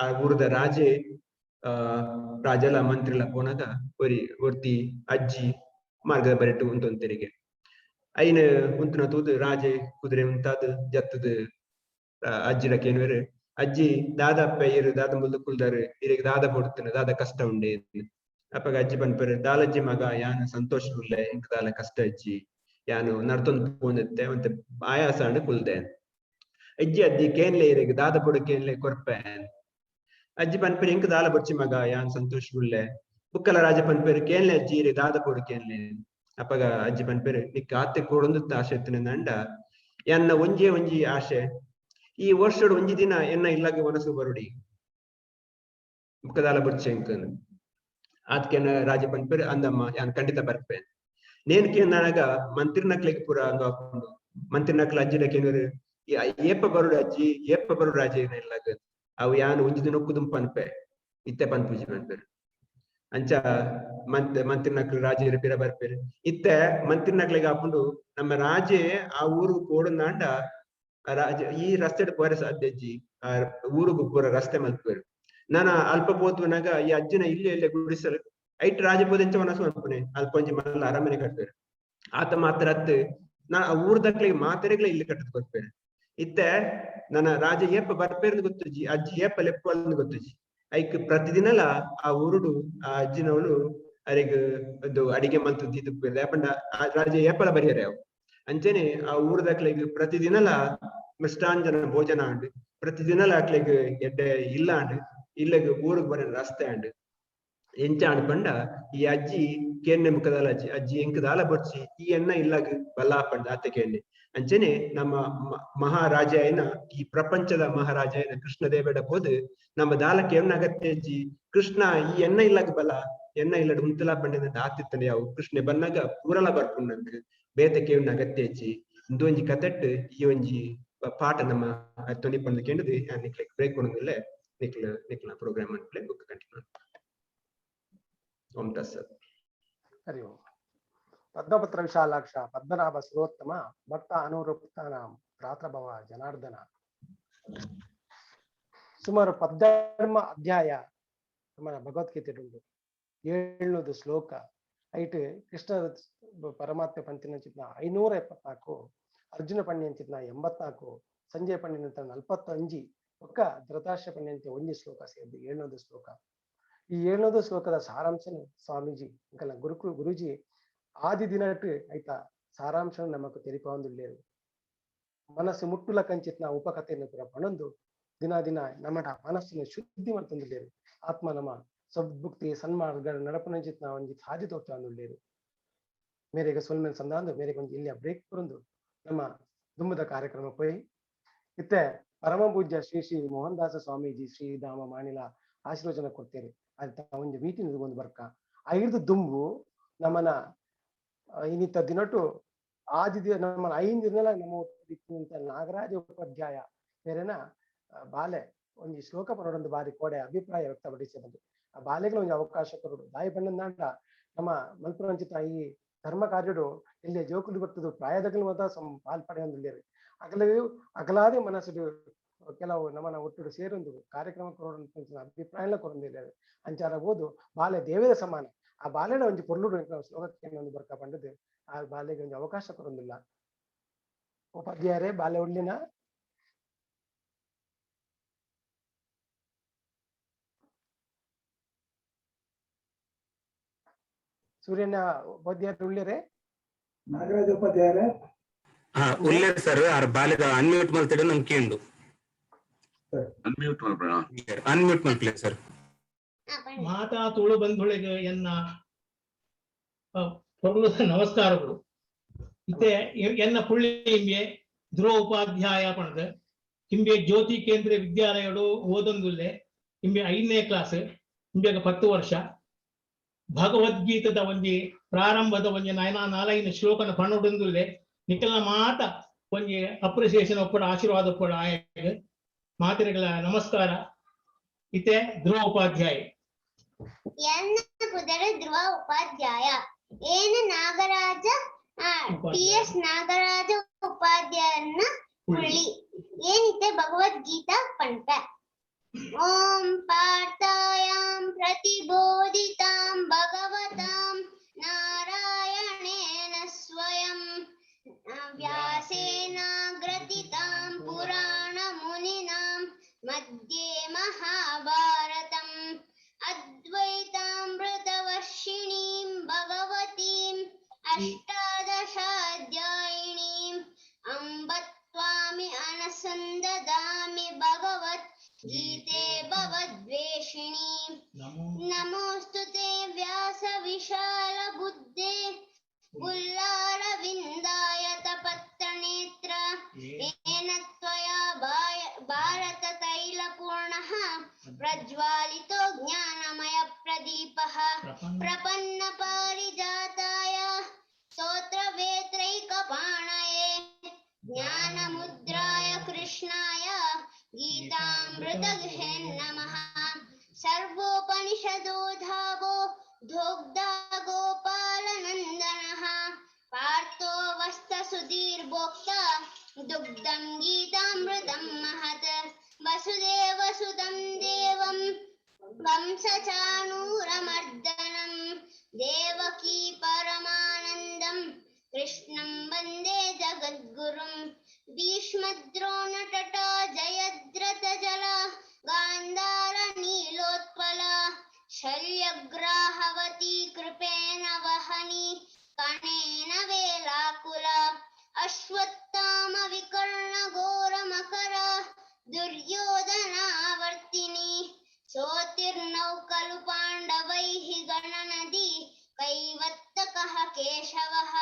ಆ ಊರದ ರಾಜೆ ಆ ರಾಜಲ ಮಂತ್ರಿಲ ಪೋನಾಗ ಒರಿ ಒರ್ತಿ ಅಜ್ಜಿ ಮಾರ್ಗದ ಬರೆಟು ಉಂತೊಂತೆರಿಗೆ ಐನ ಉಂತುನ ತೂದು ರಾಜೆ ಕುದುರೆ ಉಂತಾದ್ ಜತ್ತದು ಅಜ್ಜಿಡ ಕೇನುವೆರು, ಅಜ್ಜಿ ದಾದಪ್ಪ ಇರು ದಾದ ಮುಲ್ದು ಕುಲ್ದಾರು ಇರೆಗ್ ದಾದ ಪೊಡ್ತುನ ದಾದ ಕಷ್ಟ ಉಂಡೆ. ಅಪ್ಪಗ ಅಜ್ಜಿ ಪನ್ಪೆರು ದಾಲಜ್ಜಿ ಮಗ ಯಾನು ಸಂತೋಷ ಉಲ್ಲೆ ಇಂಕ್ ದಾಲ ಕಷ್ಟ ಅಜ್ಜಿ ಯಾನು ನಡ್ತೊಂದು ಪೋಂದಿತ್ತೆ ಒಂತೆ ಆಯಾಸ ಅಂಡ್ ಕುಲ್ದೆ. ಅಜ್ಜಿ ಅಜ್ಜಿ ಕೇನ್ಲೆ ಇರೆಗ್ ದಾದ ಪೊಡು ಕೇನ್ಲೆ ಕೊರ್ಪೆ. ಅಜ್ಜಿ ಪನ್ಪೆರು ಇಂಕ್ ದಾಲ ಬೊರ್ಚಿ ಮಗ ಯಾನ್ ಸಂತೋಷ ಉಲ್ಲೆ. ಬುಕ್ಕಲ ರಾಜ ಪನ್ಪೆರು ಕೇನ್ಲೆ ಅಜ್ಜಿ ಇರೆ ದಾದ ಪೊಡು ಕೇನ್ಲೆ. ಅಪ್ಪಗ ಅಜ್ಜಿ ಪನ್ಪೆರು ನಿಕ್ ಆತೆ ಕೊಡೊಂದು ಆಸೆ ಇತ್ತಿನ ಎನ್ನ ಒಂಜೇ ಒಂಜಿ ಆಸೆ ಈ ವರ್ಷಡ್ ಒಂಜಿ ದಿನ ಎನ್ನ ಇಲ್ಲಾಗ ಮನಸ್ಸು ಬರುಡಿ ಮುಖದಾಲ ಬುರ್ಚೆಂಕನ್. ಆತ್ಕೆನ ರಾಜ ಪನ್ಪೆರು ಅಂದಮ್ಮ ಯಾನ್ ಖಂಡಿತ ಬರ್ಪೆ. ನೇನ್ ಕೇಂದಾನಾಗ ಮಂತ್ರಿ ನಕ್ಲೆಗ್ ಪೂರ ಅಂದು ಹಾಕೊಂಡು ಮಂತ್ರಿ ನಕ್ಲ ಅಜ್ಜಿಡ ಕೇನುವರು ಏಪ ಬರುಡು ಅಜ್ಜಿ ಏಪ ಬರುಡು ರಾಜ ಇಲ್ಲಾಗ ಅವು ಯಾನ್ ಒಂಜಿ ದಿನ ಕುದುಂ ಪನ್ಪೆ ಇತ್ತೆ ಪನ್ಪುಜಿ ಪನ್ಪೆರು. ಅಂಚ ಮಂತ್ರಿ ನಕ್ಲು ರಾಜ ಪಿರ ಬರ್ಪೇರು. ಇತ್ತೆ ಮಂತ್ರಿ ನಕ್ಲೆಗ್ ಹಾಕೊಂಡು ನಮ್ಮ ರಾಜೆ ಆ ಊರು ಕೋಡುಂದಾಂಡ ರಾಜ ಈ ರಸ್ತೆ ಪೋರೆ ಸಾಧ್ಯ ಅಜ್ಜಿ ಆ ಊರುಗು ಪೂರ ರಸ್ತೆ ಮಲ್ಪೇರು. ನಾನ ಅಲ್ಪ ಪೋತುನಾಗ ಈ ಅಜ್ಜಿನ ಇಲ್ಲಿ ಎಲ್ಲೆ ಗುಡಿಸಲು ಐಟ್ ರಾಜ ಪೋದೆಂಚ ಮನಸ್ಸು ಮನ್ಪುನೆ ಅಲ್ಪ ಒಂಜಿ ಮಲ್ಲ ಅರಮನೆ ಕಟ್ಪೇರು. ಆತ ಮಾತ್ರ ಅತ್ತು ನಾ ಆ ಊರ್ದಕ್ಲಿಗೆ ಮಾತೆರೆಗ್ಲ ಇಲ್ಲಿ ಕಟ್ಟದ್ ಕೊರ್ಪೇರು. ಇತ್ತೆ ನನ್ನ ರಾಜ ಏಪ ಬರ್ಪೇರ್ದು ಗೊತ್ತುಜಿ ಅಜ್ಜಿ ಏಪ ಲೆಪ್ಪು ಗೊತ್ತುಜಿ. ಐಕ್ ಪ್ರತಿದಿನಲ ಆ ಊರುಡು ಆ ಅಜ್ಜಿನವಳು ಅರೆಗ್ ಒಂದು ಅಡಿಗೆ ಮಲ್ತದ್ದು ಯಾಪಂಡ ಆ ರಾಜ ಏಪಲ ಬರಿಯರೆ ಅವು. ಅಂಚನೆ ಆ ಊರ್ದಕ್ಲೆಗ್ ಪ್ರತಿದಿನಲ ಮಿಷ್ಟಾಂಜನ ಭೋಜನ ಆಂಡ್ ಪ್ರತಿದಿನಲ ಅಕ್ಲೆಗ್ ಎಡ್ಡೆ ಇಲ್ಲ ಆಂಡ್ ಇಲ್ಲಗ್ ಊರುಗ್ ಬರ ರಸ್ತೆ ಆಂಡ್. ಎಂಚ ಆಂಡ್ ಪಂಡ ಈ ಅಜ್ಜಿ ಕೇನ್ನೆ ಮುಖದಾಲ ಅಜ್ಜಿ ಅಜ್ಜಿ ಎಂಕ್ ದಾಲ ಬೊರ್ಚಿ ಈ ಎಣ್ಣ ಇಲ್ಲಗ್ ಬಲ್ಲ ಪಂಡ ಆತೆ ಕೇನ್ನೆ. ಅಂಚನೆ ನಮ್ಮ ಮಹಾರಾಜ ಏನ ಈ ಪ್ರಪಂಚದ ಮಹಾರಾಜ ಏನ ಕೃಷ್ಣ ದೇವೇಡ ಹೋದು ನಮ್ಮ ದಾಲ ಕೇವನ ಅಗತ್ಯ ಅಜ್ಜಿ ಕೃಷ್ಣ ಈ ಎಣ್ಣ ಇಲ್ಲಗ್ ಬಲ ಎಣ್ಣ ಇಲ್ಲಡ್ ಉಂತಲಾ ಪಂಡ ಆತಿತ್ತನೆ ಯಾವು ಕೃಷ್ಣೆ ಬನ್ನಾಗ ಪೂರಲ ಬರ್ಪುಂಡು ಬೇತೆ ಕೇವನ ಅಗತ್ಯ ಅಜ್ಜಿ. ಇಂದು ಒಂಜಿ ಕತೆಟ್ ಈ ಒಂಜಿ ಪಾಠ ನಮ್ಮ ತೊನಿ ಪಂದ್ ಕೇಂದ್ರದು ನಿಕ್ಲೆ ಬ್ರೇಕ್ ಕೊಡೋದಿಲ್ಲ ನಿಕ್ಲ ನಿಕ್ಲ ಪ್ರೋಗ್ರಾಮ್ ಅನ್ಪ್ಲೆ ಬುಕ್ ಕಂಟಿನ್ಯೂ. ಓಂ ತತ್ಸತ್. ಹರಿ ಓಂ. ಪದ್ಮಪತ್ರ ವಿಶಾಲಾಕ್ಷ ಪದ್ಮನಾಭ ಸುರೋತ್ತಮ ಭಕ್ತ ಅನುರೂಪ್ತಾನಾಂ ಭ್ರಾತೃಭವ ಜನಾರ್ದನ. ಸುಮಾರು ಪದ್ಧರ್ಮ ಅಧ್ಯಾಯ ನಮ್ಮ ಭಗವದ್ಗೀತೆ ಉಂಟು 700 ಶ್ಲೋಕ ಐಟ್ ಕೃಷ್ಣ ಪರಮಾತ್ಮ ಪಂತಿನ ಚಿತ್ನ 574, ಅರ್ಜುನ ಪಣ್ಯಂಚಿತ್ನ 84, ಸಂಜಯ ಪಣ್ಯನಂತ 45, ಒಕ್ಕ ಧೃತರಾಷ್ಟ್ರ ಪಣ್ಯಂತೆ ಒಂಜಿ ಶ್ಲೋಕ ಸೇರಿದ್ದು 700 ಶ್ಲೋಕ. ಈ 700 ಶ್ಲೋಕದ ಸಾರಾಂಶನ ಸ್ವಾಮೀಜಿ ಇಂಕಲ ಗುರುಜಿ ಆದಿ ದಿನಟ್ ಆಯ್ತಾ ಸಾರಾಂಶ ನಮಕ್ ತೆರಿಪಾವೊಂದುಲ್ಲೇರು. ಮನಸ್ಸು ಮುಟ್ಟುಲ ಕಂಚಿತ್ನ ಉಪಕಥೆಯನ್ನು ಪೂರ ಪಣೊಂದು ದಿನ ದಿನ ನಮ್ಮಡ ಮನಸ್ಸಿನ ಶುದ್ಧಿ ಮಲ್ತೊಂದುಲ್ಲೇರು. ಆತ್ಮ ನಮ್ಮ ಸದ್ಭುಕ್ತಿ ಸನ್ಮಾರ್ಗ ನಡಪುನಂಚಿತ್ನ ಒಂಜಿ ಸಾದಿ ತೋರ್ತಾಂದುಲ್ಲೇರು. ಮೇರೆಗೆ ಸೊಲ್ಮೆನ್ ಸಂದಾಂದು ಮೇರೆಗೆ ಒಂಜಿ ಇಲ್ಲಿಯ ಬ್ರೇಕ್ ಪುರಂದು ನಮ್ಮ ದುಂಬದ ಕಾರ್ಯಕ್ರಮ ಪೋಯಿ. ಇತ್ತೆ ಪರಮ ಪೂಜ್ಯ ಶ್ರೀ ಶ್ರೀ ಮೋಹನ್ ದಾಸ ಸ್ವಾಮೀಜಿ ಶ್ರೀಧಾಮ ಮಾಣಿಲ ಆಶೀರ್ವಚನ ಕೊಡ್ತೇವೆ. ಅದ ಒಂಜಿ ಮೀಟಿಂಗ್ ಒಂದು ಬರ್ಕ ಐದು ದುಂಬು ನಮ್ಮನ ಇನ್ನಿತ ದಿನಟು ಆದಿ ದಿನ ನಮ್ಮನ 5 ದಿನ ನಮ್ಮ ನಾಗರಾಜ ಉಪಾಧ್ಯಾಯ ಬೇರೆನ ಬಾಲೆ ಒಂಜಿ ಶ್ಲೋಕ ಪನೊಡೊಂದು ಬಾರಿ ಕೋಡೆ ಅಭಿಪ್ರಾಯ ವ್ಯಕ್ತಪಡಿಸಿದಂದು ಆ ಬಾಲೆಗಳ ಒಂಜಿ ಅವಕಾಶ ಕೊರಡು ದಾಯಿ ಪಂಡಂದಾಂಡ ನಮ್ಮ ಮಲ್ಪುರಂಚಿತ ಈ ಧರ್ಮ ಕಾರ್ಯಡು ಇಲ್ಲಿ ಜೋಕುಲು ಬರ್ತದು ಪ್ರಾಯದಕಲು ಮಾತ್ರ ಪಾಲ್ ಪಡೆಯೊಂದುಲ್ಲೆರ್ ಅಗಲ ಅಗಲಾದೆ ಮನಸ್ಸುಡು ಕೆಲವು ನಮನ ಒಟ್ಟುಡು ಸೇರೊಂದು ಕಾರ್ಯಕ್ರಮ ಕೊರೊಡು ಅಭಿಪ್ರಾಯಲ ಕೊರೊಂದಿಲ್ಲೆರ್ ಅಂಚಾರ ಬೋದು ಬಾಲೆ ದೇವರ ಸಮಾನ ಆ ಬಾಲೆಡ ಒಂಜಿ ಪೊರ್ಲುಡು ಶ್ಲೋಕಕ್ಕೆ ಒಂದು ಬರ್ಕ ಪಂಡದು ಆ ಬಾಲೆಗೆ ಒಂಜಿ ಅವಕಾಶ ಕೊರೊಂದಿಲ್ಲ. ಉಪಾಧ್ಯಾಯರೇ ಬಾಲೆ ಉಳ್ಳಿನ ಸೂರ್ಯನ ಉಪಾಧ್ಯಾಯರು ಉಳ್ಳೇರೆ ನಾಗರಾಜ ಉಪಾಧ್ಯಾಯರೇ ಉಲ್ಲೇರ್ ಸರ್ ಆರ್ ಬಾಲೆದ ಅನ್ಮ್ಯೂಟ್ ಮಲ್ತಿಡ ನಮ್ ಕೇಂಡು ಅನ್ಮ್ಯೂಟ್ ಮಲ್ಪಣ ಅನ್ಮ್ಯೂಟ್ ಮಲ್ಪಲೆ ಸರ್. ಮಾತಾ ತುಳು ಬಂಧುಳಿಗೆ ಎನ್ನ ಪೊರ್ಲುದ ನಮಸ್ಕಾರಗಳು. ಇತ್ತೆ ಎನ್ನ ಪುಳ್ಳಿ ಇಂಬೆ ಧ್ರುವ ಉಪಾಧ್ಯಾಯ ಪಣದ ಇಂಬೆ ಜ್ಯೋತಿ ಕೇಂದ್ರ ವಿದ್ಯಾಲಯಡು ಓದೊಂದುಲ್ಲೆ ಇಂಬೆ 5ನೇ ಕ್ಲಾಸ್ ಇಂಬೆಗ 10 ವರ್ಷ. ಭಗವದ್ಗೀತದ ಒಂಜಿ ಪ್ರಾರಂಭದ ಒಂಜಿ ನಯನ ನಾಲೈನ ಶ್ಲೋಕನ ಪಣೊಡೊಂದುಲ್ಲೆ ನಿಖಲ ಮಾತ ಒಂಜಿ ಅಪ್ರಿಸಿಯೇಷನ್ ಒಪ್ಪಡ ಆಶೀರ್ವಾದ ಒಪ್ಪಡ ಆಯಗ್ ಮಾತೆರೆಗಳ ನಮಸ್ಕಾರ. ಇತ್ತೆ ಧ್ರುವ ಉಪಾಧ್ಯಾಯ. ಎನ್ನ ಪುದರ ಧ್ರುವ ಉಪಾಧ್ಯಾಯ ಏನು ನಾಗರಾಜ ಟಿ ಎಸ್ ನಾಗರಾಜ ಉಪಾಧ್ಯಾಯನ ಹುಳಿ ಏನಿತ್ತೆ ಭಗವದ್ಗೀತಾ ಪಂಪ. ಓಂ ಪಾರ್ಥಾಯಾಂ ಪ್ರತಿಬೋಧಿತಾಂ ಭಗವತಾಂ ನಾರಾಯಣೇನ ಸ್ವಯಂ ವ್ಯಾಸೇನಾಗ್ರಥಿತಾಂ ಪುರಾಣ ಮುನಿನಾಂ मध्ये महाभारतम् अद्वैतामृतवर्षिणीं भगवतीम् अष्टादशाध्यायिनीम् अम्ब त्वामि अनसन्ददामि भगवद्गीते भवद्वेषिणीम्. नमोऽस्तु ते व्यासविशालबुद्धे पुल्लारविन्दायतपत्रनेत्र येन त्वया भारततैलपूर्णः प्रज्वालितो ज्ञानमयप्रदीपः प्रपन्नपारिजाताय स्तोत्रवेत्रैकपाणये ज्ञानमुद्राय कृष्णाय गीतामृतगृहे नमः. सर्वोपनिषदो धावो दोग्धा गोपालनन्दनः पार्थो वस्तसुधीर्भोक्ता दुग्धं गीतामृतं महत् वसुदेवसुतं देवं वंसचाणूरमर्दनं देवकी परमानन्दं कृष्णं वन्दे जगद्गुरुं. भीष्मद्रोणतटा जयद्रथजला गान्धारनीलोत्पला शल्यग्राहवती कृपेण वहनी कणेन वेलाकुला अश्वत्थाम विकर्ण घोरमकर दुर्योधनावर्तिनी सोतीर्णौ खलु पाण्डवैः गणनदी कैवत्तकः केशवः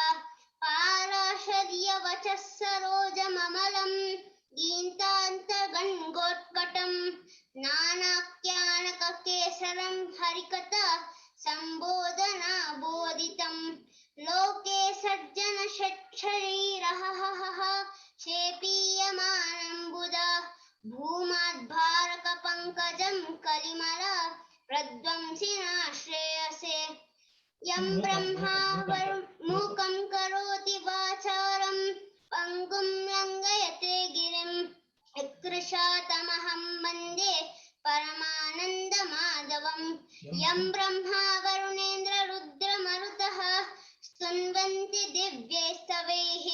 पाराशर्यवचः सरोजममलं गीतान्तगङ्गोत्कटं नानाख्यानककेसरं हरिकथा सम्बोधनाबोधितं लोके सज्जन षट्शरीरः क्षेपीयमानं बुधा भूमाद्भारकपङ्कजं कलिमल प्रध्वंसिना श्रेयसे. यं ब्रह्मा मूकं करोति वाचारं पङ्गुं लङ्घयते गिरिं यत्कृशातमहं वन्दे परमानन्दमाधवं. यं ब्रह्मा वरुणेन्द्र रुद्रमरुतः स्तुन्वन्ति दिव्यैस्तवैः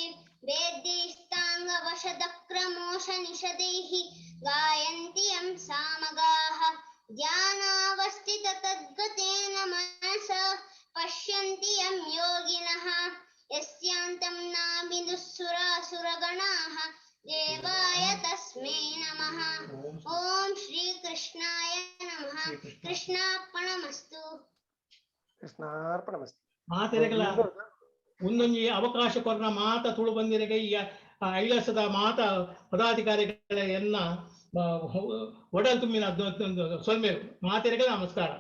वेदैस्ताङ्गवशदक्रमोशनिषदैः गायन्ति यं सामगाः. ध्यानावस्थित तद्गतेन मनसा पश्यन्ति यं योगिनः यस्यान्तं नाभिदुःसुरासुरगणाः देवाय तस्मै नमः. ॐ श्रीकृष्णाय नमः. कृष्णार्पणमस्तु. ಕೃಷ್ಣಾರ್ಪಣಮಸ್ತು. ಮಾತೆರೆಗಳ ಒಂದೊಂಜಿ ಅವಕಾಶ ಕೊರ್ನ ಮಾತ ತುಳು ಬಂದಿರಗೆ ಈ ಐಲಸದ ಮಾತ ಪದಾಧಿಕಾರಿಗಳ ಎನ್ನ ಒಡಲ್ ತುಂಬಿನ ಸೊಲ್ಮೆ ಮಾತೆರೆಗಳ ನಮಸ್ಕಾರ.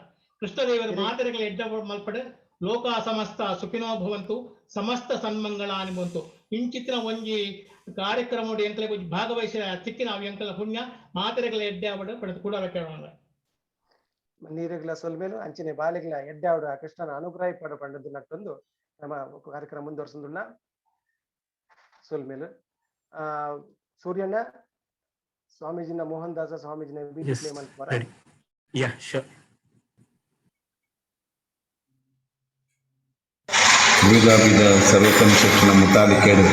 ಕೃಷ್ಣದೇವರು ಮಾತೆರೆಗಳ ಎಡ್ಡ ಮಲ್ಪಡೆ ಲೋಕ ಸಮಸ್ತ ಸುಖಿನೋ ಭವಂತು ಸಮಸ್ತ ಸನ್ಮಂಗಳಾನಿ ಬಂತು. ಇಂಚಿತ್ತಿನ ಒಂಜಿ ಕಾರ್ಯಕ್ರಮ ಎಂಕಲೆ ಭಾಗವಹಿಸಿದ ತಿಕ್ಕಿನ ಅವು ಎಂಕಲ ಪುಣ್ಯ ಮಾತೆರೆಗಳ ಎಡ್ಡೆ ಆವಡು ಪಡೆದು ಕೂಡ ಕೇಳೋಣ. ನೀರುಗಳ ಸೊಲ್ಮೇಲು ಅಂಚನೆ ಬಾಲೆಗಳ ಎಡ್ಡೆ ಆವಡು ಆ ಕೃಷ್ಣನ ಅನುಗ್ರಹ ಪಡ ಪಂಡದ್ದು ನಟ್ಟೊಂದು ನಮ್ಮ ಕಾರ್ಯಕ್ರಮ ಮುಂದುವರ್ಸೊಂದುಳ್ಳ ಸೊಲ್ಮೇಲು. ಆ ಸೂರ್ಯನ ಸ್ವಾಮೀಜಿನ ಮೋಹನ್ ದಾಸ ಸ್ವಾಮೀಜಿನ Yes, play ಮಲ್ಪರ. ready. Yeah, sure. ಗುರುಗಾಬಿದ ಸರ್ವೋತ್ತಮ ಶಿಕ್ಷಣ ಮುತಾಲಿಕೆಡು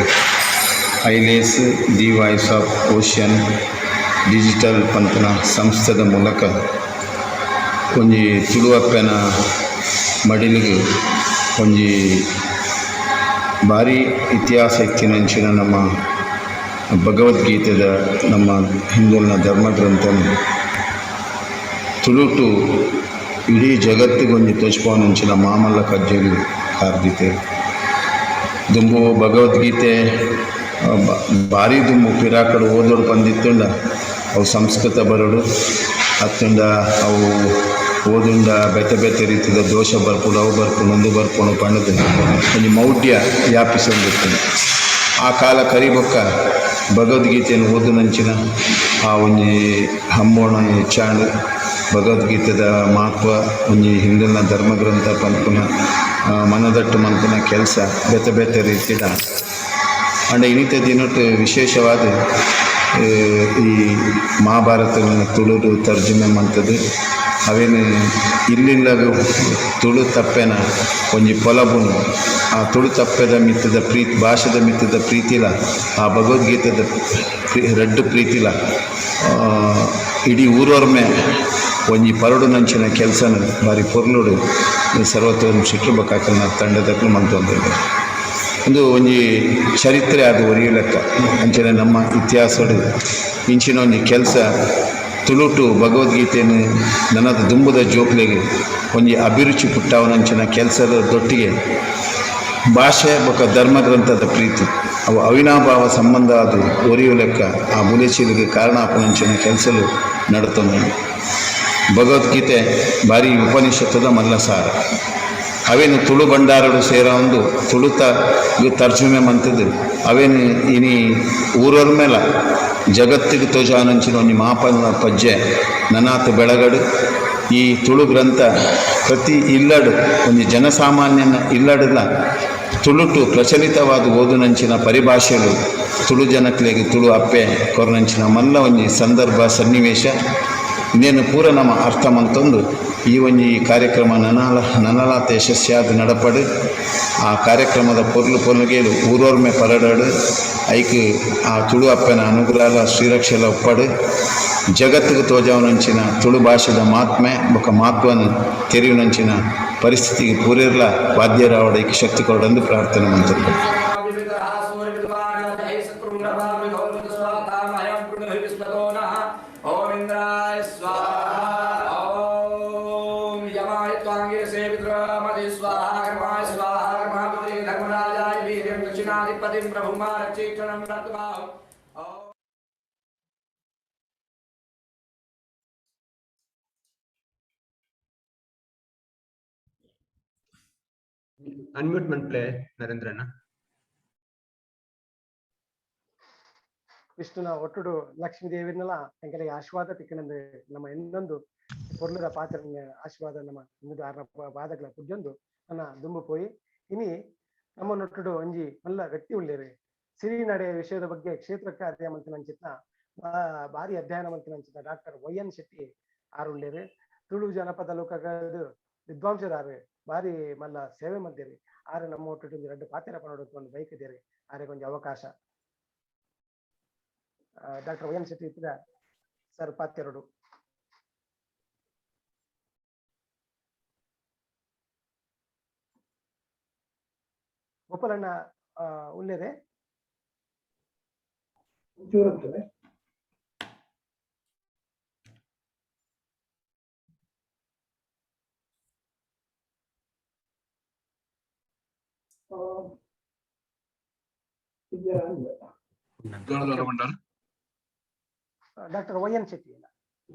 ಐಲೇಸ್ the voice of ocean digital ಪನ್ಪುನ ಸಂಸ್ಥೆದ ಮೂಲಕ ಒಂಜಿ ತುಳುವಪ್ಪೆನ ಮಡಿಲಿಗೆ ಒಂಜಿ ಭಾರಿ ಇತಿಹಾಸ ಇತ್ತಿನಂಚಿನ ನಮ್ಮ ಭಗವದ್ಗೀತೆದ ನಮ್ಮ ಹಿಂದುಲ್ನ ಧರ್ಮಗ್ರಂಥನ ತುಳುಟು ಇಡೀ ಜಗತ್ತಿಗೆ ಒಂಜಿ ತೋಜ್ಪಾವುನಂಚಿನ ಮಾಮಲ್ಲ ಕಜ್ಜೊಗು ಕಾರ್ದಿತೆ. ದುಂಬು ಭಗವದ್ಗೀತೆ ಭಾರಿ ದುಂಬು ಪಿರಾಕಡ್ ಓದೋಡು ಪಂದಿತ್ತುಂಡ ಅವು ಸಂಸ್ಕೃತ ಬರೋಡು ಅತ್ತುಂಡ ಅವು ಓದುಂಡ ಬೇತೆ ಬೇತೆ ರೀತಿದ ದೋಷ ಬರ್ಪುಂಡು ಅವು ಬರ್ಪುಂಡು ಉಂದು ಬರ್ಪುಂಡು ಪಂಡದು ಒಂಜಿ ಮೌಢ್ಯ ವ್ಯಾಪಿಸೊಂದಿತ್ತುಂಡು. ಆ ಕಾಲ ಕರಿಬೊಕ್ಕ ಭಗವದ್ಗೀತೆಯನ್ನು ಓದುನಂಚಿನ ಆ ಒಂಜಿ ಹಂಬೋಣ ಹೆಚ್ಚಾಂಡ್ ಭಗವದ್ಗೀತೆದ ಮಹತ್ವ ಒಂಜಿ ಹಿಂದಿನ ಧರ್ಮಗ್ರಂಥ ಪನ್ಪುನ ಮನದಟ್ಟು ಮನ್ಪುನ ಕೆಲಸ ಬೇತೆ ಬೇತೆ ರೀತಿದ. ಅಂಡ ಇನ್ನಿತ ದಿನಟ್ಟು ವಿಶೇಷವಾದ ಈ ಮಹಾಭಾರತವನ್ನು ತುಳುಡು ತರ್ಜುಮೆ ಮಂತದ್ದು ಅವೇನು ಇಲ್ಲಿಲ್ಲ ತುಳು ತಪ್ಪೆನ ಒಂಜಿ ಪೊಲಬುನು ಆ ತುಳು ತಪ್ಪೆದ ಮಿತ್ತದ ಪ್ರೀತಿ ಭಾಷೆದ ಮಿತ್ತದ ಪ್ರೀತಿಲ ಆ ಭಗವದ್ಗೀತೆದ ರಡ್ಡು ಪ್ರೀತಿಲ ಇಡೀ ಊರೊರ್ಮೆ ಒಂಜಿ ಪರಡುನಂಚಿನ ಕೆಲಸನ ಬಾರಿ ಪೊರ್ಲುಡು ಸರ್ವತ್ವ ಶೆಟ್ರು ಬೊಕ್ಕ ತಂಡದಕ್ಕೂ ಮಂತೊಂದುಲ್ಲೆರ್. ಒಂದು ಒಂಜಿ ಚರಿತ್ರೆ ಅದು ಒರಿಯು ಲೆಕ್ಕ ಅಂಚನೆ ನಮ್ಮ ಇತಿಹಾಸಡು ಇಂಚಿನ ಒಂಜಿ ಕೆಲಸ ತುಳುಟು ಭಗವದ್ಗೀತೆಯನ್ನು ನನದ ದುಂಬುದ ಜೋಕ್ಲೆಗ್ ಒಂಜಿ ಅಭಿರುಚಿ ಪುಟ್ಟಾವನಂಚಿನ ಕೆಲಸದ ದೊಟ್ಟಿಗೆ ಭಾಷೆ ಬೊಕ್ಕ ಧರ್ಮಗ್ರಂಥದ ಪ್ರೀತಿ ಅವು ಅವಿನಾಭಾವ ಸಂಬಂಧ ಅದು ಒರಿಯು ಲೆಕ್ಕ ಆ ಬುಲೆಚಿಲಿಗೆ ಕಾರಣ ಆಪುನಂಚಿನ ಕೆಲಸಲು ನಡತೊಂದುಂಡು. ಭಗವದ್ಗೀತೆ ಭಾರಿ ಉಪನಿಷತ್ತದ ಮಲ್ಲ ಸಾರ. ಅವೇನು ತುಳು ಭಂಡಾರಡು ಸೇರ ಒಂದು ತುಳುತ ತರ್ಜುಮೆ ಮಂತದ್ದು ಅವೇನು ಇನಿ ಊರೊರ್ ಮೇಲ ಜಗತ್ತಿಗೆ ತೋಜಾನಂಚಿನ ಒಂಜಿ ಮಾಪನ ಪಜ್ಜೆ ನನಾತ್ ಬೆಳಗಡು. ಈ ತುಳು ಗ್ರಂಥ ಪ್ರತಿ ಇಲ್ಲಡು ಒಂಜಿ ಜನಸಾಮಾನ್ಯನ ಇಲ್ಲಡಲ ತುಳುಟು ಪ್ರಚಲಿತವಾದ ಓದುನಂಚಿನ ಪರಿಭಾಷೆಲು ತುಳು ಜನಕ್ಲೆಗ್ ತುಳು ಅಪ್ಪೆ ಕೊರನಂಚಿನ ಮಲ್ಲ ಒಂಜಿ ಸಂದರ್ಭ ಸನ್ನಿವೇಶ ಇನ್ನೇನು ಪೂರ ನಮ್ಮ ಅರ್ಥ ಮಂತೊಂದು ಈ ಒಂಜಿ ಕಾರ್ಯಕ್ರಮ ನನಲಾತ ಯಶಸ್ವಿಯಾದ ನಡಪಡು. ಆ ಕಾರ್ಯಕ್ರಮದ ಪೊರ್ಲು ಪೊರ್ಲುಗೇಲು ಊರೋರ್ಮೆ ಪರಡಾಡು ಐಕ್ ಆ ತುಳು ಅಪ್ಪನ ಅನುಗ್ರಹ ಶ್ರೀರಕ್ಷೆಲ ಒಪ್ಪಡು ಜಗತ್ತಿಗೆ ತೋಜಾವನಂಚಿನ ತುಳು ಭಾಷೆದ ಮಹಾತ್ಮೆ ಬೊಕ್ಕ ಮಹತ್ವನ ತೆರೆಯುನಂಚಿನ ಪರಿಸ್ಥಿತಿಗೆ ಪೂರೆರ್ಲ ವಾದ್ಯರಾವಡ ಐಕ್ ಶಕ್ತಿ ಕೊರಡಂದು ಪ್ರಾರ್ಥನೆ ಮಂತುಲ್ಲೆ. ಅನ್ಮ್ಯೂಟ್ ಮನ್ಪ್ಲೆ ನರೇಂದ್ರಣ್ಣ. ವಿಷ್ಣುನ ಒಟ್ಟುಡು ಲಕ್ಷ್ಮೀ ದೇವಿನಲ ಎಂಕಲೆಗೆ ಆಶೀರ್ವಾದ ತಿಕ್ಕನಂದು ನಮ್ಮ ಇನ್ನೊಂದು ಪೊರ್ಲುದ ಪಾತ್ರ ಆಶೀರ್ವಾದ ನಮ್ಮ ಇಂದು ಆರ್ನ ಪಾದಗಳ ಪುಡ್ಯೊಂದು ನನ್ನ ದುಂಬು ಪೋಯಿ. ಇನಿ ನಮ್ಮ ನೊಟ್ಟುಡು ಒಂಜಿ ಮಲ್ಲ ವ್ಯಕ್ತಿ ಉಳ್ಳೇರು. ಸಿರಿ ನಡೆ ವಿಷಯದ ಬಗ್ಗೆ ಕ್ಷೇತ್ರಕ್ಕೆ ಅಧ್ಯಯನ ಮಂತಿನಂಚಿತ್ನ ಭಾರಿ ಅಧ್ಯಯನ ಮಂತಿನಂಚಿತ್ನ ಡಾಕ್ಟರ್ ವೈ ಎನ್ ಶೆಟ್ಟಿ ಆರು ಉಳ್ಳೇರು. ತುಳು ಜನಪದ ಲೋಕದ ವಿದ್ವಾಂಸರಾರು ಭಾರಿ ಮಲ್ಲ ಸೇವೆ ಮಂದಿರಿ. ಆರು ನಮ್ಮ ಒಟ್ಟು ಒಂಜಿ ರಡ್ಡು ಪಾತ್ರ ಪನೊಡು ಬೈಕ್ ದೇರಿ ಆರೆಗ್ ಒಂಜಿ ಅವಕಾಶ. ಡಾಕ್ಟರ್ ವೈ ಎನ್ ಶೆಟ್ಟಿ ಇತ್ತಿದ ಸರ್ ಪಾತೆರಡು. ಗೋಪಾಲಣ್ಣ ಉಳ್ಳೇರೆ ಚೂರಂತವೆ. Doctor Y N Shetty.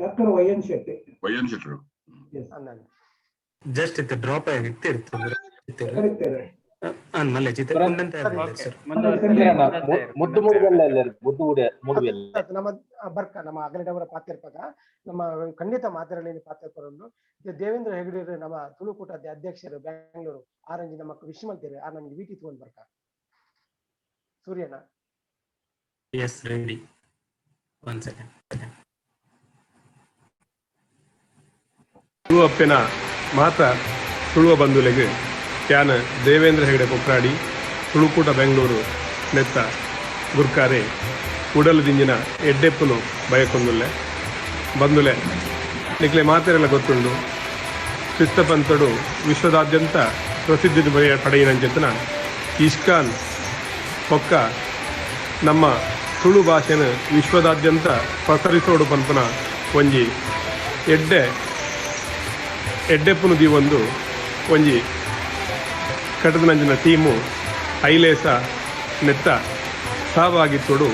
Doctor Y N Shetty. Y N ಶೆಟ್ಟರು. ಅಂದಾನೆ. ಜಸ್ಟ್ ಇತ್ತು ಡ್ರಾಪ್ ಆಗಿತ್ತು ಇರ್ತದೆ. ಕರೆಕ್ಟ್. ಮಲ್ಲೆ ಜಿತೆ ಸರ್. ಮುದ್ದು ಮೂಡುವೆಲ್ಲ ಮುದ್ದು ಮೂಡುವೆಲ್ಲ. ನಮ್ಮ ಬರ್ಕ ನಮ್ಮ ಅಗಲಿಡವರ ಪಾತಿರ್ಪಗ ನಮ್ಮ ಖಂಡಿತ ಮಾತೆರಳಿನ ಪಾತಿರ್ಪರನ್ನು ದೇವೇಂದ್ರ ಹೆಗಡೆ ನಮ್ಮ ತುಳುಕೂಟದ ಅಧ್ಯಕ್ಷರು ಬ್ಯಾಂಗ್ಳೂರು ಆರಂಜಿ ನಮ್ಮ ವಿಶ್ ಮಲ್ತೇವೆ. ಆ ನಮ್ಗೆ ವೀಟಿ ತಗೊಂಡ್ ಬರ್ಕ ಸೂರ್ಯನ. Yes, ready. One second. ತುಳುವಪ್ಪೆನ ಮಾತ ತುಳುವ ಬಂಧುಲೆಗ್ ಯಾನ ದೇವೇಂದ್ರ ಹೆಗಡೆ ಕೊಕ್ರಾಡಿ, ತುಳುಕೂಟ ಬೆಂಗಳೂರು ನೆತ್ತ ಗುರ್ಕಾರೆ, ಉಡಲು ದಿಂಜಿನ ಎಡ್ಡೆಪ್ಪುನು ಬಯಕೊಂದುಲ್ಲೆ. ಬಂದುಲೆ, ನಿಕ್ಲೆ ಮಾತೆರೆಲ್ಲ ಗೊತ್ತುಂಡು, ಕ್ರಿಸ್ತಪಂಥಡು ವಿಶ್ವದಾದ್ಯಂತ ಪ್ರಸಿದ್ಧಿ ಪಡೆಯಿನಂಚೆತನ ಇಸ್ಕಾನ್ ಬೊಕ್ಕ ನಮ್ಮ ತುಳು ಭಾಷೆನ ವಿಶ್ವದಾದ್ಯಂತ ಪಸರಿಸೋಡು ಪನ್ಪುನ ಒಂಜಿ ಎಡ್ಡೆ ಎಡ್ಡೆಪ್ಪುನು ದೀವೊಂದು ಒಂಜಿ ಕಟದನಂಚಿನ ಟೀಮು ಐಲೇಸ ನೆತ್ತ ಸಹಭಾಗಿತ್ವಡು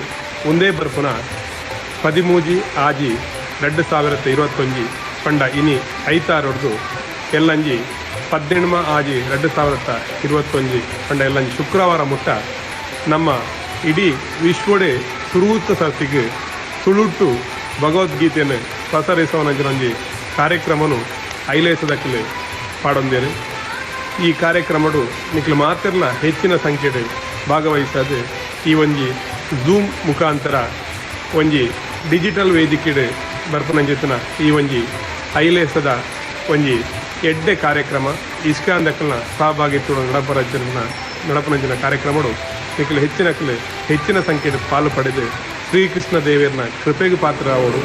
ಒಂದೇ ಬರ್ಪುನ 13-6-2021 ಪಂಡ ಇನಿ ಐತಾರೊಡ್ದು ಎಲ್ಲಂಜಿ 18-6-2021 ಪಂಡ ಎಲ್ಲಂಜಿ ಶುಕ್ರವಾರ ಮುಟ್ಟ ನಮ್ಮ ಇಡೀ ವಿಶ್ವಡೆ ಸುರೂತ ಸರ್ತಿಗೆ ತುಳುಟು ಭಗವದ್ಗೀತೆಯನ್ನು ಪಸರಿಸುವನಂಚಿನೊಂಜಿ ಕಾರ್ಯಕ್ರಮನು ಐಲೇಸದಕ್ಲೆ ಪಾಡೊಂದೇರು. ಈ ಕಾರ್ಯಕ್ರಮಡು ನಿಕ್ಲು ಮಾತಿರ್ಲ ಹೆಚ್ಚಿನ ಸಂಖ್ಯೆಡ್ ಭಾಗವಹಿಸದು ಈ ಒಂಜಿ ಝೂಮ್ ಮುಖಾಂತರ ಒಂಜಿ ಡಿಜಿಟಲ್ ವೇದಿಕೆಡ್ ಬರ್ಪನಂಚಿತನ ಈ ಒಂಜಿ ಐಲೇಸದ ಒಂಜಿ ಎಡ್ಡೆ ಕಾರ್ಯಕ್ರಮ ಇಸ್ಕಾನ್ ದಕ್ಕಲ್ನ ಸಹಭಾಗಿತ್ವ ನಡಪನಂಚಿನ ಕಾರ್ಯಕ್ರಮಡು ನಿಕ್ಲು ಹೆಚ್ಚಿನ ಸಂಖ್ಯೆಡ್ ಪಾಲು ಪಡೆದು ಶ್ರೀಕೃಷ್ಣ ದೇವರನ ಕೃಪೆಗೆ ಪಾತ್ರರಾವಡು.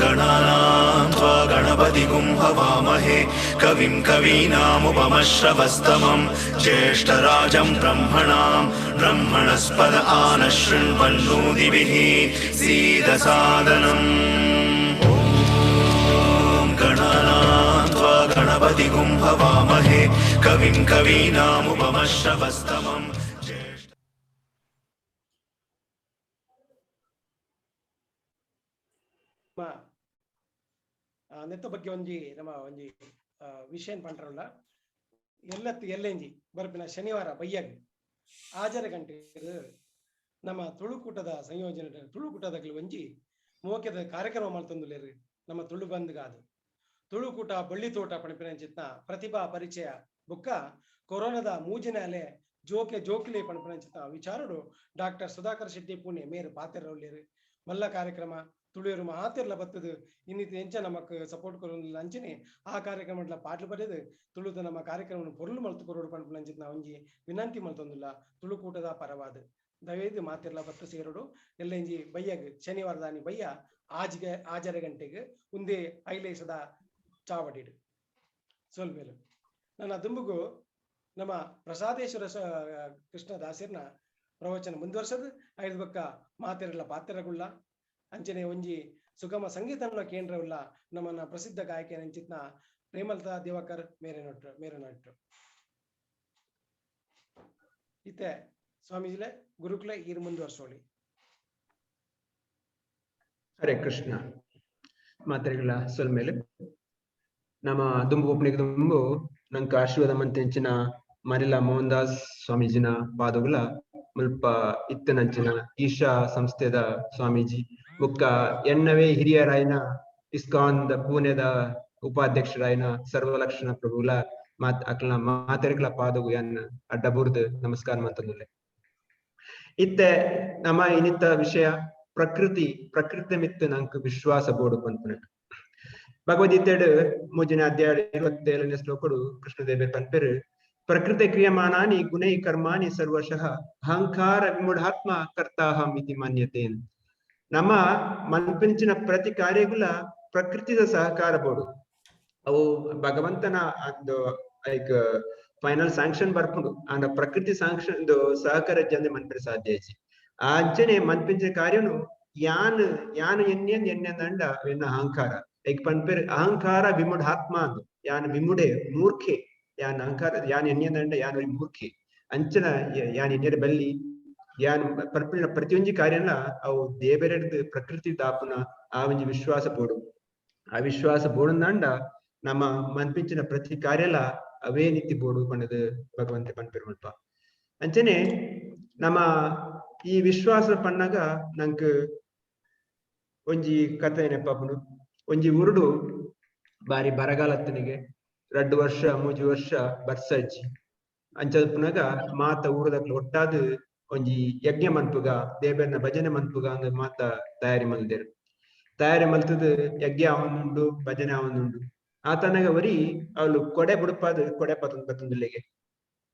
ಗಣಾನಾಂ ತ್ವಾ ಗಣಪತಿಗುಂ ಹವಾಮಹೇ ಕವಿಂ ಕವೀನಾಮುಪಮಶ್ರವಸ್ತಮಂ ಜ್ಯೇಷ್ಠರಾಜಂ ಬ್ರಹ್ಮಣಾಂ ಬ್ರಹ್ಮಣಸ್ಪದ ಆನಶೃಣ್ವನ್ನೋದಿಭಿಃ ಸೀದಸಾದನಂ. ಓಂ ಗಣಾನಾಂ ತ್ವಾ ಗಣಪತಿಗುಂ ಹವಾಮಹೇ ಕವಿಂ ಕವೀನಾಮುಪಮಶ್ರವಸ್ತಮಂ. ನೆತ್ತ ಬಗ್ಗೆ ಒಂಜಿ ನಮ್ಮ ಒಂಜಿ ವಿಷಯ ಪಂಡ್ರಲ್ಲ ಎಲ್ಲತ್ತು ಎಲ್ಲೆಂಜಿ ಬರ್ಪಿನ ಶನಿವಾರ ಬಯ್ಯಾಗ 6 ಗಂಟೆ ನಮ್ಮ ತುಳುಕೂಟದ ಸಂಯೋಜನೆ ತುಳುಕೂಟದಾಗಲಿ ಒಂಜಿ ಮೋಕ್ಯದ ಕಾರ್ಯಕ್ರಮ ಮಾಡ್ತಂದುಲೇರು. ನಮ್ಮ ತುಳು ಬಂದ್ಗಾದು ತುಳುಕೂಟ ಬಳ್ಳಿ ತೋಟ ಪಣಪಿನಂಚಿತ್ನ ಪ್ರತಿಭಾ ಪರಿಚಯ ಬುಕ್ಕ ಕೊರೋನಾದ ಮೂಜಿನ ಅಲೆ ಜೋಕೆ ಜೋಕ್ಲಿ ಪಣಪಿನಂಚಿತ್ನ ವಿಚಾರಡು ಡಾಕ್ಟರ್ ಸುಧಾಕರ್ ಶೆಟ್ಟಿ ಪುಣೆ ಮೇರು ಪಾತೆರೌಲ್ಲೇರು. ಮಲ್ಲ ಕಾರ್ಯಕ್ರಮ ತುಳಿಯರು ಮಾತಿರ್ಲ ಬತ್ತದು ಇನ್ನಿತ ಎಂಚ ನಮಕ್ ಸಪೋರ್ಟ್ ಕೊರೊಂದಿಲ್ಲ ಅಂಚನೆ ಆ ಕಾರ್ಯಕ್ರಮ ಪಾಟ್ಲು ಬರೆದು ತುಳುದ ನಮ್ಮ ಕಾರ್ಯಕ್ರಮವನ್ನು ಪೊರುಳು ಮಲ್ತು ಕೊರೋಡು ಪನ್ಪುನಂಚಿತ್ನ ಒಂಜಿ ವಿನಂತಿ ಮಲ್ತೊಂದುಲ್ಲ ತುಳುಕೂಟದ ಪರವಾದ. ದಯವಿದು ಮಾತಿರ್ಲ ಬತ್ತು ಸೇರೋಡು ಎಲ್ಲ ಇಂಜಿ ಬಯ್ಯಗ್ ಶನಿವಾರದಾನಿ ಬಯ್ಯ ಆಜ್ಗೆ 6 ಗಂಟೆಗೆ ಉಂದೆ ಐಲೇಸದ ಚಾವಡಿಡು ಸೊಲ್ಮೇಲು. ನನ್ನ ದುಂಬುಗು ನಮ್ಮ ಪ್ರಸಾದೇಶ್ವರ ಕೃಷ್ಣ ದಾಸರ್ನ ಪ್ರವಚನ ಮುಂದುವರ್ಸದು ಐದು ಬಕ್ಕ ಮಾತಿರಲ್ಲ ಪಾತಿರಗುಳ್ಳ ಅಂಚನೆ ಒಂಜಿ ಸುಗಮ ಸಂಗೀತನ ಕೇಂದ್ರವುಳ್ಳ ನಮ್ಮನ್ನ ಪ್ರಸಿದ್ಧ ಗಾಯಕಿ ಅಂಚಿತ್ನ ಪ್ರೇಮಲತಾ ದಿವಾಕರ್ ಮೇರೆ ನಟ್ರು. ಇತ್ತೆ ಸ್ವಾಮೀಜಿಲೆ ಗುರುಕುಲ ಈರ್ ಮುಂದುವರ್ಸೋಳಿ. ಹರೇ ಕೃಷ್ಣ. ಮಾತ್ರೆಗಳ ಸೊಲ್ಮೇಲೆ ನಮ್ಮ ದುಂಬು ಒಪ್ಪನಿಗೆ ದುಂಬು ನಂಗೆ ಆಶೀರ್ವಾದ ಮಂತೆಂಚಿನ ಮರಿಲಾ ಮೋಹನ್ ದಾಸ್ ಸ್ವಾಮೀಜಿನ ಪಾದಗುಲ ಮುಲ್ಪ ಇತ್ತನಂಚಿನ ಈಶಾ ಸಂಸ್ಥೆದ ಸ್ವಾಮೀಜಿ ಬುಕ್ಕ ಎಣ್ಣವೇ ಹಿರಿಯರಾಯನ ಇಸ್ಕಾನ್ the ಪುಣೆದ ಉಪಾಧ್ಯಕ್ಷರಾಯನ ಸರ್ವಲಕ್ಷಣ ಪ್ರಭುಲ ಮಾತ್ ಅಕ್ಲ ಮಾತೆರ್ಗಳ ಪಾದಗು ಎನ್ನ ಅಡ್ಡಬುರ್ದು ನಮಸ್ಕಾರ ಮಂತಂದುಲೆ. ಇತ್ತೆ ನಮ್ಮ ಇನ್ನಿತ ವಿಷಯ ಪ್ರಕೃತಿ ಪ್ರಕೃತಿ ಮಿತ್ತು ನಂಗೆ ವಿಶ್ವಾಸ ಬೋಡು ಪನ್ಪುನ. ಭಗವದ್ಗೀತೆಡು 3ನೇ ಅಧ್ಯಾಯ 27ನೇ ಶ್ಲೋಕಡು ಕೃಷ್ಣದೇವ ಪನ್ಪೆರು ಪ್ರಕೃತಿ ಕ್ರಿಯಮಾಣಾನಿ ಗುಣೈ ಕರ್ಮಾಣಿ ಸರ್ವಶಃ ಅಹಂಕಾರ ವಿಮೂಢಾತ್ಮ ಕರ್ತಾಹಂ ಇತಿ ಮಾನ್ಯತೆ. ನಮ್ಮ ಮನ್ಪಿಂಚಿನ ಪ್ರತಿ ಕಾರ್ಯಗುಲ ಪ್ರಕೃತಿದ ಸಹಕಾರ ಬೋಡು. ಅವು ಭಗವಂತನ ಅದು ಲೈಕ್ ಫೈನಲ್ ಸ್ಯಾಂಕ್ಷನ್ ಬರ್ಪುಂಡು ಅಂಡ ಪ್ರಕೃತಿ ಸ್ಯಾಂಕ್ಷನ್ ಸಹಕಾರ ಜಂದೆ ಮನ್ಪಿನ ಸಾಧ್ಯ ಐತಿ. ಆ ಅಂಚನೆ ಮನ್ಪಿಂಚಿನ ಕಾರ್ಯನು ಯಾನ್ ಯಾನ್ ಎನ್ನೆಂದ್ ಎನ್ನೆಂದಂಡ ಎನ್ನ ಅಹಂಕಾರ ಲೈಕ್ ಪನ್ಪೆರ್ ಅಹಂಕಾರ ವಿಮೂಢಾತ್ಮ ಅಂದು ಯಾನ್ ವಿಮೂಢೆ ಮೂರ್ಖೆ ಯಾನ್ ಅಹಂಕಾರ ಯಾನ್ ಎನ್ನೆಂದಂಡ ಯಾನ್ ಮೂರ್ಖೆ ಅಂಚನ ಯಾನ್ ಎನ್ನೆರ ಬಲ್ಲಿ ಯಾನ್ ಪರ್ಪಿನ ಪ್ರತಿಯೊಂಜಿ ಕಾರ್ಯನ ಅವು ದೇವರೆಡ್ದು ಪ್ರಕೃತಿ ದಾಪುನ ಆ ಒಂಜಿ ವಿಶ್ವಾಸ ಬೋಡು. ಆ ವಿಶ್ವಾಸ ಬೋಡುಂದಾಂಡ ನಮ್ಮ ಮನ್ಪಿಂಚಿನ ಪ್ರತಿ ಕಾರ್ಯಲ ಅವೇ ನಿತ್ತಿ ಬೋಡು ಪಂಡದು ಭಗವಂತೆ ಪನ್ಪೆರ್ ಮುಲ್ಪ. ಅಂಚನೆ ನಮ್ಮ ಈ ವಿಶ್ವಾಸ ಪಣ್ಣಗ ನಂಕ್ ಒಂಜಿ ಕತೆ ನೆನಪಾಪುಂಡು. ಒಂಜಿ ಊರುಡು ಬಾರಿ ಬರಗಾಲತ್ತನಿಗೆ 2 ವರ್ಷ 3 ವರ್ಷ ಬರ್ಸಜ್ಜಿ ಅಂಚ ಮಾತ ಊರುದಕ್ಲು ಒಟ್ಟಾದ್ ಒಂಜಿ ಯಜ್ಞ ಮನ್ಪುಗ ದೇಬೆರ್ನ ಭಜನೆ ಮನ್ಪುಗ ಅಂದ್ ಮಾತ ತಯಾರಿ ಮಲ್ದೆರ್. ತಯಾರಿ ಮಲ್ತದ ಯಜ್ಞ ಅವನುಂಡು ಭಜನೆ ಅವನುಂಡು. ಆತನಗ ಒರಿ ಅವಳು ಕೊಡೆ ಬುಡುಪಾದ್ ಕೊಡೆ ಪತೊಂದು ಬತ್ತೊಂದುಲ್ಲೆಗೆ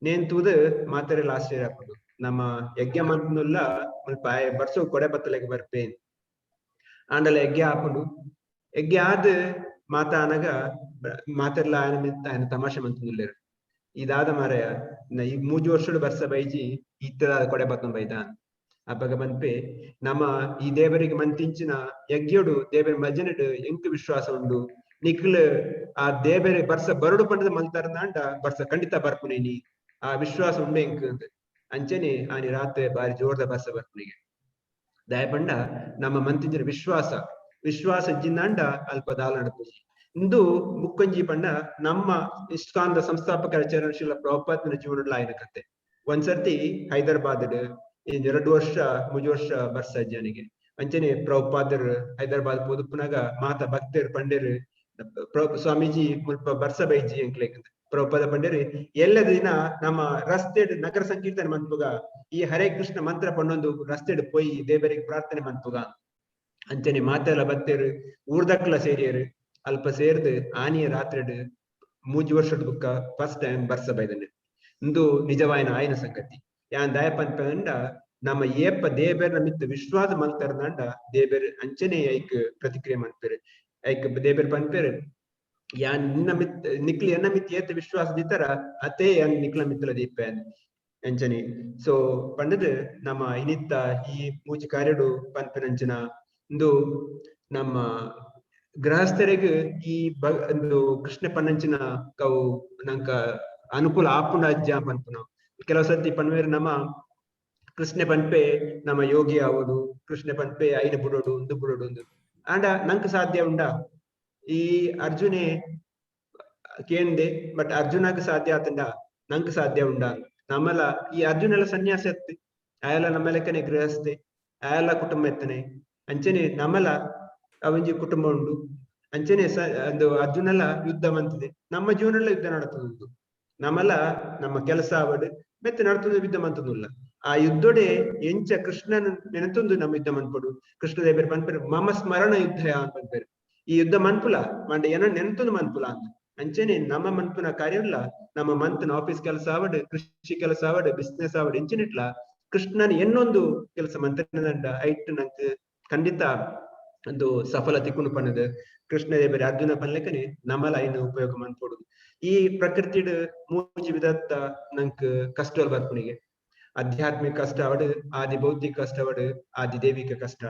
ನೇನ್ ತೂದು ಮಾತೆರೆಲ ಆಶ್ಚರ್ಯ ಆಪುಂಡು. ನಮ್ಮ ಯಜ್ಞ ಮನ್ಪುನುಲ್ಲ ಮುಲ್ಪ ಬರ್ಸೋ ಕೊಡೆ ಬತ್ತಲೆಗೆ ಬರ್ಪೇನ್ ಆಂಡಲ ಯಜ್ಞ ಆಪುಂಡು. ಯಜ್ಞ ಆದ್ ಮಾತ ಆನಗ ಮಾತೆರ್ಲ ಆಯನ ಮಿತ್ತ ಆಯನ ತಮಾಷೆ ಮಂತೊಂದುಲ್ಲೆರ್. ಇದಾದ ಮಾರಾಯ ಈ 3 ವರ್ಷಡು ಬರ್ಸ ಬೈಜಿ ಇತ್ತದ ಕೊಡೆ ಬತ್ತೊಂದು ಬೈದ ಅಪಗ ಪನ್ಪೆ ನಮ್ಮ ಈ ದೇವರಿಗೆ ಮಂತಿಂಚಿನ ಯಜ್ಞೋಡು ದೇವರ ಭಜನೆಡು ಎಂಕ್ ವಿಶ್ವಾಸ ಉಂಡು. ನಿಕ್ಲು ಆ ದೇವರ ಬರ್ಸ ಬರಡು ಪಂಡದ ಮಲ್ತಾರಂದಾಂಡ ಬರ್ಸ ಖಂಡಿತ ಬರ್ಪುನೇನಿ ಆ ವಿಶ್ವಾಸ ಉಂಡು ಎಂಕ್ ಅಂದ್. ಅಂಚನೆ ಆನಿ ರಾತ್ರಿ ಬಾರಿ ಜೋರ್ದ ಬರ್ಸ ಬರ್ಪುನಿಗೆ ದಯಪಂಡ ನಮ್ಮ ಮಂತಿಂಚಿನ ವಿಶ್ವಾಸ ವಿಶ್ವಾಸ ಜಿನ್ನಾಂಡ ಅಲ್ಪ ದಾಲ ನಡಪುಜಿ. ಇಂದು ಮುಕ್ಕೊಂಜಿ ಪಂಡ ನಮ್ಮ ಇಸ್ಕಾನ್ದ ಸಂಸ್ಥಾಪಕರ ಚರಣಶೀಲ ಪ್ರಭುಪಾದನ ಜೀವನದ ಆಯ್ನ ಕತೆ. ಒಂದ್ಸರ್ತಿ ಹೈದರಾಬಾದ್ 2 ವರ್ಷ 3 ವರ್ಷ ಬರ್ಸ ಜನಿಗೆ ಅಂಚನೆ ಪ್ರಭುಪಾದರ್ ಹೈದರಾಬಾದ್ ಪೋದುಪ್ಪುನಾಗ ಮಾತ ಭಕ್ತರು ಪಂಡೇರು ಸ್ವಾಮೀಜಿ ಮುಲ್ಪ ಬರ್ಸ ಬೈಜಿ ಅಂಕ್ಲೇಕಂತ. ಪ್ರಭುಪಾದ ಪಂಡೇರು ಎಲ್ಲ ದಿನ ನಮ್ಮ ರಸ್ತೆ ನಗರ ಸಂಕೀರ್ತನೆ ಮನ್ಪುಗ ಈ ಹರೇ ಕೃಷ್ಣ ಮಂತ್ರ ಪಣ್ಣೊಂದು ರಸ್ತೆಡ್ ಪೋಯಿ ದೇವರಿಗೆ ಪ್ರಾರ್ಥನೆ ಮನ್ಪುಗ ಅಂಚನೆ ಮಾತೆಲ್ಲ ಭಕ್ತರು ಊರ್ದಕ್ಲ ಸೇರಿಯರು. ಅಲ್ಪ ಸೇರ್ದು ಆನಿಯ ರಾತ್ರಿಡ್ 3 ವರ್ಷದ ಬುಕ್ಕ ಫಸ್ಟ್ ಟೈಮ್ ಬರ್ಸ ಬೈದನೆ. ಇಂದು ನಿಜವಾಯಿನ ಆಯ್ನ ಸಂಗತಿ. ಯಾನ್ ದಯ ಪನ್ಪಂಡ ನಮ್ಮ ಏಪ ದೇಬೆರ್ನ ಮಿತ್ತ ವಿಶ್ವಾಸ ಮಲ್ತರ್ನಾಂಡ ದೇಬೆರ್ ಅಂಚನೆ ಐಕ್ ಪ್ರತಿಕ್ರಿಯೆ ಮನ್ಪೆರ್. ಐಕ್ ದೇಬೆರ್ ಪನ್ಪೆರ್ ಯಾನ್ ನಿನ್ನ ಮಿತ್ ನಿಕ್ಲಿ ಎನ್ನ ಮಿತ್ ಏತ ವಿಶ್ವಾಸ ದಿತರ ಅತೇ ಯಾನ್ ನಿಕ್ಲ ಮಿತ್ತಲ ದೀಪೆ ಅಂಚನೆ. ಸೊ ಪಂಡದು ನಮ್ಮ ಇನಿತ್ತ ಈ ಮೂಜಿ ಕಾರ್ಯಡು ಪನ್ಪೆನಂಚಿನ ಇಂದು ನಮ್ಮ ಗೃಹಸ್ಥರಿಗೆ ಈ ಒಂದು ಕೃಷ್ಣ ಪನ್ನಂಚಿನ ಕವು ನಂಕ ಅನುಕೂಲ ಆಪುಂಡ ಅಜ್ಜ ಪನ್ಪುನ. ಕೆಲವು ಸರ್ತಿ ಪನ್ವೇರು ನಮ್ಮ ಕೃಷ್ಣ ಪನ್ಪೆ ನಮ್ಮ ಯೋಗಿ ಆವೋಡು, ಕೃಷ್ಣ ಪನ್ಪೆ ಐನ ಬುಡೋಡು ಉಂದು ಬುಡೋಡು ಉಂದು ಆಂಡ ನಂಕ್ ಸಾಧ್ಯ ಉಂಡ? ಈ ಅರ್ಜುನೆ ಕೇಂದೆ ಬಟ್ ಅರ್ಜುನಗ್ ಸಾಧ್ಯ ಆತಂಡ ನಂಕ್ ಸಾಧ್ಯ ಉಂಡ? ನಮ್ಮಲ ಈ ಅರ್ಜುನೆಲ್ಲ ಸನ್ಯಾಸ ಎತ್ತಿ ಆಯಲ ನಮ್ಮ ಲೆಕ್ಕನೆ ಗೃಹಸ್ಥೆ ಆಯಲ ಕುಟುಂಬ ಎತ್ತನೆ ಅಂಚನೆ ನಮ್ಮಲ ಅವಂಜಿ ಕುಟುಂಬ ಉಂಡು ಅಂಚನೆ ಒಂದು ಅರ್ಜುನೆಲ್ಲ ಯುದ್ಧ ಮಂತದೆ ನಮ್ಮ ಜೀವನಲ್ಲ ಯುದ್ಧ ನಡತದುಂಡು ನಮ್ಮಲ ನಮ್ಮ ಕೆಲಸ ಆವಡು ಮೆತ್ತೆ ನಡತದ ಯುದ್ಧ ಮಂತದುಲ್ಲ. ಆ ಯುದ್ಧೊಡೆ ಎಂಚ ಕೃಷ್ಣನ ನೆನತೊಂದು ನಮ್ಮ ಯುದ್ಧ ಮನ್ಪಡು. ಕೃಷ್ಣ ದೇವರು ಪನ್ಪೆರು ಮಮ ಸ್ಮರಣ ಯುದ್ಧ ಪನ್ಪೆರು. ಈ ಯುದ್ಧ ಮನ್ಪುಲ ಮಂಡ ಏನ ನೆನತೊಂದು ಮನ್ಪುಲ ಅಂತ. ಅಂಚನೆ ನಮ್ಮ ಮನ್ಪುನ ಕಾರ್ಯ ಇಲ್ಲ ನಮ್ಮ ಮಂತನ ಆಫೀಸ್ ಕೆಲಸ ಆವಡು ಕೃಷಿ ಕೆಲಸ ಆವಡು ಬಿಸ್ನೆಸ್ ಆವಡು ಎಂಚನಿಟ್ಲ ಕೃಷ್ಣನ ಎನ್ನೊಂದು ಕೆಲಸ ಮಂತನದಂಡ ಐಟ್ ನಂಕ್ ಖಂಡಿತ ಒಂದು ಸಫಲ ತಿಕ್ಕುನು ಪನ್ನದು ಕೃಷ್ಣ ದೇವರ ಅರ್ಜುನ ಪನ್ಲೆಕನೆ ನಮ್ಮಲ ಐನ ಉಪಯೋಗ ಮನ್ಪೊಡು. ಈ ಪ್ರಕೃತಿಡ್ ಮೂಜಿ ವಿಧತ್ತ ನಂಕ್ ಕಷ್ಟ ಬರ್ಪುನಿಗೆ ಆಧ್ಯಾತ್ಮಿಕ ಕಷ್ಟ ಅವಡು ಆದಿ ಬೌದ್ಧಿಕ ಕಷ್ಟ ಅವಡು ಆದಿ ದೈವಿಕ ಕಷ್ಟ.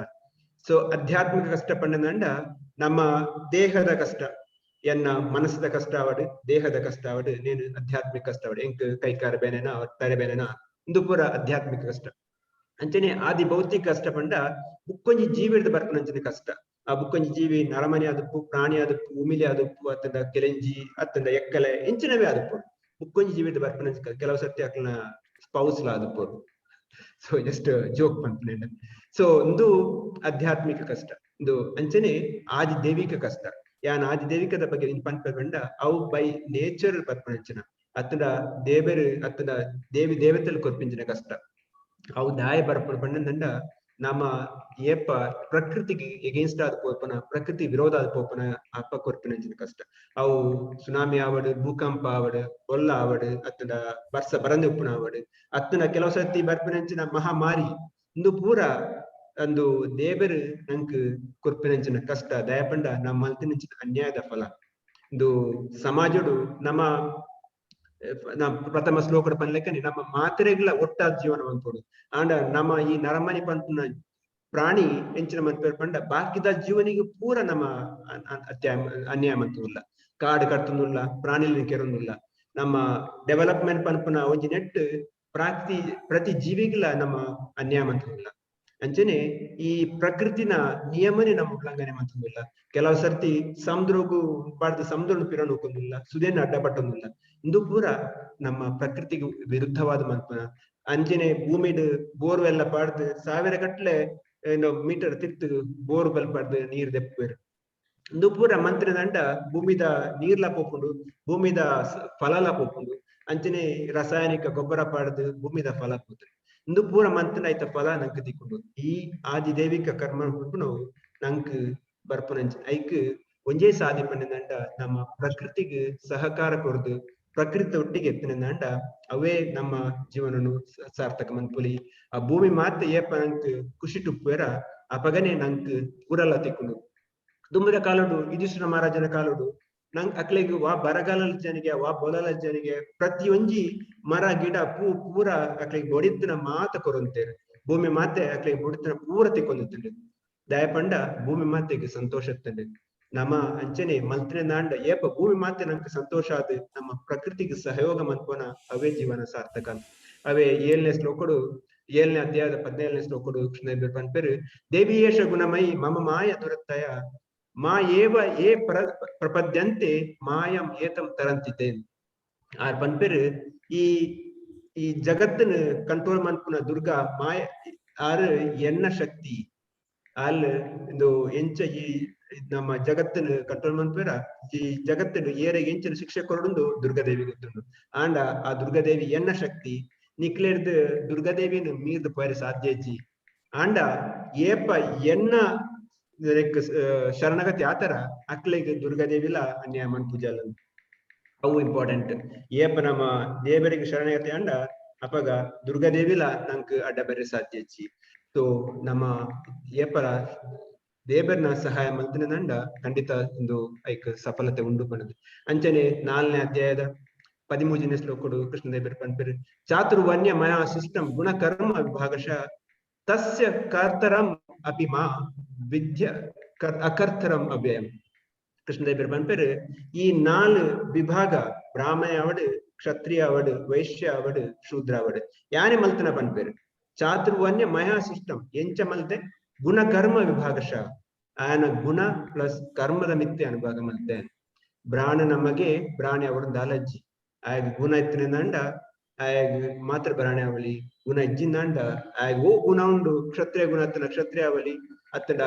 ಸೊ ಆಧ್ಯಾತ್ಮಿಕ ಕಷ್ಟ ಪಂಡನಂಡ ನಮ್ಮ ದೇಹದ ಕಷ್ಟ ಎನ್ನ ಮನಸ್ಸದ ಕಷ್ಟ ಅವಡು ದೇಹದ ಕಷ್ಟ ಅವಡು ನೇನು ಆಧ್ಯಾತ್ಮಿಕ ಕಷ್ಟ ಅವಡು ಎಂಕ್ ಕೈಕಾರ ಬೇನೆನಾ ತರೆ ಬೇನೆನಾ ಇಂದು ಪೂರ ಆಧ್ಯಾತ್ಮಿಕ ಕಷ್ಟ. ಅಂಚನೆ ಆದಿ ಭೌತಿಕ ಕಷ್ಟ ಪಂಡ ಬುಕ್ಕೊಂಜಿ ಜೀವಿಡ್ದು ಬರ್ಪುನಂಚಿನ ಕಷ್ಟ. ಆ ಬುಕ್ಕೊಂಜಿ ಜೀವಿ ನರಮನೆ ಆದಪ್ಪು ಪ್ರಾಣಿ ಆದಪ್ಪು ಉಮಿಲಿ ಆದಪ್ಪು ಅತ್ತಂಡ ಕೆಲೆಂಜಿ ಅತ್ತಂಡ ಎಕ್ಕಲೆ ಎಂಚಿನವೇ ಆದಪ್ಪು ಬುಕ್ಕೊಂಜಿ ಜೀವಿಡ್ದು ಬರ್ಪುನಂಚಿನ ಕೆಲವು ಸರ್ತಿ ಅಕ್ಲನ ಸ್ಪೌಸ್ ಆದಪ್ಪು. ಸೊ ಜಸ್ಟ್ ಜೋಕ್ ಪನ್ಪುನೇಂಡ. ಸೊ ಇಂದು ಆಧ್ಯಾತ್ಮಿಕ ಕಷ್ಟ ಇಂದು. ಅಂಚನೆ ಆದಿ ದೈವಿಕ ಕಷ್ಟ. ಯಾನ್ ಆದಿ ದೈವಿಕದ ಬಗ್ಗೆ ಇನ್ ಪನ್ಪೆ ಪಂಡ ಅವು ಬೈ ನೇಚರ್ ಬರ್ಪುನಂಚಿನ ಅತ್ತಂಡ ದೇವರು ಅತ್ತಂಡ ದೇವಿ ದೇವತೆలు ಕೊರ್ಪಿಂಚಿನ ಕಷ್ಟ. ಅವು ದಾಯ ಬರ್ಪುನ ಪಂಡಂದಂಡ ನಮ್ಮ ಏಪ ಪ್ರಕೃತಿಗೆ ಎಗೇನ್ಸ್ಟ್ ಆದ ಪೋಪನ ಪ್ರಕೃತಿ ವಿರೋಧ ಆದ ಪೋಪನ ಅಪ್ಪ ಕೊರ್ಪಿನಂಚಿನ ಕಷ್ಟ. ಅವು ಸುನಾಮಿ ಆವಡು ಭೂಕಂಪ ಆವಡು ಬೊಲ್ಲ ಆವಡು ಅತ್ತಂಡ ಬರ್ಸ ಬರಂದೆ ಉಪ್ಪುನ ಆವಡು ಅತ್ತಂಡ ಕೆಲವು ಸರ್ತಿ ಬರ್ಪಿನಂಚಿನ ಮಹಾಮಾರಿ ಇಂದು ಪೂರ ಒಂದು ದೇವರು ನಂಕ್ ಕೊರ್ಪಿನಂಚಿನ ಕಷ್ಟ. ದಯಪಂಡ ನಮ್ಮ ಮಲ್ತಿನಂಚಿನ ಅನ್ಯಾಯದ ಫಲ. ಇಂದು ಸಮಾಜಡು ನಮ್ಮ ಪ್ರಥಮ ಶ್ಲೋಕದ ಪನ್ಲೆಕ್ಕನೆ ನಮ್ಮ ಮಾತ್ರೆಗಳ ಒಟ್ಟಾದ ಜೀವನ ಮನ್ಪೊಡು. ಆಂಡ ನಮ್ಮ ಈ ನರಮನಿ ಪನ್ಪುನ ಪ್ರಾಣಿ ಎಂಚಿನ ಮನ್ಪೇರು ಪಂಡ ಬಾಕಿದ ಜೀವನಿಗೆ ಪೂರ ನಮ್ಮ ಅನ್ಯಾಯ ಮಂತುಲ್ಲ. ಕಾಡು ಕಟ್ಟುನುಲ್ಲ ಪ್ರಾಣಿಲಿನ ಕೆರೊಂದುಲ್ಲ. ನಮ್ಮ ಡೆವಲಪ್ಮೆಂಟ್ ಪನ್ಪುನ ಒಂಜಿ ನೆಟ್ ಪ್ರತಿ ಜೀವಿಗಳ ನಮ್ಮ ಅನ್ಯಾಯ ಮಂತುಲ್ಲ. ಅಂಚನೆ ಈ ಪ್ರಕೃತಿನ ನಿಯಮನೇ ನಮ್ಮ ಉಲ್ಲಂಘನೆ ಮಂತೊಂದುಲ್ಲ. ಕೆಲವು ಸರ್ತಿ ಸಮುದ್ರಗು ಪಾಡ್ದು ಸಮುದ್ರ ಪಿರ ನೋಕೊಂದಿಲ್ಲ, ಸುದೇನ ಅಡ್ಡ ಪಟ್ಟೊಂದಿಲ್ಲ. ಇಂದು ಪೂರ ನಮ್ಮ ಪ್ರಕೃತಿಗೆ ವಿರುದ್ಧವಾದ ಮನ್ಪುನ. ಅಂಚನೆ ಭೂಮಿಡ್ ಬೋರ್ವೆಲ್ಲ ಪಾಡ್ದು ಸಾವಿರ ಗಟ್ಲೆ ಏನೋ ಮೀಟರ್ ತಿರ್ತು ಬೋರ್ವೆಲ್ ಪಾಡ್ದು ನೀರ್ ದೆಪ್ಪುವೆರ್. ಇಂದು ಪೂರ ಮಂತ್ರಿದಂಡ ಭೂಮಿದ ನೀರ್ಲ ಪೋಪುಂಡು, ಭೂಮಿದ ಫಲಲ ಪೋಪುಂಡು. ಅಂಚನೆ ರಾಸಾಯನಿಕ ಗೊಬ್ಬರ ಪಾಡ್ದು ಭೂಮಿದ ಫಲ ಪೋತ್ರೆ. ಇಂದು ಪೂರ ಮಂತ್ರಿನ ಐತ ಫಲ ನಂಕ್ ತಿಕ್ಕೊಂಡು. ಈ ಆದಿದೈವಿಕ ಕರ್ಮ ನಾವು ನಂಕ್ ಬರ್ಪುನಂಚ ಐಕ್ ಒಂಜೇ ಸಾಧಿ ಪನ್ನಿಂದಂಡ ನಮ್ಮ ಪ್ರಕೃತಿಗೆ ಸಹಕಾರ ಕೊರ್ದು ಪ್ರಕೃತಿ ಒಟ್ಟಿಗೆ ಎತ್ತಿನಂಡ ಅವೇ ನಮ್ಮ ಜೀವನನು ಸಾರ್ಥಕ ಮನ್ಪುಲಿ. ಆ ಭೂಮಿ ಮಾತೆ ಏಪ ನಂಕ್ ಖುಷಿ ಟುಪ್ಪುವೆರ ಅಪಗನೆ ನಂಕ್ ಪೂರಲ ತಿಕ್ಕೊಂಡು. ದುಂಬದ ಕಾಲೋಡು ಯುಧಿಷ್ಠಿರ ಮಹಾರಾಜನ ಕಾಲೋಡು ನಂಗ್ ಅಕ್ಲೆಗ್ ವಾ ಬರಗಾಲ ಜನಿಗೆ ವಾ ಬೊಲಲ ಜನಿಗೆ ಪ್ರತಿಯೊಂಜಿ ಮರ ಗಿಡ ಪೂ ಪೂರ ಅಕ್ಲೆಗ್ ಬೊಡಿತ್ತಿನ ಮಾತ ಕೊರೊಂತೇರು. ಭೂಮಿ ಮಾತೆ ಅಕ್ಲೆಗ್ ಬೊಡಿತ್ತಿನ ಪೂರ ತಿಕ್ಕೊಂದಿತ್ತುಂಡು. ದಯಪಂಡ ಭೂಮಿ ಮಾತೆಗೆ ಸಂತೋಷ ಇತ್ತಂಡೆ. ನಮ್ಮ ಅಂಚನೆ ಮಲ್ತ್ರೆ ನಾಂಡ ಏಪ ಭೂಮಿ ಮಾತೆ ನಂಗೆ ಸಂತೋಷ ಆದ ನಮ್ಮ ಪ್ರಕೃತಿಗೆ ಸಹಯೋಗ ಮನ್ಪೋನ ಅವೇ ಜೀವನ ಸಾರ್ಥಕ. ಅವೇ 7ನೇ ಶ್ಲೋಕಡು 7ನೇ ಅಧ್ಯಾಯದ 17ನೇ ಶ್ಲೋಕಡು ಕೃಷ್ಣ ಪನ್ಪೇರು ದೇವಿಯೇಷ ಗುಣಮಯಿ ಮಮ ಮಾಯ ದುರತ್ತಯ ಮಾ ಏವ ಏ ಪ್ರಪದ್ಯಂತೆ ಮಾಯಂ ಏತಂ ತರಂತಿತೆ. ಆರ್ ಪನ್ಪೇರು ಈ ಈ ಜಗತ್ತನ್ನು ಕಂಟ್ರೋಲ್ ಮನ್ಪುನ ದುರ್ಗಾ ಮಾಯ ಆರ್ ಎನ್ನ ಶಕ್ತಿ ಅಲ್ ಇಂದು ಎಂಚ ಈ ನಮ್ಮ ಜಗತ್ತನ್ನು ಕಂಟ್ರೋಲ್ ಮನ್ಪೇರ ಈ ಜಗತ್ತನ್ನು ಏರೆಗೆ ಎಂಚಿನ ಶಿಕ್ಷೆ ಕೊರಡುಂದು ದುರ್ಗಾದೇವಿ ಗೊತ್ತುಂಡು. ಆಂಡ ಆ ದುರ್ಗಾದೇವಿ ಎನ್ನ ಶಕ್ತಿ ನಿಕ್ಲೇರ್ದು ದುರ್ಗಾದೇವಿನ ಮೀರ್ದು ಪೋಯರೆ ಸಾಧ್ಯ ಇಜ್ಜಿ. ಆಂಡ ಏಪ ಎನ್ನ ಶರಣಾಗತಿ ಆತರ ಅಕ್ಲೆಗ್ ದುರ್ಗಾದೇವಿಲ ಅನ್ಯಾಯ ಮನ್ಪುಜಾಲ. ಅವು ಇಂಪಾರ್ಟೆಂಟ್. ಏಪ ನಮ್ಮ ದೇವರಿಗೆ ಶರಣಾಗತಿ ಅಂಡ ಅಪಗ ದುರ್ಗಾದೇವಿಲ ನಂಕ್ ಅಡ್ಡ ಬೇರೆ ಸಾಧ್ಯ ಇಜ್ಜಿ. ಸೊ ನಮ್ಮ ಏಪರ ದೇವರನ ಸಹಾಯ ಮಲ್ತಿನ ನಂಡ ಖಂಡಿತ ಒಂದು ಐಕ್ ಸಫಲತೆ ಉಂಡು ಪಣದು. ಅಂಚನೆ 4ನೇ ಅಧ್ಯಾಯದ 13ನೇ ಶ್ಲೋಕಡು ಕೃಷ್ಣ ದೇವರು ಪನ್ಪೆರು ಚಾತುರ್ವರ್ಣ್ಯ ಮಯಾ ಸಿಸ್ಟಮ್ ಗುಣಕರ್ಮ ವಿಭಾಗಶ ತಸ್ಯ ಕರ್ತರಂ ಅಪಿ ಮಾ ವಿದ್ಯ ಅಕರ್ತರಂ ಅವ್ಯಯಂ. ಕೃಷ್ಣದೇವರು ಪನ್ಪೆರು ಈ 4 ವಿಭಾಗ ಬ್ರಾಹ್ಮಣ ಅವಡು, ಕ್ಷತ್ರಿಯ ಅವಡು, ವೈಶ್ಯ ಅವಡು, ಶೂದ್ರ ಅವಡು ಯಾನೆ ಮಲ್ತನ ಪನ್ಪೆರು ಚಾತುರ್ವರ್ಣ್ಯ ಮಯಾ ಸಿಸ್ಟಮ್ ಎಂಚ ಮಲ್ತೆ ಗುಣಕರ್ಮ ವಿಭಾಗಶ ಆಯನ ಗುಣ ಪ್ಲಸ್ ಕರ್ಮದ ಮಿತ್ತೆ ಅನುಭಾಗ ಮಲ್ತೆ. ಬ್ರಾಣ ನಮಗೆ ಬ್ರಾಣಿ ಅವರು ದಾಲಜ್ಜಿ ಆಯಗ ಗುಣ ಇತ್ತಿನಂಡ ಆಯಗ ಮಾತ್ರ ಬ್ರಾಣಿ ಅವಲಿ, ಗುಣ ಇಜ್ಜಿಂದಾಂಡ ಆಯಗ ಓ ಗುಣ ಉಂಡು ಕ್ಷತ್ರಿಯ ಗುಣ ಅತ್ತನ ಕ್ಷತ್ರಿಯ ಅವಲಿ, ಅತ್ತಡ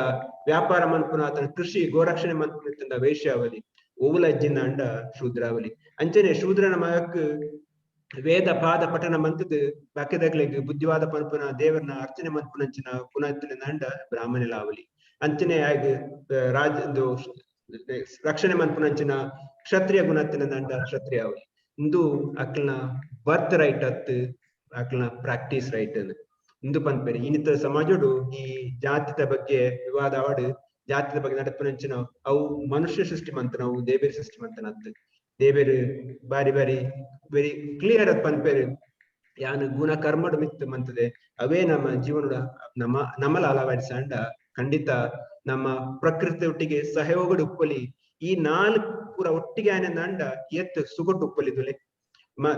ವ್ಯಾಪಾರ ಮನ್ಪುನ ಆತನ ಕೃಷಿ ಗೋರಕ್ಷಣೆ ಮನ್ಪುನ ಇತ್ತಂಡ ವೈಶ್ಯ ಅವಲಿ, ಓವುಲ ಇಜ್ಜಿಂದಾಂಡ ಶೂದ್ರಾವಲಿ. ಅಂಚನೆ ಶೂದ್ರನ ಮಗಕ್ ವೇದ ಪಾದ ಪಠಣ ಮಂತದ ಬಾಕಿದಾಗ್ಲೆಗ್ ಬುದ್ಧಿವಾದ ಪನ್ಪುನ ದೇವರನ್ನ ಅರ್ಚನೆ ಮನ್ಪುನಂಚಿನ ಗುಣ ಇತ್ತಿನಂಡ ಬ್ರಾಹ್ಮಣಲಾವಲಿ. ಅಂಚನೆ ಆಗ ರಾಜ ರಕ್ಷಣೆ ಮನ್ಪುನಂಚಿನ ಕ್ಷತ್ರಿಯ ಗುಣ ಇತ್ತಿನಂಡ ಕ್ಷತ್ರಿಯ ಅವಲಿ. ಇಂದು ಅಕ್ಲನ ಬರ್ತ್ ರೈಟ್ ಅತ್ ಅಕ್ಲನ ಪ್ರಾಕ್ಟೀಸ್ ರೈಟ್ ಇಂದು ಪನ್ಪೇರಿ. ಇನ್ನಿತರ ಸಮಾಜೋಡು ಈ ಜಾತಿದ ಬಗ್ಗೆ ವಿವಾದ ಆವಡು ಜಾತಿದ ಬಗ್ಗೆ ನಡಪುನಂಚಿನ ಅವು ಮನುಷ್ಯ ಸೃಷ್ಟಿ ಮಂತನ ಅವು ದೇವೇರಿ ಸೃಷ್ಟಿ ಮಂತನ ಅತ್. ದೇವೇರು ಬಾರಿ ಬಾರಿ ವೆರಿ ಕ್ಲಿಯರ್ ಅದ್ ಪನ್ಪೇರು ಯಾನು ಗುಣ ಕರ್ಮಡು ಮಿತ್ತು ಮಂತದೆ ಅವೇ ನಮ್ಮ ಜೀವನದ ನಮ್ಮ ನಮ್ಮಲ ಅಳವಡಿಸಂಡ ಖಂಡಿತ ನಮ್ಮ ಪ್ರಕೃತಿ ಒಟ್ಟಿಗೆ ಸಹಯೋಗಡು ಉಪ್ಪಲಿ. ಈ 4 ಪೂರ ಒಟ್ಟಿಗೆ ಆನಂದ ಎತ್ತು ಸುಗೊಟ್ಟು ಉಪ್ಪಲಿ ತುಲೆ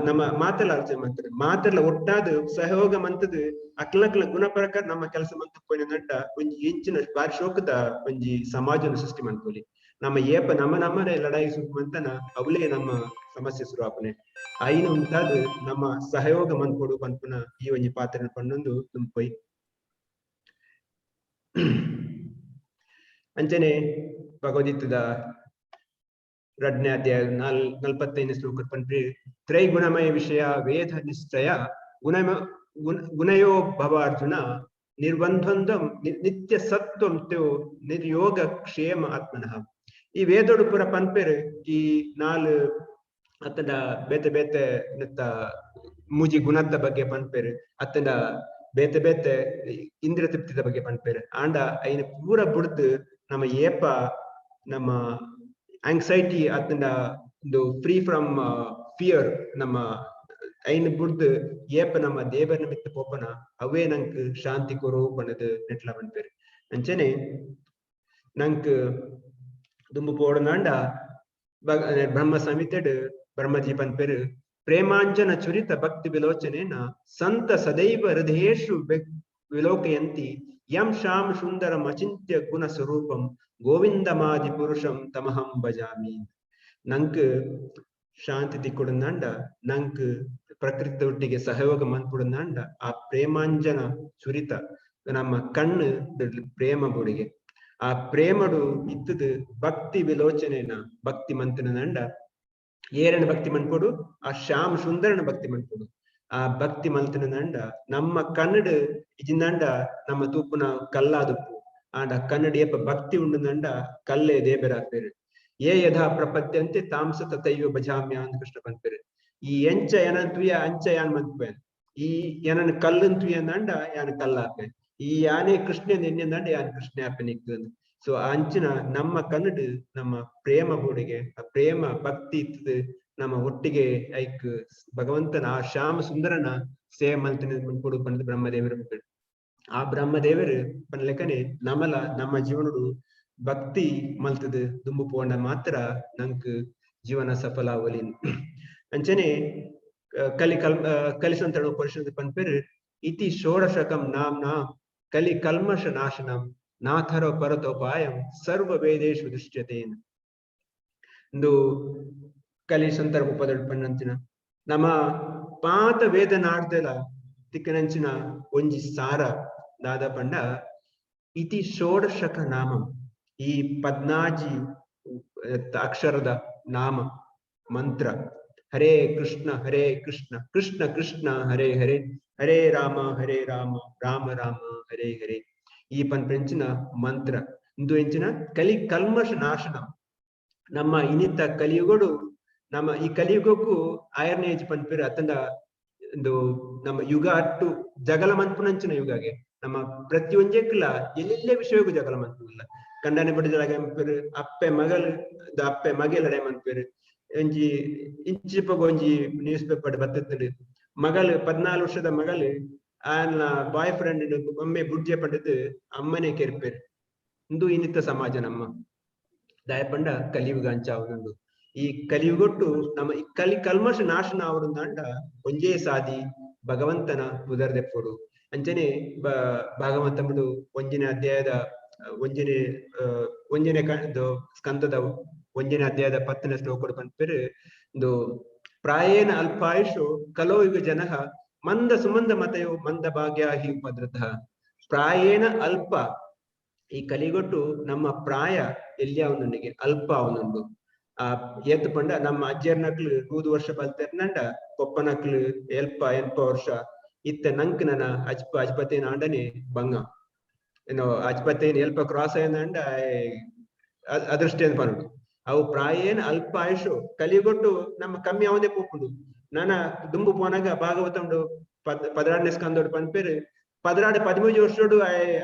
ನಮ್ಮ ಮಾತೆಲ್ಲ ಆಲೋಚನೆ ಮಾಡ್ತಾರೆ ಮಾತೆಲ್ಲ ಒಟ್ಟಾದ ಸಹಯೋಗ ಮಂತದ ಅಕ್ಲಕ್ಲ ಗುಣ ಪ್ರಕಾರ ನಮ್ಮ ಕೆಲಸ ಮಂತ ಪೋಯಿನಂಡ ಒಂಜಿ ಎಂಚಿನ ಬಾರಿ ಶೋಕದ ಒಂಜಿ ಸಮಾಜನ ಸೃಷ್ಟಿ ಮನ್ಪೊಲಿ. ನಮ್ಮ ಏಪ ನಮ್ಮ ನಮ್ಮನೆ ಲಡಾಯಿ ಸುಮ್ಮಂತನ ಅವಲೇ ನಮ್ಮ ಸಮಸ್ಯೆ ಶುರುವಾಪನೆ ಐನು ಉಂಟಾದ ನಮ್ಮ ಸಹಯೋಗ ಮನ್ಪೊಡು ಪನ್ಪುನ ಈ ಒಂಜಿ ಪಾತ್ರ ಪನ್ನೊಂದು ತುಂಪೊಯ್. ಅಂಚನೆ ಭಗವದ್ಗೀತೆದ 2ನೇ ಅಧ್ಯಾಯ 45ನೇ ಶ್ಲೋಕ ಪನ್ಪಿ ತ್ರೈಗುಣಮಯ ವಿಷಯ ವೇದ ನಿಶ್ಚಯ ಗುಣಯೋ ಭವ ಅರ್ಜುನ ನಿರ್ಬಂಧಂ ನಿತ್ಯ ಸತ್ವಂ ತೋ ನಿರ್ಯೋಗ ಕ್ಷೇಮ ಆತ್ಮನಃ. ಈ ವೇದೋಡು ಪೂರ ಪನ್ಪೇರು ಈ 4 ಅತ್ತಂಡ ಬೇತೆ ಬೇತೆ ನೆತ್ತ ಮೂಜಿ ಗುಣದ ಬಗ್ಗೆ ಪನ್ಪೇರು, ಅತ್ತಂಡ ಬೇತೆ ಬೇತೆ ಇಂದ್ರಿಯ ತೃಪ್ತಿದ ಬಗ್ಗೆ ಪನ್ಪೇರು. ಆಂಡ ಐನ ಪೂರ ಬುಡ್ದು ನಮ್ಮ ಏಪ ನಮ್ಮ ಆಂಗ್ಸೈಟಿ ಅತ್ತಂಡ ಒಂದು ಫ್ರೀ ಫ್ರಮ್ ಫಿಯರ್ ನಮ್ಮ ಐನ ಬುಡ್ದು ಏಪ ನಮ್ಮ ದೇವರ ನಿಮಿತ್ತ ಪೋಪನ ಅವೇ ನಂಕ್ ಶಾಂತಿ ಕೊರು ಪಣದು ನೆಟ್ಲ ಪನ್ಪೇರು. ಅಂಚನೆ ನಂಕ್ ದುಂಬು ಪೋಡನಾಂಡ ಬ್ರಹ್ಮ ಸಂಹಿತೆಡ್ ಬ್ರಹ್ಮಜಿ ಪನ್ಪೇರು ಪ್ರೇಮಾಂಜನ ಚುರಿತ ಭಕ್ತಿ ವಿಲೋಚನೇನ ಸಂತ ಸದೈವ ಹೃದಯೇಶು ವಿಲೋಕಯಂತಿ ಯಂ ಶ್ಯಾಮ ಸುಂದರಂ ಅಚಿಂತ್ಯ ಗುಣ ಸ್ವರೂಪಂ ಗೋವಿಂದಮಾದಿ ಪುರುಷಂ ತಮಹಂ ಭಜಾಮಿ. ನಂಕ್ ಶಾಂತಿ ದಿಕ್ಕುಡುಂದಾಂಡ, ನಂಕ್ ಪ್ರಕೃತಿ ಒಟ್ಟಿಗೆ ಸಹಯೋಗ ಮನ್ಪುಡುಂದಾಂಡ ಆ ಪ್ರೇಮಾಂಜನ ಸುರಿತ ನಮ್ಮ ಕಣ್ಣು ಪ್ರೇಮ ಬುಡಿಗೆ ಆ ಪ್ರೇಮಡು ಇತ್ತದು ಭಕ್ತಿ ವಿಲೋಚನೆನ ಭಕ್ತಿ ಮಂತನಂಡ ಏರನ ಭಕ್ತಿ ಮನ್ಪೊಡು, ಆ ಶ್ಯಾಮ ಸುಂದರನ ಭಕ್ತಿ ಮನ್ಪೊಡು. ಆ ಭಕ್ತಿ ಮಲ್ತನಂಡ ನಮ್ಮ ಕನ್ನಡ ಇಜಿಂದಂಡ ನಮ್ಮ ತೂಪುನ ಕಲ್ಲಾದುಪ್ಪು ಆಂಡ ಕನ್ನಡ ಏಪ ಭಕ್ತಿ ಉಂಡುಂದಂಡ ಕಲ್ಲೇ ದೇಬೆರಾಪೇರು. ಏ ಯಥಾ ಪ್ರಪದ್ಯಂತೆ ತಾಂಸ ತಥೈವ ಭಜಾಮ್ಯ ಅಂತ ಕೃಷ್ಣ ಪನ್ಪೇರು. ಈ ಎಂಚ ಎನನ್ ತುಯ ಅಂಚ ಯಾನ್ ಮನ್ಪೇನ್, ಈ ಏನನ್ ಕಲ್ಲನ್ ತುಯಂದಂಡ ಯಾನ್ ಕಲ್ಲಾಪೆ, ಈ ಯಾನೇ ಕೃಷ್ಣ ನೆನ್ನೆಂದಂಡ ಯಾನ್ ಕೃಷ್ಣ ಆಪೆ ನಿಕ್ಕು. ಸೊ ಅಂಚಿನ ನಮ್ಮ ಕನ್ನಡ ನಮ್ಮ ಪ್ರೇಮ ಬೋಡಿಗೆ ಆ ಪ್ರೇಮ ಭಕ್ತಿ ಇತ್ತದು ನಮ್ಮ ಒಟ್ಟಿಗೆ ಐಕ್ ಭಗವಂತನ ಆ ಶ್ಯಾಮ ಸುಂದರನ ಸೇವೆ ಮಲ್ತಿನ ಕೊಡು ಪಂದ್ ಬ್ರಹ್ಮದೇವರು. ಆ ಬ್ರಹ್ಮದೇವರು ಪನ್ಲೆಕನೆ ನಮಲ ನಮ್ಮ ಜೀವನಡು ಭಕ್ತಿ ಮಲ್ತದ ದುಂಬು ಪೋಂಡ ಮಾತ್ರ ನಂಕ್ ಜೀವನ ಸಫಲ ಅವಲಿ. ಅಂಚನೆ ಕಲಿ ಕಲ್ ಕಲಿಸಂತಳು ಪರಿಷತ್ ಪನ್ಪೇರು ಇತಿ ಷೋಡಶಕಂ ನಾಮ್ನ ಕಲಿ ಕಲ್ಮಶ ನಾಶನಂ ನಾಥರೋ ಪರತೋಪಾಯಂ ಸರ್ವ ವೇದೇಶು ದೃಶ್ಯತೇನ. ಇಂದು ಕಲಿ ಸಂತರ ಉಪದಡ್ ಪನ್ನಂಚಿನ ನಮ್ಮ ಪಾತ ವೇದ ನಾಡ್ದೆಲ ತಿಕ್ಕನಂಚಿನ ಒಂಜಿ ಸಾರ ದಾದ ಪಂಡ ಇತಿ ಷೋಡಶಕ ನಾಮಂ, ಈ ಪದ್ನಾಜಿ ಅಕ್ಷರದ ನಾಮ ಮಂತ್ರ ಹರೇ ಕೃಷ್ಣ ಹರೇ ಕೃಷ್ಣ ಕೃಷ್ಣ ಕೃಷ್ಣ ಹರೇ ಹರೇ ಹರೇ ರಾಮ ಹರೇ ರಾಮ ರಾಮ ರಾಮ ಹರೇ ಹರೇ ಈ ಪನ್ಪೆಂಚಿನ ಮಂತ್ರ ಇಂದು ಎಂಚಿನ ಕಲಿ ಕಲ್ಮಶ ನಾಶನ. ನಮ್ಮ ಇನಿತ ಕಲಿಯುಗಡು ನಮ್ಮ ಈ ಕಲಿಯುಗಕ್ಕೂ ಐರನ್ ಏಜ್ ಪನ್ಪೇರು ಅತ್ತಂದ ಒಂದು ನಮ್ಮ ಯುಗ ಅಟ್ಟು ಜಗಲ ಮನ್ಪುನಂಚಿನ ಯುಗಾಗೆ ನಮ್ಮ ಪ್ರತಿಯೊಂಜೆಕ್ಲ ಎಲ್ಲೆಲ್ಲೇ ವಿಷಯಕ್ಕೂ ಜಗಲ ಮನ್ಪುನಿಲ್ಲ. ಕಂಡನೆ ಬಡಿದಲಾಗ ಮನ್ಪೇರು, ಅಪ್ಪೆ ಮಗಲ್ ಅಪ್ಪೆ ಮಗೆಲಡೆ ಮನ್ಪೇರು. ಒಂಜಿ ಇಂಚಿಪಗ ಒಂಜಿ ನ್ಯೂಸ್ ಪೇಪರ್ ಬತ್ತಿತ್ತು, ಮಗಲ್ 14 ವರ್ಷದ ಮಗಲ್ ಆನ ಬಾಯ್ ಫ್ರೆಂಡ್ ಒಮ್ಮೆ ಬುಡ್ಜೆ ಪಂಡದು ಅಮ್ಮನೆ ಕೆರ್ಪೇರು. ಇಂದು ಇನ್ನಿತ್ತ ಸಮಾಜ ನಮ್ಮ ದಯಪಂಡ ಕಲಿಯುಗ ಅಂಚಾವುದುಂಡು. ಈ ಕಲಿಯುಗೊಟ್ಟು ನಮ್ಮ ಈ ಕಲಿ ಕಲ್ಮಶ ನಾಶನ ಅವರುಂದಾಂಡ ಒಂಜೇ ಸಾದಿ ಭಗವಂತನ ಪುದರ್ದೆಪ್ಪೊಡು. ಅಂಚನೆ ಭಾಗವಂತముడు ಒಂಜಿನ ಅಧ್ಯಾಯದ ಒಂಜಿನೇ ಒಂಜಿನೇ ಸ್ಕಂದದ ಒಂಜಿನ ಅಧ್ಯಾಯದ 10ನೇ ಶ್ಲೋಕಡು ಪನ್ಪೇರು ಇಂದು ಪ್ರಾಯೇನ ಅಲ್ಪಾಯುಷು ಕಲೋ ಯುಗ ಜನಃ ಮಂದ ಸುಮಂದ ಮತಯೋ ಮಂದ ಭಾಗ್ಯ ಹಿ ಉಪದ್ರತಃ. ಪ್ರಾಯೇನ ಅಲ್ಪ, ಈ ಕಲಿಗೊಟ್ಟು ನಮ್ಮ ಪ್ರಾಯ ಎಲ್ಲಿ ಅವನೊಂದಿಗೆ ಅಲ್ಪ ಅವನುಂಡು. ಆ ಏತ್ ಪಂಡ ನಮ್ಮ ಅಜ್ಜರ್ನಕ್ಲು 100 ವರ್ಷ ಬಲ್ತೆರ್ನಂಡ ಪೊಪ್ಪನಕ್ಲು ಎಲ್ಪ 80 ವರ್ಷ ಇತ್ತ ನಂಕ್ ನನ ಅಜ್ಪ ಅಜ್ಪತೇನ ಆಂಡನೆ ಬಂಗ ಏನೋ ಅಜ್ಪತೇನ ಎಲ್ಪ ಕ್ರಾಸ್ ಆಯ್ನಂಡ ಅದೃಷ್ಟೇನ್ ಪನುಡು. ಅವು ಪ್ರಾಯೇನ ಅಲ್ಪ ಆಯುಷು ಕಲಿಗೊಟ್ಟು ನಮ್ಮ ಕಮ್ಮಿ ಅವನೇ ಪೋಪುಂಡು. ನಾನ ದುಂಬು ಪೋನಾಗ ಭಾಗವತ ಉಂಡು 12ನೇ ಸ್ಕಂದೋಡು ಪನ್ಪೇರು 12 13 ವರ್ಷೋಡು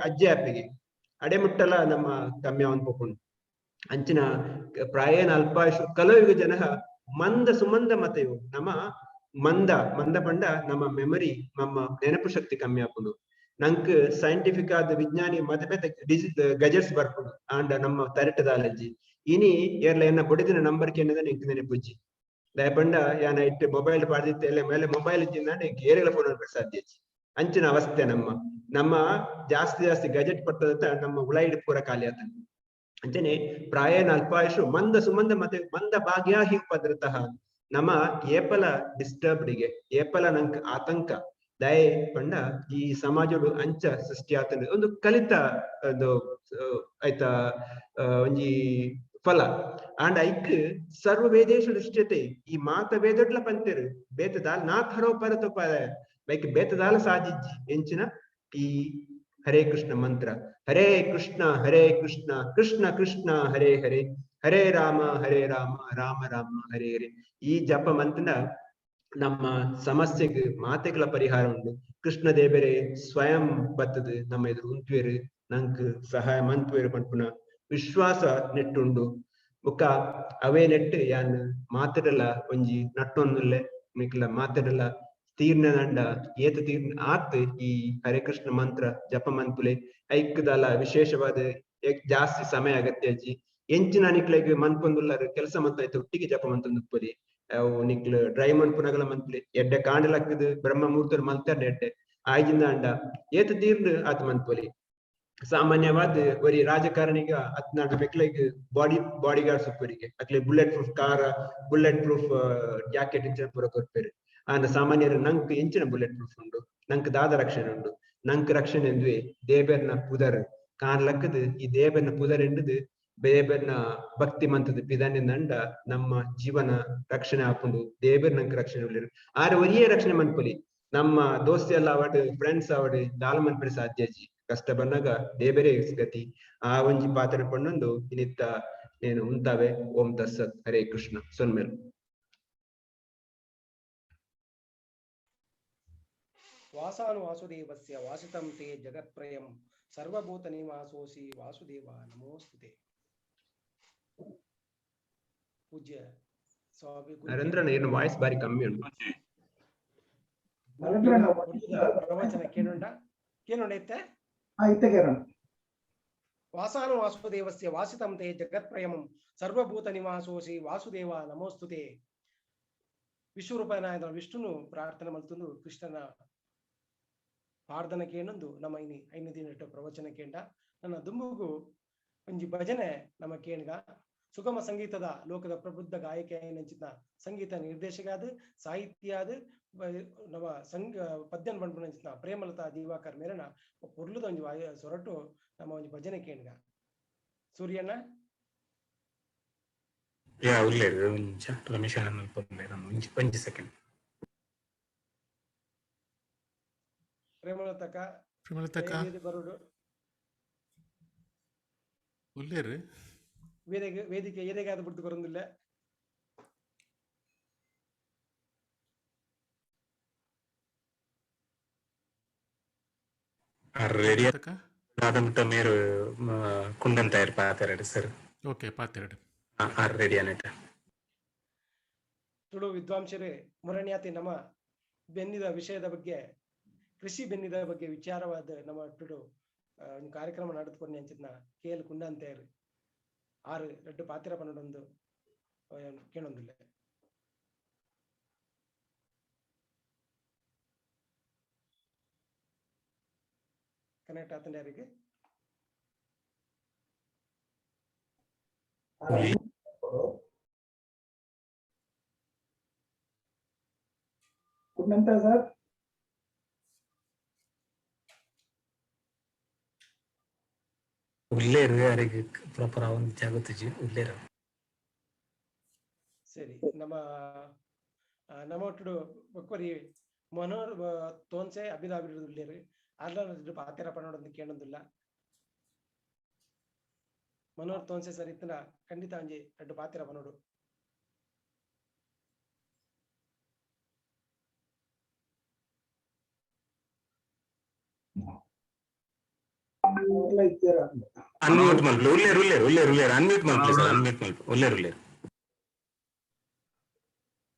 ಅಜ್ಜಿ ಅಪ್ಪಿಗೆ ಅಡೆ ಮುಟ್ಟಲ ನಮ್ಮ ಕಮ್ಮಿ ಅವನ್ ಪೋಪುಂಡು. ಅಂಚಿನ ಪ್ರಾಯೇನ ಅಲ್ಪಾಯುಷು ಕಲೋಯುಗ ಜನಃ ಮಂದ ಸುಮಂದ ಮತೆಯು ನಮ್ಮ ಮಂದ ಮಂದ ಪಂಡ ನಮ್ಮ ಮೆಮೊರಿ ನಮ್ಮ ನೆನಪು ಶಕ್ತಿ ಕಮ್ಮಿ ಆಪುಂಡು. ನಂಕ್ ಸೈಂಟಿಫಿಕ್ ಆದ ವಿಜ್ಞಾನಿ ಮತ ಬೇತೆ ಗಜೆಟ್ಸ್ ಬರ್ಪುಂಡು ಆಂಡ ನಮ್ಮ ತರಟದಾಲಜ್ಜಿ ಇನಿ ಏರ್ಲ ಎನ್ನ ಬೊಡಿದಿನ ನಂಬರ್ ಕೆನ್ನದ ಎಂಕ್ ನೆನಪುಜ್ಜಿ. ದಯಪಂಡ ಯಾನ ಇಟ್ಟು ಮೊಬೈಲ್ ಪಾಡ್ದಿತ್ತೆ ಎಲ್ಲ ಮೇಲೆ ಮೊಬೈಲ್ ಇಜ್ಜಿಂದಾಂಡ ಎಂಕ್ ಏರೆಲ ಫೋನ್ ಸಾಧ್ಯ ಅಂಚಿನ ಅವಸ್ಥೆ ನಮ್ಮ ನಮ್ಮ ಜಾಸ್ತಿ ಜಾಸ್ತಿ ಗಜೆಟ್ ಪಟ್ಟದ ನಮ್ಮ ಉಳೈಡ್ ಪೂರ ಖಾಲಿ ಆತ. ಅಂಚನೆ ಪ್ರಾಯೇನ ಅಲ್ಪಾಯುಷು ಮಂದ ಸುಮಂದ ಮತ್ತೆ ಮಂದ ಭಾಗ್ಯ ಹಿ ಉಪದ್ರತಃ. ನಮ್ಮ ಏಪಲ ಡಿಸ್ಟರ್ಬ್ಡಿಗೆ ಏಪಲ ನಂಕ್ ಆತಂಕ ದಯೆ ಪಂಡ ಈ ಸಮಾಜಡು ಅಂಚ ಸೃಷ್ಟಿ ಆತಂದ್ರೆ ಒಂದು ಕಲಿತ ಅದು ಆಯ್ತಾ ಒಂಜಿ ಫಲ. ಆಂಡ ಐಕ್ ಸರ್ವ ವೇದೇಶು ದೃಷ್ಟ್ಯತೆ ಈ ಮಾತ ವೇದಡ್ಲ ಪಂತೇರು ಬೇತದಾಲ್ ನಾ ಥರೋ ಪರತೋಪ ಬೈಕ್ ಬೇತದಾಲ ಸಾಜಿಜ್ಜಿ ಎಂಚಿನ ಈ ಹರೇ ಕೃಷ್ಣ ಮಂತ್ರ. ಹರೇ ಕೃಷ್ಣ ಹರೇ ಕೃಷ್ಣ ಕೃಷ್ಣ ಕೃಷ್ಣ ಹರೇ ಹರೇ ಹರೇ ರಾಮ ಹರೇ ರಾಮ ರಾಮ ರಾಮ ಹರೇ ಹರೇ. ಈ ಜಪ ಮಂತ್ರ ನಮ್ಮ ಸಮಸ್ಯೆಗೆ ಮಾತೆಗಳ ಪರಿಹಾರ ಉಂಟು. ಕೃಷ್ಣ ದೇವರೇ ಸ್ವಯಂ ಬತ್ತದು ನಮ್ಮ ಎದುರು ಉಂತುವೇರು ನಂಕ್ ಸಹಾಯ ಮಂತುವೇರು ಪನ್ಪುನ ವಿಶ್ವಾಸ ನೆಟ್ಟುಂಡು. ಬೊಕ್ಕ ಅವೇ ನೆಟ್ಟು ಯಾನ್ ಮಾತೆಡಲ ಒಂಜಿ ನಟ್ಟೊಂದುಲ್ಲೆ ಮಿಕ್ಲ ಮಾತೆಡಲ ತೀರ್ಣ ದಂಡ ಏತ ತೀರ್ಣ ಆತ್ ಈ ಹರೇ ಕೃಷ್ಣ ಮಂತ್ರ ಜಪ ಮನ್ಪುಲೆ ಐಕ್ದಲ ವಿಶೇಷವಾದ ಜಾಸ್ತಿ ಸಮಯ ಅಗತ್ಯ ಅಜ್ಜಿ. ಎಂಚಿನ ನಿಕ್ಲೆಗ್ ಮನ್ಪೊಂದುಲ್ಲಾರ ಕೆಲಸ ಮಂತ ಐತೆ ಒಟ್ಟಿಗೆ ಜಪ ಮಂತೊಂದು ಉಪ್ಪುಲಿ ಅವು ನಿಕ್ಲು ಡ್ರೈ ಮನ್ಪುನಗಲ ಮನ್ಪುಲೆ ಎಡ್ಡೆ ಕಾಂಡಲಕ್ಕದು ಬ್ರಹ್ಮ ಮುಹೂರ್ತ ಮಲ್ತಾರ ಎಡ್ಡೆ ಆಯ್ಜಿಂದ ಅಂಡ ಏತ ತೀರ್ಣ ಆತ ಮನ್ಪುಲಿ. ಸಾಮಾನ್ಯವಾದ ಒರಿ ರಾಜಕಾರಣಿಗ ಅತ್ನಾಡ ಮೆಕ್ಲೆಗ್ ಬಾಡಿ ಬಾಡಿ ಗಾರ್ಡ್ಸ್ ಉಪ್ಪರಿಗೆ ಅಕ್ಲೆ bullet proof car, bullet proof jacket ಇಂಚಿನ ಪೂರ ಕೊರ್ಪೆರ್. ಆಂಡ ಸಾಮಾನ್ಯರು ನಂಕ್ ಎಂಚಿನ ಬುಲೆಟ್ ಪ್ರೂಫ್ ಉಂಡು, ನಂಕ್ ದಾದ ರಕ್ಷಣೆ ಉಂಡು? ನಂಕ್ ರಕ್ಷಣೆ ಎಂದುವೆ ದೇಬೆರ್ನ ಪುದರ್ ಕಾನ್ ಲಕ್ಕದ್ ಈ ದೇಬೆರ್ನ ಪುದರ್ ಎಂಡುದು ದೇಬೆರ್ನ ಭಕ್ತಿ ಮಂತದ ಪಿದಾನೆ ನಂಡ ನಮ್ಮ ಜೀವನ ರಕ್ಷಣೆ ಆಪುಂಡು. ದೇಬೆರ್ ನಂಕ್ ರಕ್ಷಣೆ ಉಲ್ಲೆರ್, ಆರ್ ಒರಿಯೇ ರಕ್ಷಣೆ ಮನ್ಪೊಲಿ. ನಮ್ಮ ದೋಸ್ತಿ ಎಲ್ಲ ಆವಡ್, ಫ್ರೆಂಡ್ಸ್ ಆವಡ್, ದಾಲ ಮನ್ಪರೆ ಸಾಧ್ಯ ಅಜ್ಜಿ. ಕಷ್ಟ ಬಂದಾಗ ದೇಬೆರೇ ಗತಿ. ಆ ಒಂಜಿ ಪಾತ್ರ ಪಣ್ಣೊಂದು ಇನಿತ್ತ ನೇನು ಉಂತಾವೆ. ಓಂ ತತ್ಸತ್. ಹರೇ ಕೃಷ್ಣ. ಸೊನ್ಮೇಲ್. ವಾಸಾನು ವಾಸುದೇವಸ್ಯ ವಾಸಿತಂ ತೇ ಜಗತ್ಪ್ರಯಂ ಸರ್ವಭೂತ ನಿವಾಸೋಸಿ ವಾಸುದೇವ ನಮೋಸ್ತುತೆ. ಪೂಜ್ಯ ಸ್ವಾಮಿ ನರೇಂದ್ರನ ಏನು ವಾಯ್ಸ್ ಬಾರಿ ಕಮ್ಮಿ ಉಂಟು. ಪ್ರವಚನ ಕೇಳುಂಡ ಕೇಳುಂಡ ಇತ್ತೆ ಇತ್ತೆ ಕೇಳೋಣ. ವಾಸಾನು ವಾಸುದೇವಸ್ಯ ವಾಸಿತಂ ತೇ ಜಗತ್ಪ್ರಯಮಂ ಸರ್ವಭೂತ ನಿವಾಸೋಸಿ ವಾಸುದೇವ ನಮೋಸ್ತುತೆ. ವಿಶ್ವರೂಪನಾಯದ ವಿಷ್ಣುನು ಪ್ರಾರ್ಥನೆ ಮಲ್ತಂದು ಕೃಷ್ಣನ ಪ್ರಾರ್ಥನೆ ಕೇಳೊಂದು ನಮ್ಮ ಇನಿ ಐನ ದಿನ ಪ್ರವಚನ ಕೇಂಡ ನನ್ನ ದುಂಬುಗು ಒಂಜಿ ಭಜನೆ ನಮ್ಮ ಕೇಣ್ಗ. ಸುಗಮ ಸಂಗೀತದ ಲೋಕದ ಪ್ರಬುದ್ಧ ಗಾಯಕಿ ನಂಚಿನ ಸಂಗೀತ ನಿರ್ದೇಶಕಾದ ಸಾಹಿತ್ಯಾದ ನಮ್ಮ ಸಂಗ ಪದ್ಯನ್ ಪನ್ಪುನಂಚಿನ ಪ್ರೇಮಲತಾ ದಿವಾಕರ್ ಮೇರನ ಪೊರ್ಲುದ ಒಂಜಿ ಸೊರಟು ನಮ್ಮ ಒಂಜಿ ಭಜನೆ ಕೇಣ್ಗ. ಸೂರ್ಯಣ್ಣ ಯಾ ಉಲ್ಲೇರು ಒಂಜಿ ರಮೇಶ್ ಅಣ್ಣ ಮಲ್ಪೊಂದೆ ಒಂಜಿ ಒಂಜಿ ಸೆಕೆಂಡ್. ಪ್ರೇಮಲತಕ ಪ್ರೇಮಲತಕ ಬರುಡು ಉಲ್ಲೇರು ವೇದಿಕೆ ವೇದಿಕೆ ಏರೆಗಾದ ಬಿಡ್ದು ಬರೋದಿಲ್ಲ. ರೆಡಿ ಆದಂತ ಮೇರು ಕುಂಡಂತಾಯರ್ ಪಾತೆರಡು ಸರ್. ಓಕೆ ಪಾತೆರಡು. ಆರ್ ರೆಡಿ ಅನೇಟ. ತುಳು ವಿದ್ವಾಂಸರೇ ಮುರಣ್ಯಾತಿ ನಮ್ಮ ಬೆನ್ನಿದ ವಿಷಯದ ಬಗ್ಗೆ, ಕೃಷಿ ಬೆನ್ನಿದ ಬಗ್ಗೆ ವಿಚಾರವಾದ ನಮ್ಮ ತುಳು ಒಂದು ಕಾರ್ಯಕ್ರಮ ನಡೆದುಕೊಂಡು ಅಂಚಿನ ಕೆ ಎಲ್ ಕುಂಡಂತೇರು ಆರು ரெண்டு ಪಾತ್ರ ಪನ್ನೊಂದು ಕೇಳೊಂದಿಲ್ಲ. ಕನೆಕ್ಟ್ ಆತಂಡ ಯಾರಿಗೆ? ಕುಂಡಂತ ಸರ್ ಉಲ್ಲೇರು ಯಾರಿಗೆ ಪ್ರಾಪರ್ ಒಂದು ಜಾಗತ್ತಿಜಿ ಉಲ್ಲೇರು. ಸರಿ, ನಮ್ಮ ನಮ್ಮ ಒಟ್ಟು ಬೊಕ್ಕೊರಿ ಮನೋರ್ ತೋನ್ಸೆ ಅಭಿದಾಬಿರುದು ಉಲ್ಲೇರು ಅಲ್ಲ ಪಾತ್ರ ಪನ್ನೊಂದು ಕೇಳೊಂದಿಲ್ಲ. ಮನೋರ್ ತೋನ್ಸೆ ಸರ್ ಇತ್ತನ ಖಂಡಿತ ಒಂಜಿ ರಡ್ಡು ಪಾತ್ರ ಪನ್ನೋಡು. ಅನ್ಮ್ಯೂಟ್ ಮಲ್ಪು ಉಲ್ಲೇರು ಉಲ್ಲೇರು ಉಲ್ಲೇರು ಉಲ್ಲೇರು ಅನ್ಮ್ಯೂಟ್ ಮಲ್ಪು ಸರ್, ಅನ್ಮ್ಯೂಟ್ ಮಲ್ಪು ಉಲ್ಲೇರು ಉಲ್ಲೇರು.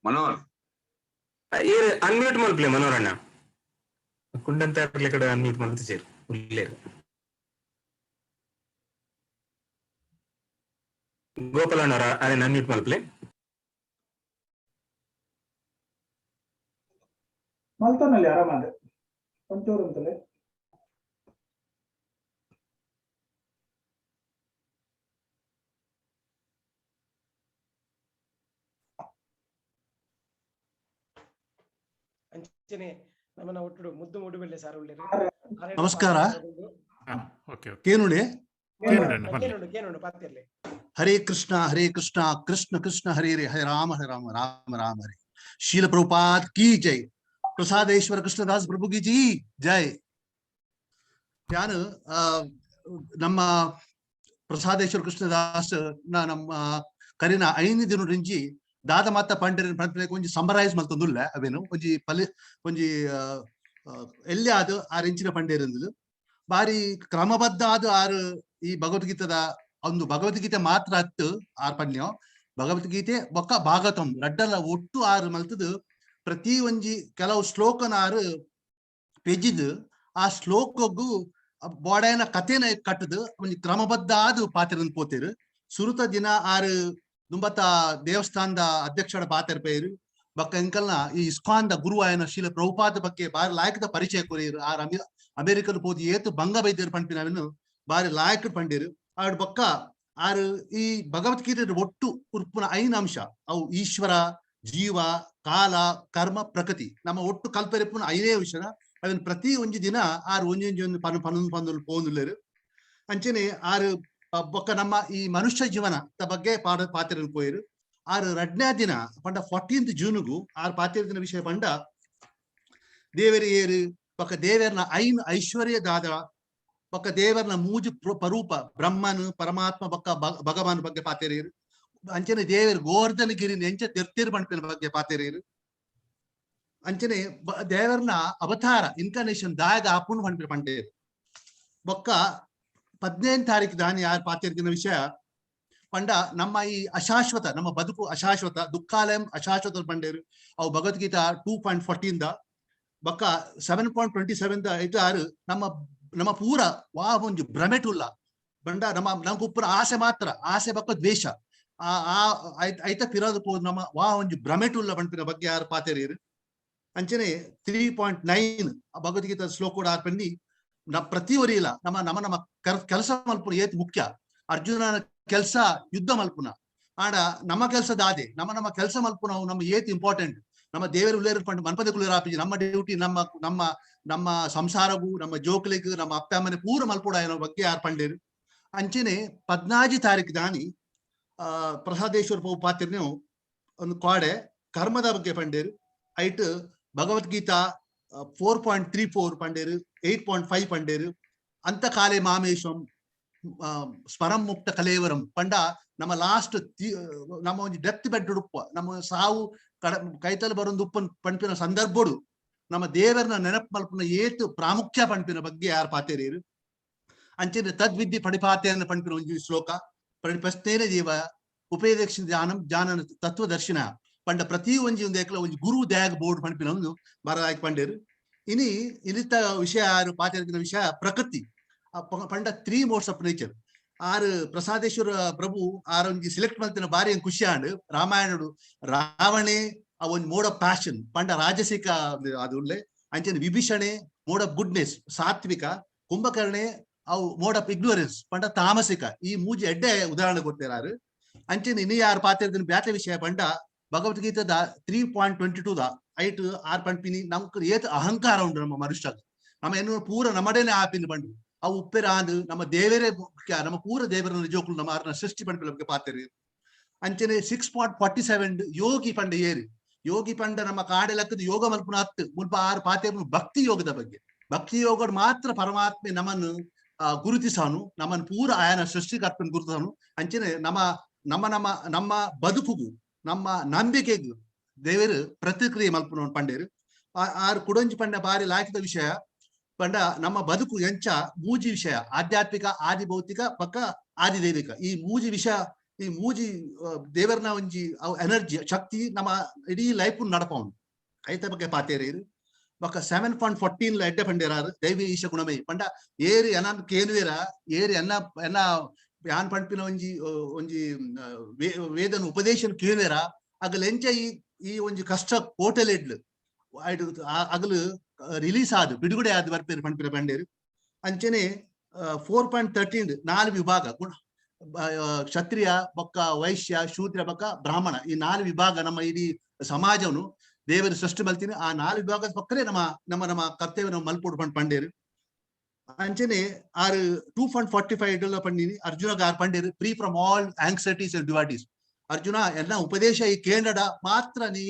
ಮನೋಹರ್ ಏರು ಅನ್ಮ್ಯೂಟ್ ಮಲ್ಪಲೆ ಮನೋಹರ್ ಅಣ್ಣ. ಕುಂಡಂತ ಕಡೆ ಅನ್ಮ್ಯೂಟ್ ಮಲ್ತು ಸೇರು ಉಲ್ಲೇರು. ಗೋಪಾಲ ಅಣ್ಣವರ ಅದೇ ಅನ್ಮ್ಯೂಟ್ ಮಲ್ಪಲೆ. ಮಲ್ತಾನಲ್ಲಿ ಆರಾಮಾದ ಒಂಚೂರು ಅಂತಲೇ. ಅಂಚನೆ ನಮ್ಮನ ಒಟ್ಟು ಮುದ್ದು ಮುಡುಬೆಳ್ಳೆ ಸಾರು ಉಲ್ಲೇರು. ನಮಸ್ಕಾರ. ಓಕೆ ಕೇನುಳಿ ಕೇನುಂಡು ಪಾತಿರ್ಲಿ. ಹರೇ ಕೃಷ್ಣ ಹರೇ ಕೃಷ್ಣ ಕೃಷ್ಣ ಕೃಷ್ಣ ಹರೇ ಹರೇ, ಹರೇ ರಾಮ ಹರೇ ರಾಮ ರಾಮ ರಾಮ ಹರೇ. ಶೀಲ ಪ್ರಭುಪಾದ್ ಕಿ ಜೈ, ಪ್ರಸಾದೇಶ್ವರ ಕೃಷ್ಣದಾಸ್ ಪ್ರಭು ಕಿ ಜಿ ಜೈ. ನಾನು ನಮ್ಮ ಪ್ರಸಾದೇಶ್ವರ ಕೃಷ್ಣದಾಸ್ ನಮ್ಮ ಕರಿನ ಐದು ದಿನ ರಿಂಜಿ ದಾದ ಮಾತ ಪಂಡರಿನ ಪಂಪನೆ ಒಂಜಿ ಸಮರೈಸ್ ಮಲ್ತೊಂದುಲ್ಲ ಅವೇನು ಒಂಜಿ ಪಲಿ ಒಂಜಿ ಎಲ್ಲಿ ಅದು ಆರ್ ಇಂಚಿನ ಪಂಡೇರಿಂದು ಬಾರಿ ಕ್ರಮಬದ್ಧ ಆದ ಆರು ಈ ಭಗವದ್ಗೀತದ ಒಂದು ಭಗವದ್ಗೀತೆ ಮಾತ್ರ ಅತ್ತು ಆರ್ ಪಣ್ಯ ಭಗವದ್ಗೀತೆ ಬೊಕ್ಕ ಭಾಗವತಂ ರಡ್ಡಲ ಒಟ್ಟು ಆರು ಮಲ್ತದು ಪ್ರತಿ ಒಂಜಿ ಕೆಲವು ಶ್ಲೋಕನ ಆರು ಪೆಜಿದ್ ಆ ಶ್ಲೋಕಗೂ ಬೋಡಾಯನ ಕಥೆನ ಕಟ್ಟದು ಒಂಜಿ ಕ್ರಮಬದ್ಧ ಆದ ಪಾತ್ರನ ಪೋತೇರು. ಸುರುತ ದಿನ ಆರು ದುಂಬತ್ತ ದೇವಸ್ಥಾನದ ಅಧ್ಯಕ್ಷರ ಪಾತ್ರ ಪೇರು ಬಕ್ಕ ಎಂಕಲ್ನ ಈ ಇಸ್ಕಾನ್ದ ಗುರು ಆಯನ ಶೀಲ ಪ್ರಭುಪಾದ ಬಗ್ಗೆ ಬಾರಿ ಲಾಯಕದ ಪರಿಚಯ ಕೊರಿಯರು. ಆರ್ ಅಮೆರಿಕದ ಪೋದು ಏತು ಭಂಗ ಬೈದ್ಯರು ಪನ್ಪಿನವನ್ನು ಬಾರಿ ಲಾಯಕ್ ಪಂಡೇರು. ಆಡ್ ಬೊಕ್ಕ ಆರು ಈ ಭಗವದ್ಗೀತೆ ಒಟ್ಟು ಉರ್ಪುನ ಐನ್ ಅಂಶ ಅವು ಈಶ್ವರ, ಜೀವ, ಕಾಲ, ಕರ್ಮ, ಪ್ರಕೃತಿ ನಮ್ಮ ಒಟ್ಟು ಕಲ್ಪರಿಪುನ ಐನೇ ವಿಷಯ. ಅದನ್ನ ಪ್ರತಿ ಒಂಜಿ ದಿನ ಆರು ಒಂಜೊಂಜಿ ಒಂದು ಪನ್ ಪನ್ನೊಂದು ಪನ್ನೊಂದು ಪೋಂದುಲ್ಲೇರು. ಅಂಚನೆ ಆರು ಬೊಕ್ಕ ನಮ್ಮ ಈ ಮನುಷ್ಯ ಜೀವನ ಬಗ್ಗೆ ಪಾಡ ಪಾತ್ರ ಪೋಯಿರು. ಆರು ರಡ್ನೇ ದಿನ ಪಂಡ 14 ಜೂನ್ಗು ಆರು ಪಾತಿರ ವಿಷಯ ಪಂಡ ದೇವರ ಏರು ಬೊಕ್ಕ ದೇವರನ ಐನ್ ಐಶ್ವರ್ಯ ದಾದ ಬೊಕ್ಕ ದೇವರನ ಮೂಜು ಪರೂಪ ಬ್ರಹ್ಮನ್, ಪರಮಾತ್ಮ ಬೊಕ್ಕ ಭಗವಾನ್ ಬಗ್ಗೆ ಪಾತೆರೇರು. ಅಂಚನೆ ದೇವರ ಗೋವರ್ಧನ ಗಿರಿ ಎಂಚ ತೆರ್ತಿರ್ ಪನ್ಪಿನ ಬಗ್ಗೆ ಪಾತೆರೇರು. ಅಂಚನೆ ದೇವರನ ಅವತಾರ ಇನ್ಕಾರ್ನೇಷನ್ ದಾಯದ ಆಪುನ್ ಪನ್ಪಿನ ಪಂಡೇರು. ಬೊಕ್ಕ 15 ತಾರೀಕು ದಾನಿ ಯಾರು ಪಾತೆರ್ದಿನ ವಿಷಯ ಪಂಡ ನಮ್ಮ ಈ ಅಶಾಶ್ವತ, ನಮ್ಮ ಬದುಕು ಅಶಾಶ್ವತ, ದುಃಖಾಲಯಂ ಅಶಾಶ್ವತ ಪಂಡೇರು. ಅವು ಭಗವದ್ಗೀತಾ 2.14 ಬೊಕ್ಕ 7.27 ಐದು ಆರು ನಮ್ಮ ನಮ್ಮ ಪೂರ ವಾ ಒಂಜಿ ಭ್ರಮೆಟುಲ್ಲ ಬಂಡ ನಮ್ಮ ನಮ್ಗೆ ಉಪ್ಪುನ ಆಸೆ ಮಾತ್ರ, ಆಸೆ ಬೊಕ್ಕ ದ್ವೇಷ ಆ ಆ ಐತ ಪಿರೋದು ಪೋ ನಮ್ಮ ವಾ ಒಂಜಿ ಭ್ರಮೆಟುಲ್ಲ ಪನ್ಪಿನ ಬಗ್ಗೆ ಯಾರು ಪಾತೆರೀರು. ಅಂಚನೆ 3.9 ಭಗವದ್ಗೀತಾ ಶ್ಲೋಕ ಕೂಡ ಆರ್ ಪಂಡಿ ಪ್ರತಿ ಒರಿಯಿಲ್ಲ ನಮ್ಮ ನಮ್ಮ ನಮ್ಮ ಕೆಲಸ ಮಲ್ಪುನ ಏತ್ ಮುಖ್ಯ. ಅರ್ಜುನನ ಕೆಲಸ ಯುದ್ಧ ಮಲ್ಪುನ, ಆಡ ನಮ್ಮ ಕೆಲಸ ದಾದೆ ನಮ್ಮ ನಮ್ಮ ಕೆಲಸ ಮಲ್ಪುನ ನಮ್ಮ ಏತ್ ಇಂಪಾರ್ಟೆಂಟ್. ನಮ್ಮ ದೇವರು ಉಳ್ಳೇರು ಪಂಡ ಮನ್ಪದ ಕುಳ್ಳೇರು ನಮ್ಮ ಡ್ಯೂಟಿ ನಮ್ಮ ನಮ್ಮ ನಮ್ಮ ಸಂಸಾರಗೂ ನಮ್ಮ ಜೋಕ್ಲಿಗೂ ನಮ್ಮ ಅಪ್ಪ ಅಮ್ಮನೆ ಪೂರ ಮಲ್ಪುಡ ಅನ್ನೋ ಬಗ್ಗೆ ಯಾರು ಪಂಡೇರು. ಅಂಚನೆ 14 ತಾರೀಕು ದಾನಿ ಪ್ರಸಾದೇಶ್ವರ ಪಾತಿರ್ನು ಒಂದು ಕಾಡೆ ಕರ್ಮದ ಬಗ್ಗೆ ಪಂಡೇರು. ಐಟ್ ಭಗವದ್ಗೀತಾ 4.34 ಪಂಡೇರು, 8.5 ಪಂಡೇರು. ಅಂತ ಕಾಲೆ ಮಾಮೇಶಂ ಸ್ಮರಂ ಮುಕ್ತ ಕಲೇವರಂ ಪಂಡ ನಮ್ಮ ಲಾಸ್ಟ್ ನಮ್ಮ ಒಂಜಿ ಡೆತ್ ಬೆಡ್ ಉಡುಪ ನಮ್ಮ ಸಾವು ಕಡ ಕೈತಲ್ ಬರೊಂದು ಉಪ್ಪನ್ ಪಂಪಿನ ಸಂದರ್ಭಡು ನಮ್ಮ ದೇವರನ್ನ ನೆನಪು ಮಲ್ಪುನ ಏತು ಪ್ರಾಮುಖ್ಯ ಪಂಪಿನ ಬಗ್ಗೆ ಯಾರು ಪಾತೇರಿಯರು. ಅಂಚನೆ ತದ್ವಿದ್ಯೆ ಪಡಿಪಾತೆ ಪಂಪಿನ ಒಂಜಿ ಶ್ಲೋಕ ಪ್ರಶ್ನೇನ ಜೀವ ಉಪೇದಕ್ಷಿಣ ಜ್ಞಾನಂ ಜ್ಞಾನ ತತ್ವದರ್ಶಿನ ಪಂಡ ಪ್ರತಿ ಒಂಜಿ ಒಂದು ಏಕಲ ಒಂಜಿ ಗುರು ದ್ಯಾಗ್ ಬೋರ್ಡ್ ಪಂಪಿನ ಒಂದು ಬರದಾಕಿ ಪಂಡೇರು. ಇನಿ ಇನಿತ ವಿಷಯ ಯಾರು ಪಾತೇರಿನ ವಿಷಯ ಪ್ರಕೃತಿ ಪಂಡ 3 ಮೋಡ್ಸ್ ಆಫ್ ನೇಚರ್. ಆರು ಪ್ರಸಾದೇಶ್ವರ ಪ್ರಭು ಆರ್ ಒಂಜಿ ಸೆಲೆಕ್ಟ್ ಮಲ್ತಿನ ಬಾರಿ ಖುಷಿ ಆಂಡ್. ರಾಮಾಯಣಡು ರಾವಣೆ ಆ ಒಂಜಿ ಮೋಡ್ ಆಫ್ ಪ್ಯಾಷನ್ ಪಂಡ ರಾಜಸಿಕ ಅದು ಉಳ್ಳೆ. ಅಂಚನೆ ವಿಭೀಷಣೆ ಮೋಡ್ ಆಫ್ ಗುಡ್ನೆಸ್ ಸಾತ್ವಿಕ, ಕುಂಭಕರ್ಣೆ ಅವು ಮೋಡ್ ಆಫ್ ಇಗ್ನೋರೆನ್ಸ್ ಪಂಡ ತಾಮಸಿಕ. ಈ ಮೂಜಿ ಎಡ್ಡೆ ಉದಾಹರಣೆ ಕೊಡ್ತಾರ. ಅಂಚನೆ ಇನಿ ಯಾರು ಪಾತಿರ್ದಿನ ಬ್ಯಾಟೆ ವಿಷಯ ಪಂಡ ಭಗವದ್ಗೀತಾದ 3.22 the ಐಟ್ ಆರ್ ಪಂಪಿನಿ ನಮ್ಕ್ ಏತ್ ಅಹಂಕಾರ ಉಂಟು ನಮ್ಮ ಮನುಷ್ಯ ನಮ್ಮ ಎನ್ನು ಪೂರ ನಮ್ಮಡೇನೆ ಆಪಿನ ಪಂಡು ಅವು ಉಪ್ಪೆರಾಂದು ನಮ್ಮ ದೇವರೇ ಮುಖ್ಯ, ನಮ್ಮ ಪೂರ ದೇವರ ನಿಜೋಕುಲು ನಮ್ಮ ಅರ್ನ ಸೃಷ್ಟಿ ಪಂಪಿನ ಪಾತೆರಿ. ಅಂಚನೆ 6.47 ಯೋಗಿ ಪಂಡ ಏರಿ ಯೋಗಿ ಪಂಡ ನಮ್ಮ ಕಾಡೆ ಲಕ್ಕದ ಯೋಗ ಮಲ್ಪುನ ಹತ್ತು ಮುಲ್ಪ ಆರು ಪಾತೆ ಭಕ್ತಿ ಯೋಗದ ಬಗ್ಗೆ. ಭಕ್ತಿ ಯೋಗ ಮಾತ್ರ ಪರಮಾತ್ಮೆ ನಮ್ಮನ್ನು ಗುರುತಿಸಾನು, ನಮ್ಮನ್ನು ಪೂರ ಆಯನ ಸೃಷ್ಟಿಕರ್ತನ ಗುರುತಿಸಾನು. ಅಂಚನೆ ನಮ್ಮ ನಮ್ಮ ನಮ್ಮ ನಮ್ಮ ಬದುಕುಗು ನಮ್ಮ ನಂಬಿಕೆಗೂ ದೇವರು ಪ್ರತಿಕ್ರಿಯೆ ಮಲ್ಪುನ ಪಂಡೇರು. ಆರು ಕುಡಂಜಿ ಪಂಡ ಬಾರಿ ಲಾಕಿದ ವಿಷಯ ಪಂಡ ನಮ್ಮ ಬದುಕು ಎಂಚ ಮೂಜಿ ವಿಷಯ ಆಧ್ಯಾತ್ಮಿಕ, ಆದಿ ಭೌತಿಕ ಪಕ್ಕ ಆದಿದೈವಿಕ. ಈ ಮೂಜಿ ವಿಷಯ ಈ ಮೂಜಿ ದೇವರನ ಒಂಜಿ ಎನರ್ಜಿ ಶಕ್ತಿ ನಮ್ಮ ಇಡೀ ಲೈಫ್ ನಡಪವನು ಐತ ಬಗ್ಗೆ ಪಾತೇರಿ. ಬೊಕ್ಕ 7.14 ಎಡ್ಡೆ ಪಂಡೇರಾರು ದೈವಿ ಈಶ ಗುಣಮೈ ಪಂಡ ಏರು ಎನ ಕೇನುವೇರ ಏರು ಎನ್ನ ಎನ್ನ ಯಾನ್ ಪಂಪಿನ ಒಂಜಿ ಒಂಜಿ ವೇದನ ಉಪದೇಶನ ಕೇನುವೇರ ಅಗಲ ಎಂಚ ಈ ಈ ಒಂಜಿ ಕಷ್ಟ ಕೋಟೆಲೆಡ್ಲು ಅಗಲು ರಿಲೀಸ್ ಆದ್ ಬಿಡುಗಡೆ ಆದ್ ಬರ್ಪೇರು ಪಂಪಿನ ಪಂಡೇರು. ಅಂಚನೆ 4.13 4 ವಿಭಾಗ ಗುಣ ಕ್ಷತ್ರಿಯ ಬೊಕ್ಕ ವೈಶ್ಯ ಶೂದ್ರ ಬೊಕ್ಕ ಬ್ರಾಹ್ಮಣ ಈ 4 ವಿಭಾಗ ನಮ್ಮ ಇಡೀ ಸಮಾಜವನ್ನು ದೇವರು ಸೃಷ್ಟಿ ಮಲ್ತೀನಿ. ಆ 4 ವಿಭಾಗದ ಪಕ್ಕನೆ ನಮ್ಮ ನಮ್ಮ ನಮ್ಮ ಕರ್ತವ್ಯ ನಾವು ಮಲ್ಪೋಡು ಪಂಡ್ ಪಂಡೇರು. ಅಂಚನೆ ಆರು 2.45 ಪಂಡಿನಿ ಅರ್ಜುನ ಆರು ಪಂಡೇರು free from all anxieties and devotees. Arjuna ಎಲ್ಲ ಉಪದೇಶ ಈ ಕೇಂದ್ರ ಮಾತ್ರ ನೀ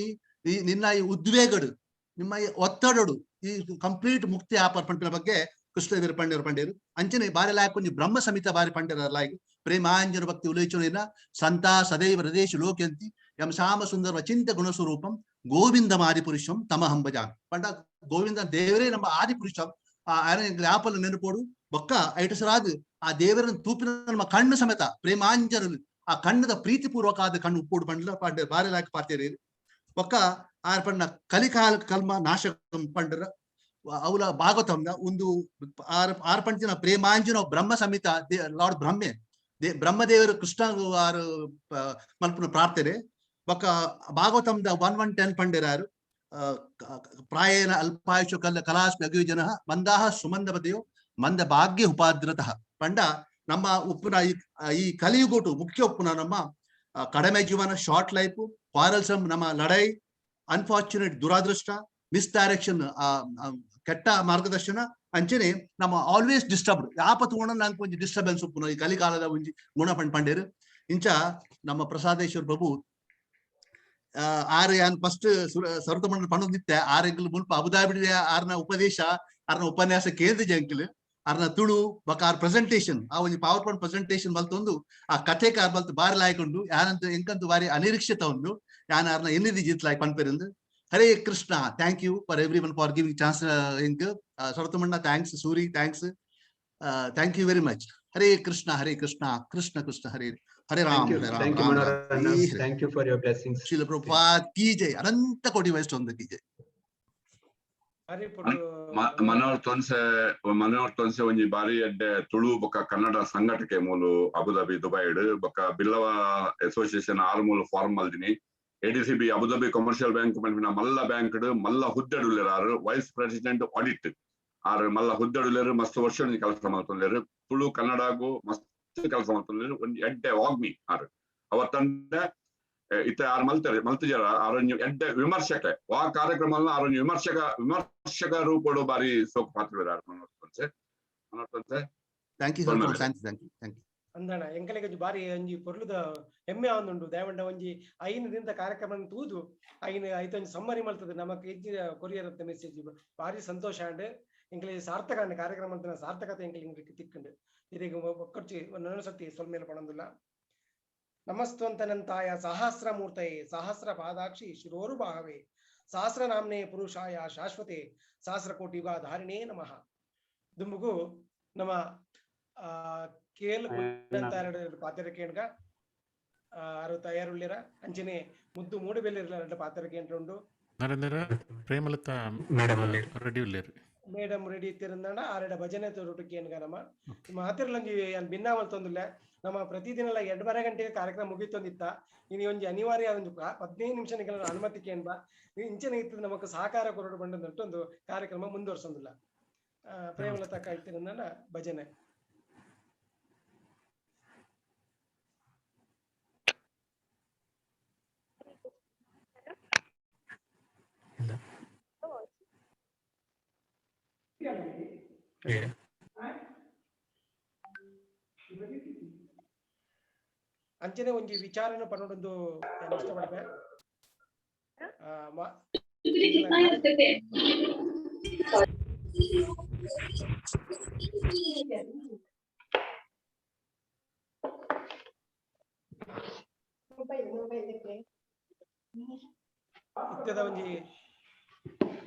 ನಿನ್ನ ಈ ಉದ್ವೇಗಡು ನಿಮ್ಮ ಈ ಒತ್ತಡಡು ಈ ಕಂಪ್ಲೀಟ್ ಮುಕ್ತಿ ಆಪರ್ ಪಂಪಿನ ಬಗ್ಗೆ ಕೃಷ್ಣ ಪಂಡೇರು ಪಂಡೇರು. ಅಂಚನೆ ಬಾರಿ ಲಾಯಕ್ ಒಂಜಿ ಬ್ರಹ್ಮ ಸಮಿತ ಬಾರಿ ಪಂಡೇರ ಲಾಯಕ್ ಪ್ರೇಮಾಂಜನ ಭಕ್ತಿ ಉಲೇಚನ ಸಂತ ಸದೈವ ಹೃದಯೇಶು ಲೋಕ್ಯಂತಿ ಯಂ ಶಾಮ ಸುಂದರ ಅಚಿಂತ್ಯ ಗುಣಸ್ವರೂಪಂ ಗೋವಿಂದ ಆದಿಪುರುಷಂ ತಮಹಂ ಭಜಾಮಿ. ಪಂಡ ಗೋವಿಂದ ದೇವರೇ ನಮ್ಮ ಆದಿಪುರುಷಂ. ಆ ಜ್ಞಾಪನ ನೆನಪೋಡು ಬೊಕ್ಕ ಐಟಸರಾದ್ ಆ ದೇವರನ್ನು ತೂಪಿನ ನಮ್ಮ ಕಣ್ಣು ಸಮೇತ ಪ್ರೇಮಾಂಜನಲು ಆ ಕಣ್ಣದ ಪ್ರೀತಿಪೂರ್ವಕ ಆದ ಕಣ್ಣು ಉಪ್ಪೋಡು ಪಂಡ್ಲ ಪಂಡ ಬಾರಿ ಲಾಯಕ್ ಪಾತೇರಿ. ಬೊಕ್ಕ ಆರ್ ಪಂಡ ಕಲಿಕಾಲ ಕಲ್ಮ ನಾಶಕಂ ಪಂಡರ ಅವಲ ಭಾಗವತಂದ ಒಂದು ಆರ್ ಆರ್ ಪಂಡಿನ ಪ್ರೇಮಾಂಜನ ಬ್ರಹ್ಮ ಸಮೇತ ಲಾರ್ಡ್ ಬ್ರಹ್ಮೆ ಬ್ರಹ್ಮದೇವರು ಕೃಷ್ಣ ಆರು ಮಲ್ಪುನ ಪ್ರಾರ್ಥನೆ. ಬೊಕ್ಕ ಭಾಗವತಂದ 1.1.10 ಪಂಡಿರಾರು ಪ್ರಾಯೇನ ಅಲ್ಪಾಯುಷ ಕಲ್ಲ ಕಲಾಸ್ ಜನ ಮಂದಾಹ ಸುಮಂದಪತಿಯೋ ಮಂದ ಭಾಗ್ಯ ಉಪಾದ್ರತಃ. ಪಂಡ ನಮ್ಮ ಉಪ್ಪುನ ಈ ಕಲಿಯುಗೋಟು ಮುಖ್ಯ ಉಪ್ಪುನ ನಮ್ಮ ಕಡಿಮೆ ಜೀವನ, ಶಾರ್ಟ್ ಲೈಫ್, ಕ್ವಾರಲ್ಸಮ್ ನಮ್ಮ ಲಡಾಯಿ, ಅನ್ಫಾರ್ಚುನೇಟ್ ದುರಾದೃಷ್ಟ, ಮಿಸ್ಡೈರೆಕ್ಷನ್ ಕೆಟ್ಟ ಮಾರ್ಗದರ್ಶನ, ಅಂಚನೆ ನಮ್ಮ ಆಲ್ವೇಸ್ ಡಿಸ್ಟರ್ಬ್ ಯಾಪ ತೂಣ ನಂಗೆ ಒಂಜಿ ಡಿಸ್ಟರ್ಬೆನ್ಸ್ ಉಪ್ಪುನ ಈ ಕಲಿಕಾಲದ ಒಂಜಿ ಗುಣ ಪಂಡೇರು. ಇಂಚ ನಮ್ಮ ಪ್ರಸಾದೇಶ್ವರ ಪ್ರಭು ಆರ್ ಯಾನ್ ಫಸ್ಟ್ ಸರುತ ಮಂಡಲ ಪಣೊಂದಿತ್ತೆ ಆರ್ ಎಂಕಲ್ ಮುಲ್ಪ ಅಬುದಾಬಿ ಆರ್ನ ಉಪದೇಶ, ಆರ್ನ ಉಪನ್ಯಾಸ ಕೇಂದ್ರ ಜಂಕಿಲ್ ಆರ್ನ ತುಳು ಬೊಕ ಆರ್ ಪ್ರೆಸೆಂಟೇಷನ್, ಆ ಒಂಜಿ ಪವರ್ ಪಾಯಿಂಟ್ ಪ್ರೆಸೆಂಟೇಷನ್ ಬಲ್ತೊಂದು ಆ ಕಥೆ ಕಾರ್ ಬಲ್ತು ಬಾರಿ ಲಾಯ್ಕೊಂಡು ಯಾನಂತ ಎಂಕಂತು ಬಾರಿ ಅನಿರೀಕ್ಷಿತ ಉಂಡು ಯಾನ್ ಆರ್ನ ಎನ್ನಿದಿ ಜಿತ್ Loy ಪನ್ಪೆರಿಂದು. Hare Krishna, thank you for everyone for giving chance. ಎಂಕ್ ಸರತಮಣ್ಣ thanks, Suri thanks, thank you very much. Hare Krishna Hare Krishna Krishna Krishna Hare Hare Rama Thank you. Hare Rama Thank you, Rama Manohar Rama Anna. Hare Hare. Thank you for your blessings. Srila Prabhupada key Jai, ಅನಂತ ಕೋಟಿ ವೈಷ್ಣವ ಕಿ ಜೈ. ಮನೋಹರ್ ತೊನ್ಸೆ, ಮನೋಹರ್ ತೊನ್ಸೆ ಒಂಜಿ ಬಾರಿ ಎಡ್ಡೆ ತುಳು ಬೊಕ್ಕ ಕನ್ನಡ ಸಂಘಟಕೆ ಮೂಲು ಅಬುದಾಬಿ ದುಬೈಡ್ ಬೊಕ್ಕ ಬಿಲ್ಲವ ಅಸೋಸಿಯೇಷನ್ ಆರು ಮೂಲು ಫಾರ್ಮ್ ಮಲ್ದಿನಿ. ಎಡಿಸಿಬಿ ಅಬುದಾಬಿ ಕಮರ್ಷಿಯಲ್ ಬ್ಯಾಂಕ್ ಪನ್ಪಿನ ಮಲ್ಲ ಬ್ಯಾಂಕ್ ಮಲ್ಲ ಹುದ್ದೆಡುಲ್ಲೆರ್ ಆರು ವೈಸ್ ಪ್ರೆಸಿಡೆಂಟ್ ಆಡಿಟ್ ಆರು ಮಲ್ಲ ಹುದ್ದೆಡುಲ್ಲೆರ್, ಮಸ್ತ್ ವರ್ಷ ಕೆಲಸ ಮಲ್ತೊಂದುಲ್ಲೆರ್, ತುಳು ಕನ್ನಡಗು ಮಸ್ತ್ ಕೆಲಸ ಮಲ್ತೊಂದುಲ್ಲೆರ್, ಒಂಜಿ ಎಡ್ಡೆ ವಾಗ್ಮಿ ಆರು. ಅವತ್ತಂದೆ ಇತ್ತ ಆರು ಮಲ್ತಾರೆ ಮಲ್ತಿಜರ ಆರು ಎಡ್ಡೆ ವಿಮರ್ಶಕ ವಾ ಕಾರ್ಯಕ್ರಮ ಆರು ವಿಮರ್ಶಕ ವಿಮರ್ಶಕ ರೂಪಡು ಬಾರಿ ಸೋಕು ಪಾತ್ರ ಆರು Manohar ತೊನ್ಸೆ. Manohar ತೊನ್ಸೆ thank you, thank you, thank you, thank you. ಅಂದಣ ಎಂಕಲೆಗ್ ಒಂಜಿ ಬಾರಿ ಒಂಜಿ ಪೊರ್ಲುದ ಹೆಮ್ಮೆ ಆವೊಂದುಂಡು. ದೇವಂಡ ಒಂಜಿ 5 ದಿನದ ಕಾರ್ಯಕ್ರಮ ತೂದು ಐನ್ ಐತ ಒಂಜಿ ಸಮ್ಮರಿ ಮಲ್ತದೆ ನಮಕ್ ಎಜ್ಜಿ ಕೊರಿಯರ್ ಅಂತ ಮೆಸೇಜ್ ಬಾರಿ ಸಂತೋಷ ಆಂಡ್ ಎಂಕಲೆ ಸಾರ್ಥಕ ಆಂಡ್ ಕಾರ್ಯಕ್ರಮ ಅಂತ ಸಾರ್ಥಕತೆ ಎಂಕಲೆ ಇಂಗ್ಲಿಕ್ ತಿಕ್ಕುಂಡು. ಇದೀಗ ಒಕ್ಕರ್ಚಿ ಸತಿ ಸೊಲ್ಮೇಲೆ ಪಣೊಂದುಲ್ಲ. ನಮಸ್ತ್ವಂತನಂತಾಯ ಸಹಸ್ರ ಮೂರ್ತಯೇ ಸಹಸ್ರ ಪಾದಾಕ್ಷಿ ಶಿರೋರು ಬಾಹವೆ ಸಹಸ್ರ ನಾಮ್ನೆ ಪುರುಷಾಯ ಶಾಶ್ವತೆ ಸಹಸ್ರ ಕೋಟಿ ಯುಗ ಧಾರಿಣೇ ನಮಃ. ದುಂಬುಗು ನಮ್ಮ ಕೇಲ್ ಪಾತ್ರ ಕೇಣ್ಗ ಆರು ತಯಾರುಳ್ಳಿರ ಅಂಚನೆ ಮುದ್ದು ಮೂಡುಬೆಲ್ಲಿರ ಎರಡು ಪಾತ್ರ ಕೇಂದ್ರ ನರೇಂದ್ರ ಪ್ರೇಮಲತಾ ಮೇಡಮ್ ರೆಡಿ ಉಲ್ಲೇರು. ಮೇಡಮ್ ರೆಡಿ ಇತ್ತಿರಂದಣ ಆರೆಡ ಭಜನೆ ತೋರುಟು ಕೇಣ್ಗ ನಮ್ಮ ಮಾತಿರ್ಲಂಜಿ ಏನ್ ಭಿನ್ನಾವಲ್ ತೊಂದಿಲ್ಲ. ನಮ್ಮ ಪ್ರತಿದಿನ 2.5 ಗಂಟೆಗೆ ಕಾರ್ಯಕ್ರಮ ಮುಗಿತೊಂದಿತ್ತ ಇನಿ ಒಂಜಿ ಅನಿವಾರ್ಯ ಒಂದು 15 ನಿಮಿಷ ನಿಗಲ ಅನುಮತಿ ಕೇಣ್ಬ ಇಂಚನೆ ಇತ್ತದ ನಮಕ್ ಸಹಕಾರ ಕೊರಡು ಬಂಡೊಂದು ಕಾರ್ಯಕ್ರಮ ಮುಂದುವರ್ಸೊಂದಿಲ್ಲ. ಪ್ರೇಮಲತಾ ಕಾಯ್ತಿರಂದಣ ಭಜನೆ. ಅಂಚನೆ ಒಂಜಿ ವಿಚಾರನ ಪನ್ನೊಂದು ಇಷ್ಟಪಡ್ಬೆ. ಇತ್ಯದ ಒಂಜಿ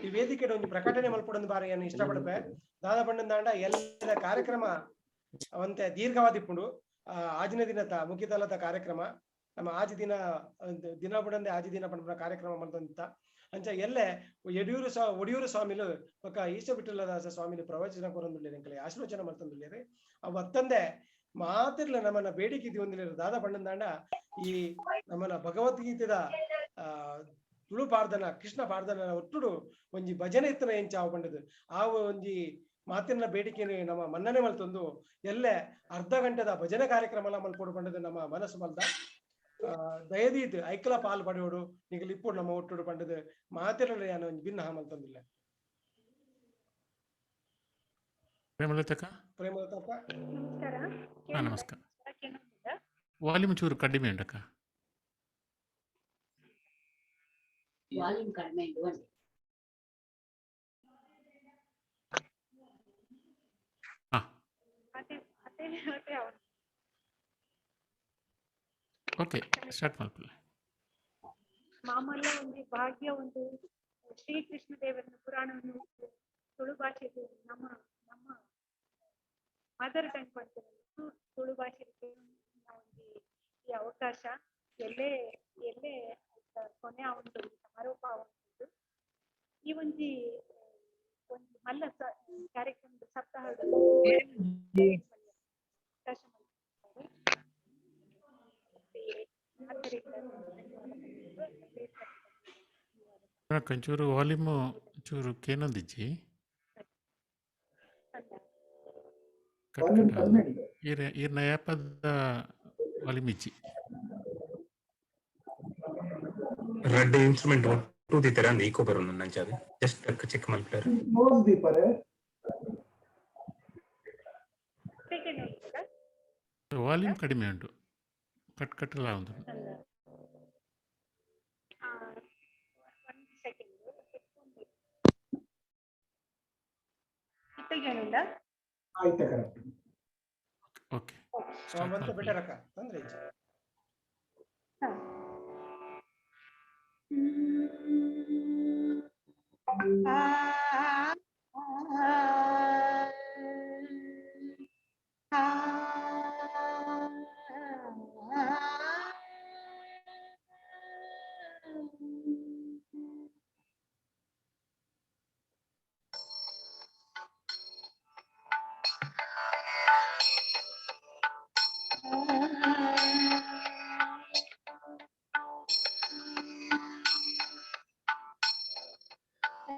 ಈ ವೇದಿಕೆ ಒಂಜಿ ಪ್ರಕಟಣೆ ಮಲ್ಪಡೊಂದು ಬಾರಿ ಏನು ಇಷ್ಟಪಡ್ಬೆ. ದಾದ ಪಂಡಂದಾಂಡ ಎಲ್ಲ ಕಾರ್ಯಕ್ರಮ ಅವಂತೆ ದೀರ್ಘವಾದಿಪ್ಪುಂಡು. ಆಜಿನ ದಿನದ ಮುಗಿತಲದ ಕಾರ್ಯಕ್ರಮ ನಮ್ಮ ಆಜಿ ದಿನ ದಿನ ಬುಡಂದೆ ಆಜಿ ದಿನ ಪಂಡ ಕಾರ್ಯಕ್ರಮ ಮಲ್ತೊಂದಿತ್ತ. ಅಂಚ ಎಲ್ಲೆ ಯಡಿಯೂರು ಒಡಿಯೂರು ಸ್ವಾಮಿಲು ಬೊಕ್ಕ ಈಶ ವಿಠಲದಾಸ ಸ್ವಾಮಿಲು ಪ್ರವಚನ ಕೊರೊಂದುಲ್ಲೆರ್ ಎಂಕಲೆ ಆಶೀರ್ವಚನ ಮಲ್ತೊಂದುಲ್ಲೆರ್. ಅವು ಅತ್ತಂದೆ ಮಾತಿರ್ಲ ನಮ್ಮನ್ನ ಬೇಡಿಕೆ ಇದೊಂದಿಲ್ಲ. ದಾದ ಪಂಡಂದಾಂಡ ಈ ನಮ್ಮನ ಭಗವದ್ಗೀತೆದ ತುಳು ಪಾಡ್ದನ ಕೃಷ್ಣ ಪಾಡ್ದನ ಒಟ್ಟುಡು ಒಂಜಿ ಭಜನೆ ಇತ್ತನ ಎಂಚ ಆವು ಪಂಡದು ಆ ಒಂಜಿ ಮಾತಿನ ಬೇಡಿಕೆ ನಮ್ಮ ಮನ್ನಣೆ ಮಲ್ತೊಂದು ಎಲ್ಲೆ ಅರ್ಧ ಗಂಟೆದ ಭಜನೆ ಕಾರ್ಯಕ್ರಮ ಮಲ್ಪೊಡು ಪಂಡದು ನಮ್ಮ ಮನಸ್ಸು ಮಲ್ದ. ದಯದೀತ್ ಐಕ್ಲ ಪಾಲ್ ಪಡೆಯೋಡು ನಿಗಲ್ ಇಪ್ಪೊಡು ನಮ್ಮ ಒಟ್ಟುಡು ಪಂಡದು ಮಾತಿರಲ ಯಾನ ಒಂಜಿ ಭಿನ್ನ ಮಲ್ತೊಂದಿಲ್ಲ. ಪ್ರೇಮಲತಕ್ಕ, ಪ್ರೇಮಲತಕ್ಕ ನಮಸ್ಕಾರ. ನಮಸ್ಕಾರ. ವಾಲ್ಯೂಮ್ ಚೂರು ಕಡಿಮೆ ಉಂಡಕ್ಕ. ವಾಲ್ಯೂಮ್ ಕಡಿಮೆ ಉಂಡು. ಓಕೆ, ಸ್ಟಾರ್ಟ್ ಮಲ್ಪುಲೆ. ಮಾಮಲ್ಲ ಒಂದು ಭಾಗ್ಯ ಒಂದು ಶ್ರೀಕೃಷ್ಣ ದೇವರನ ಪುರಾಣವನ್ನು ತುಳು ಭಾಷೆಗೆ ನಮ್ಮ ನಮ್ಮ ಮದರ್ ಟಂಗ್ ಪಡ್ತಾರೆ ತುಳು ಭಾಷೆಗೆ ಒಂದು ಈ ಅವಕಾಶ ಎಲ್ಲೇ ಎಲ್ಲೇ ಕೊನೆ ಉಂಟು ಸಮಾರೋಪ ಉಂಟು. ಈ ಒಂಜಿ ಒಂದು ಮಲ್ಲ ಕಾರ್ಯಕ್ರಮದ ಸಪ್ತಾಹ ಅವಕಾಶ ಒಂಚೂರು ವಾಲ್ಯೂಮ್ ಚೂರು ಕೇನೊಂದಿಜ್ಜಿ. ಕಟ್ ವಾಲ್ಯೂಮ್ ಕಟ್ ಕಡಿಮೆ ಉಂಟು. ಈರ್ ಈರ್ನ ಏಪದ ವಾಲ್ಯೂಮ್ ಇಜ್ಜಿ. ರಡ್ಡ್ ಇನ್ಸ್ಟ್ರೂಮೆಂಟ್ ಒಟ್ಟು ದೀತೆರ್ ಅಂದ್ ಈಕೋ ಬರೊಂದು ನಂಚಾದ್ ಜಸ್ಟ್ ಚೆಕ್ ಮಲ್ಪುಲೆರ್. ಕ್ಲೋಸ್ ದೀಪರೆ. ಸೆಕೆಂಡ್ ಉಂಟುದ? ವಾಲ್ಯೂಮ್ ಕಡಿಮೆ ಉಂಟು, ಕಟ್ ಕಟ್ ಎಲ್ಲ ಉಂಟು. One second. ಇತ್ತೆಗೇನುಂಡ? ಆಯ್ತಾ, ಕರೆಕ್ಟ್. ಓಕೆ. ಮತ್ತೆ ಬೆಟರ್ ಅಕ್ಕ, ತೊಂದ್ರೆ ಇಜ್ಜಿ.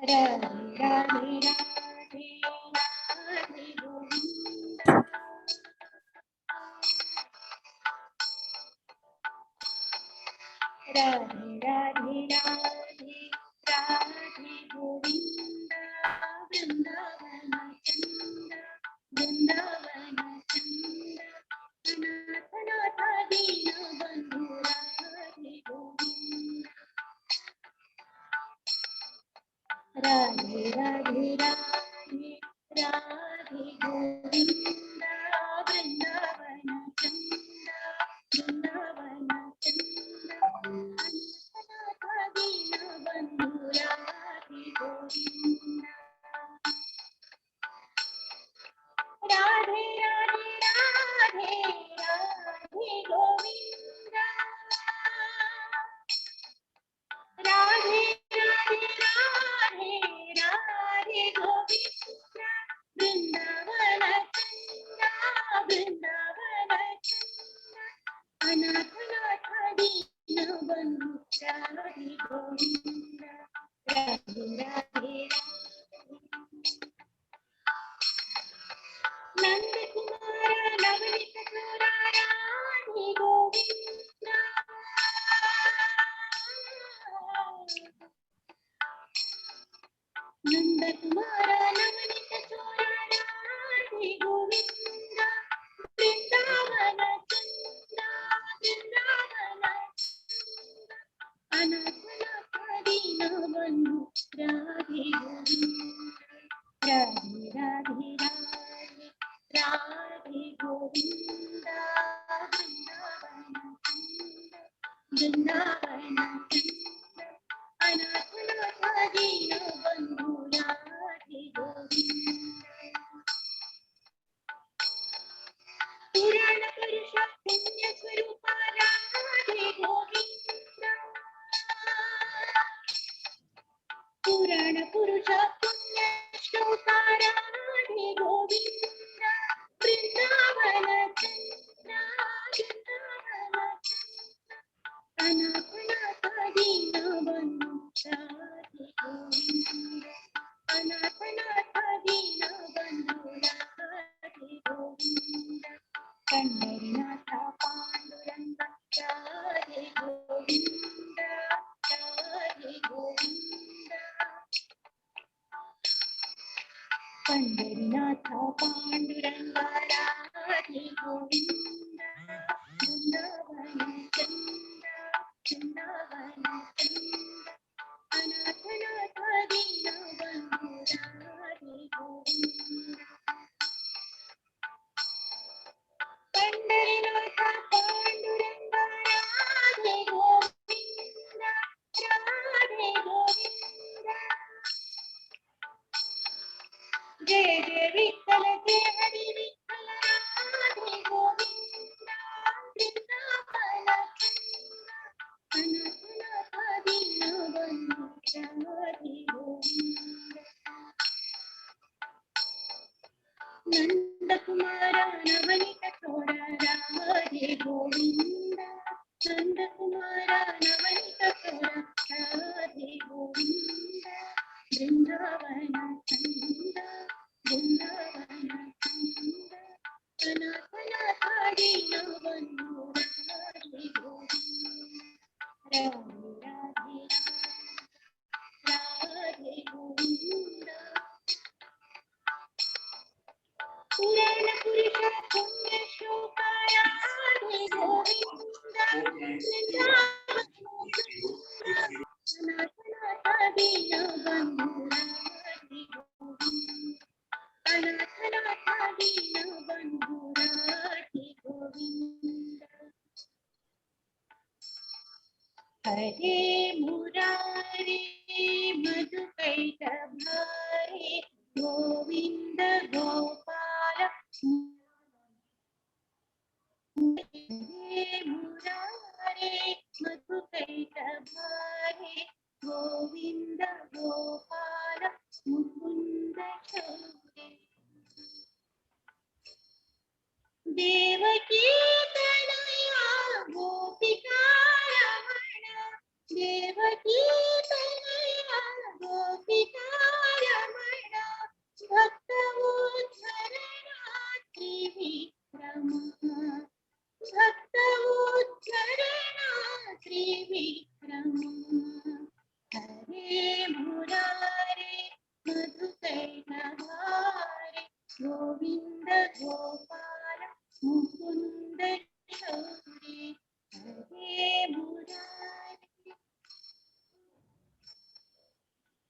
ರಾಧೆ ರಾಧೆ ರಾಧೆ ರಾಧೆ ಗೋವಿಂದ, ರಾಧೆ ರಾಧೆ ರಾಧೆ ರಾಧೆ ಗೋವಿಂದ, ಬೃಂದಾವನ ಚಂದ, ಬೃಂದಾವನ ಚಂದ, ಅನಾಥನಾಥ ದೀನ ಬಂಧು ರಾಧೆ ಗೋವಿಂದ, ರಾಧೆ ರಾಧೆ ರಾಧೆ ರಾಧೆ ಗೋವಿಂದ, ಬೃಂದಾವನ ಚಂದ, ಬೃಂದಾವನ ಚಂದ, ಅನಾಥನಾಥ ದೀನ ಬಂಧು ರಾಧೆ ಗೋವಿಂದ, ರಾಧೆ ರಾಧೆ ರಾಧೆ ರಾಧೆ ಗೋವಿಂದ, ರಾಧೆ ರಾಧೆ ರಾಧೆ ರಾಧೆ ಗೋವಿಂದ, ಬೃಂದಾವನ ಚಂದ, ಬೃಂದಾವನ ಚಂದ, ಅನಾಥನಾಥ ದೀನ ಬಂಧು ರಾಧೆ ಗೋವಿಂದ, ರಾಧೆ ರಾಧೆ ರಾಧೆ. ನಂದಕುಮಾರ ನವನಿತ ಚೋರ ರಾಧೆ ಗೋವಿಂದ, ನಂದಕುಮಾರ ನವನಿತ ಚೋರ ರಾಧೆ ಗೋವಿಂದ, ಬೃಂದಾವನ ಚಂದ, ಬೃಂದಾವನ ಚಂದ, ಅನಾಥನಾಥ ದೀನ ಬಂಧು ರಾಧೆ ಗೋವಿಂದ, ರಾಧೆ ರಾಧೆ ರಾಧೆ ರಾಧೆ ಗೋವಿಂದ, ಬೃಂದಾವನ ಚಂದ, ಬೃಂದಾವನ ಚಂದ, ಅನಾಥನಾಥ ದೀನ ಬಂಧು ರಾಧೆ ಗೋವಿಂದ. ಪುರಾಣ ಪುರುಷ ಪುಣ್ಯ ಸ್ವರೂಪ ರಾಧೆ ಗೋವಿಂದ, ಪುರಾಣ ಪುರುಷ ಪುಣ್ಯ ಶ್ಲೋಕ ರಾಧೆ ಗೋವಿಂದ, ಬೃಂದಾವನ ಚಂದ್ರ, ಬೃಂದಾವನ ಚಂದ್ರ, ಅನಾಥನಾಥ ದೀನ ಬಂಧು ರಾಧೆ ಗೋವಿಂದ, ಅನಾಥನಾಥ ದೀನ ಬಂಧು ರಾಧೆ ಗೋವಿಂದ, ಪಂಡರಿನಾಥ ಪಾಂಡುರಂಗ ರಾಧೆ ಗೋವಿಂದ, ರಾಧೆ ಗೋವಿಂದ, ಪಂಡರಿನಾಥ ಪಾಂಡುರಂಗ ರಾಧೆ ಗೋವಿಂದ, ಬೃಂದಾವನ ಚಂದ, ಬೃಂದಾವನ ಚಂದ, ಅನಾಥನಾಥ ದೀನ ಬಂಧು ರಾಧೆ ಗೋವಿಂದ, ಪಂಡರಿನಾಥ ಪಾಂಡುರಂಗ ರಾಧೆ ಗೋವಿಂದ, ರಾಧೆ ಗೋವಿಂದ, ಜಯ ಜಯ ವಿಠಲ ಜಯ ಹರಿ ವಿಠಲ ರಾಧೆ ಗೋವಿಂದ, ಬೃಂದಾವನ ಚಂದ, ಅನಾಥನಾಥ ದೀನ ಬಂಧು ರಾಧೆ ಗೋವಿಂದ, ನಂದಕುಮಾರ ನವನಿತ ಚೋರ ರಾಧೆ ಗೋವಿಂದ, ನಂದಕುಮಾರ ನವನಿತ ಚೋರ ರಾಧೆ ಗೋವಿಂದ, ಬೃಂದಾವನ ಚಂದ, ಬೃಂದಾವನ ಚಂದ, दीनबन्धु राधे गोविन्द अनाथनाथ दीनबन्धु राधे गोविन्द। हरे मुरारे मधुकैटभारे गोविन्द गोपाल। हरे मुरारे मधुकैटभारे गोविन्द गोपाल मुकुन्द शौरे। देवकी तनया गोपिका रमण देवकी तनया गोपिका रमण भक्तवोद्धरणा त्रिविक्रम भक्तवोद्धरणा त्रिविक्रम। हरे मुरारे मधुकैटभारे गोविन्द गोपाल मुकुन्द शौरे। हरे मुरारे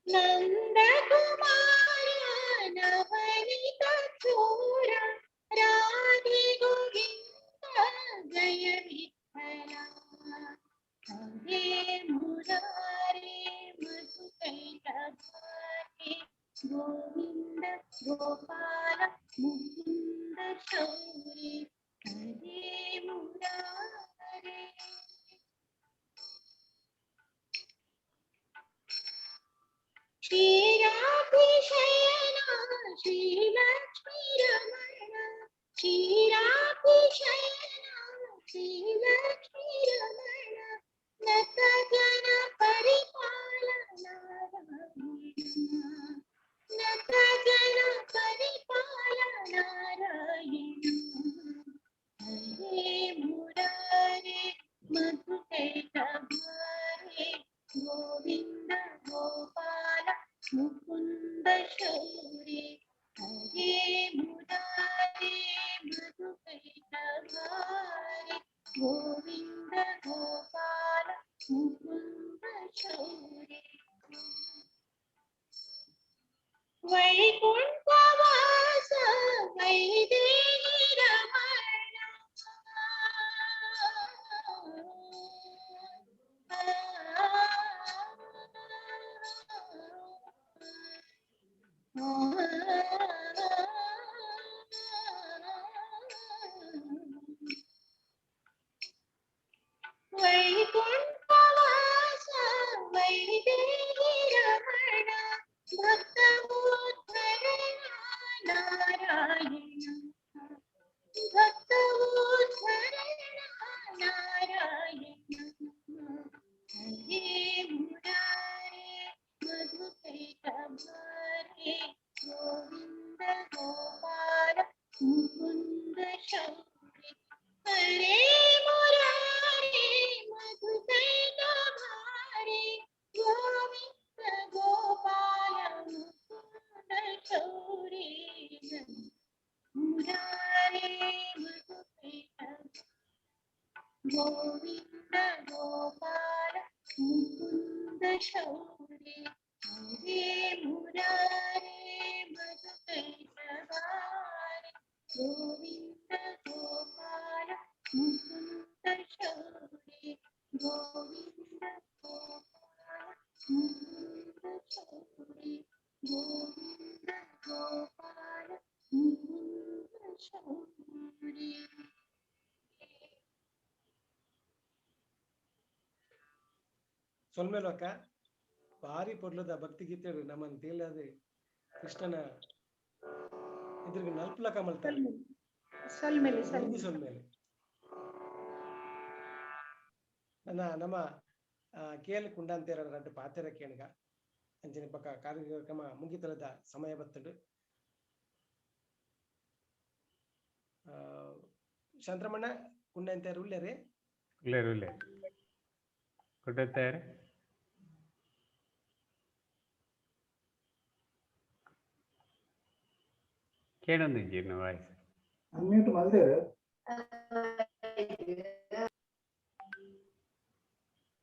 नन्दकुमार नवनीत चोर राधे गोविन्द जय विठ्ठल। हरे मुरारे मधुकैटभारे गोविन्द गोपाल मुकुन्द शौरे। हरे मुरारे क्षीराभिशयना श्रीलक्ष्मी रमण क्षीराभिशयना श्रीलक्ष्मी रमण नतजन परिपाल नारायण नतजन परिपाल नारायण। हरे मुरारे मधुकैटभारे गोविन्द गोपाल मुकुन्द शौरे। हरे मुरारे मधुकैटभारे गोविन्द गोपाल मुकुन्द शौरे। वैकुण्ठवास वैदेही रमण वैकुण्ठवास वैदेही रमण भक्तवोद्धरणा नारायण भक्तवोद्धरणा नारायण। हरे मुरारे मधुकैटभारे गोविन्द गोपाल मुकुन्द शौरे। हरे मुरारे मधुकैटभारे गोविन्द गोपाल मुकुन्द शौरे। मुरारे मधुकैटभारे गोविन्द गोपाल मुकुन्द शौरे। हरे मुरारे मधुकैटभारे गोविन्द गोपाल मुकुन्द शौरे। गोविन्द गोपाल मुकुन्द शौरे। गोविन्द गोपाल मुकुन्द शौरे। ಸೊಲ್ಮೆಲೋಕ ಭಾರಿ ಪೊರ್ಲದ ಭಕ್ತಿ ಗೀತೆ ನಮ್ಮನ್ ತೇಲಾದ ಕೃಷ್ಣನ ಇದ್ರಿಗೆ ನಲ್ಪಲಕ ಮಲ್ತಾರೆ. ಸೊಲ್ಮೆಲೆ ಒಂಜಿ ಸೊಲ್ಮೆಲೆ ನನ್ನ ನಮ್ಮ ಕೇಲ್ ಕುಂಡಾಂತೇರ ರಡ್ಡು ಪಾತೆರ ಕೇಣಗ ಅಂಚನೆ ಪಕ್ಕ ಕಾರ್ಯಕ್ರಮ ಮುಗಿತಲದ ಸಮಯ ಬತ್ತಡು. ಶಾಂತರಮಣ್ಣ ಕುಂಡಾಂತೇರ ಉಳ್ಳೇರಿ ಉಳ್ಳೇರು ಉಳ್ಳೇರು ಕುಂಡಂತೇರೆ ಕೇಳೊಂದಿಜ್ಜಿ ವಾಯ್ಸ್ ಅನ್ಮ್ಯೂಟ್ ಮಲ್ದೇರು.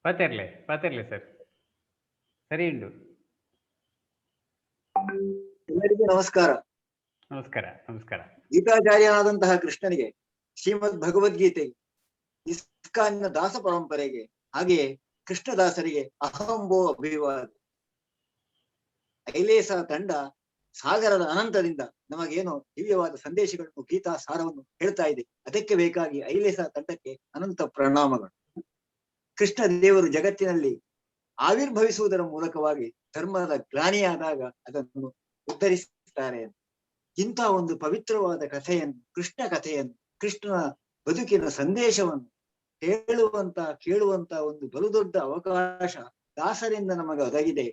ಪಾತೆರ್ಲೆ ಪಾತೆರ್ಲೆ ಸರ್ ಸರಿ ಉಂಡು. ಎಲ್ಲರಿಗೂ ನಮಸ್ಕಾರ. ನಮಸ್ಕಾರ, ನಮಸ್ಕಾರ. ಗೀತಾಚಾರ್ಯನಾದಂತಹ ಕೃಷ್ಣನಿಗೆ, ಶ್ರೀಮದ್ ಭಗವದ್ಗೀತೆಗೆ, ಇಸ್ಕಾನ್ನ ದಾಸ ಪರಂಪರೆಗೆ, ಹಾಗೆಯೇ ಕೃಷ್ಣದಾಸರಿಗೆ ಅಹಂಬೋ ಅಭಿವಾದ. ಐಲೇಸ ತಂಡ ಸಾಗರದ ಅನಂತದಿಂದ ನಮಗೇನು ದಿವ್ಯವಾದ ಸಂದೇಶಗಳನ್ನು, ಗೀತಾ ಸಾರವನ್ನು ಹೇಳ್ತಾ ಇದೆ. ಅದಕ್ಕೆ ಬೇಕಾಗಿ ಐಲೇಸ ತಂಡಕ್ಕೆ ಅನಂತ ಪ್ರಣಾಮಗಳು. ಕೃಷ್ಣ ದೇವರು ಜಗತ್ತಿನಲ್ಲಿ ಆವಿರ್ಭವಿಸುವುದರ ಮೂಲಕವಾಗಿ ಧರ್ಮದ ಗ್ಲಾನಿಯಾದಾಗ ಅದನ್ನು ಉದ್ಧರಿಸುತ್ತಾರೆ. ಇಂಥ ಒಂದು ಪವಿತ್ರವಾದ ಕಥೆಯನ್ನು, ಕೃಷ್ಣ ಕಥೆಯನ್ನು, ಕೃಷ್ಣನ ಬದುಕಿನ ಸಂದೇಶವನ್ನು ಹೇಳುವಂತ ಕೇಳುವಂತ ಒಂದು ಬಲು ದೊಡ್ಡ ಅವಕಾಶ ದಾಸರಿಂದ ನಮಗೆ ಒದಗಿದೆ.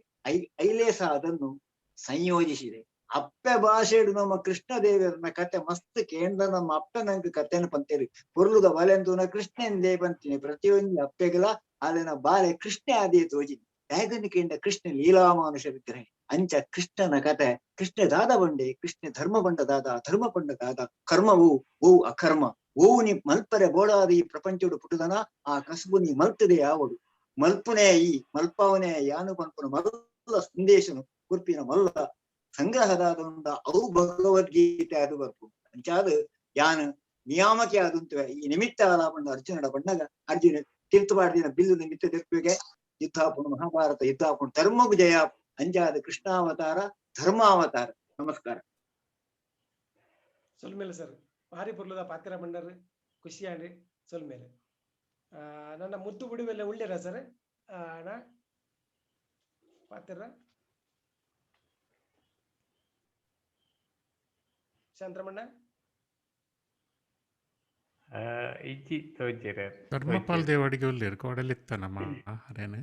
ಐಲೇಸ ಅದನ್ನು ಸಂಯೋಜಿಸಿದೆ. ಅಪ್ಪೆ ಭಾಷೆಡು ನಮ್ಮ ಕೃಷ್ಣ ದೇವರನ್ನ ಕತೆ ಮಸ್ತ್ ಕೇಂದ್ರ ನಮ್ಮ ಅಪ್ಪೆ ನಂಗೆ ಕಥೆನ ಪಂತೇರಿ ಪೊರ್ಲುದ ಬಲೆಂತೂನ ಕೃಷ್ಣಂದೇ ಬಂತೀನಿ. ಪ್ರತಿಯೊಂದು ಅಪ್ಪೆಗಳ ಆಲೆನ ಬಾಲೆ ಕೃಷ್ಣ ಆದೇ ತೋಜಿ ದಾಯಗನ ಕೇಂದ್ರ ಕೃಷ್ಣ ಲೀಲಾಮಾನುಷ ವಿಗ್ರಹ ಅಂಚ ಕೃಷ್ಣನ ಕತೆ. ಕೃಷ್ಣ ದಾದ ಬಂಡೆ, ಕೃಷ್ಣ ಧರ್ಮ ಬಂಡ ದಾದ, ಧರ್ಮ ಬಂಡ ದಾದ, ಕರ್ಮವು ಓ ಅಕರ್ಮ ಓ ನೀ ಮಲ್ಪರೆ ಬೋಡಾದ ಈ ಪ್ರಪಂಚಡು ಪುಟುದನ ಆ ಕಸುಬು ನೀ ಮಲ್ತದೆ ಯಾವಡು ಮಲ್ಪುನೇ ಈ ಮಲ್ಪವನೇ ಯಾನು ಪನ್ಪುನ ಮಲ್ಲ ಸಂದೇಶನು ಕುರ್ಪಿನ ಮಲ್ಲ ಸಂಗ್ರಹದಾದ ಅವು ಭಗವದ್ಗೀತೆ ಅದು ಬರ್ಪು ಅಂಚಾದ ಯಾನು ನಿಯಾಮಕ್ಕೆ ಆದಂತುವೆ ಈ ನಿಮಿತ್ತ ಆಲಾಪಂಡ ಅರ್ಜುನಡ ಬಣ್ಣಗ ಅರ್ಜುನ ತೀರ್ಥಪಾಡ್ದಿನ ಬಿಲ್ಲು ನಿಮಿತ್ತ ತಿರ್ಪಿಗೆ ಯುದ್ಧಾಪುಣ ಮಹಾಭಾರತ ಯುದ್ಧಾಪುಣ ಧರ್ಮಗು ಜಯ ಅಂಜಾದ ಕೃಷ್ಣಾವತಾರ ಧರ್ಮಾವತಾರ. ನಮಸ್ಕಾರ. ಸೊಲ್ಮೇಲೆ ಸರ್, ಭಾರಿ ಪೊರ್ಲುದ ಪಾತ್ರ ಬಂಡರ್ ಖುಷಿಯಾಗಿ ಸೊಲ್ಮೇಲೆ. ನನ್ನ ಮುದ್ದು ಬಿಡುವೆಲ್ಲ ಉಳ್ಳೇರ ಸರ್ ಅಣ್ಣ ಪಾತ್ರ ಶಾಂತರಮಣ್ಣ ಇಜ್ಜಿ ತೋಜಿರ ಧರ್ಮಪಾಲ್ ದೇವಾಡಿಗೆ ಉಳ್ಳೇರು ಕೋಡಲಿತ್ತ ನಮ್ಮ ಅರೇನು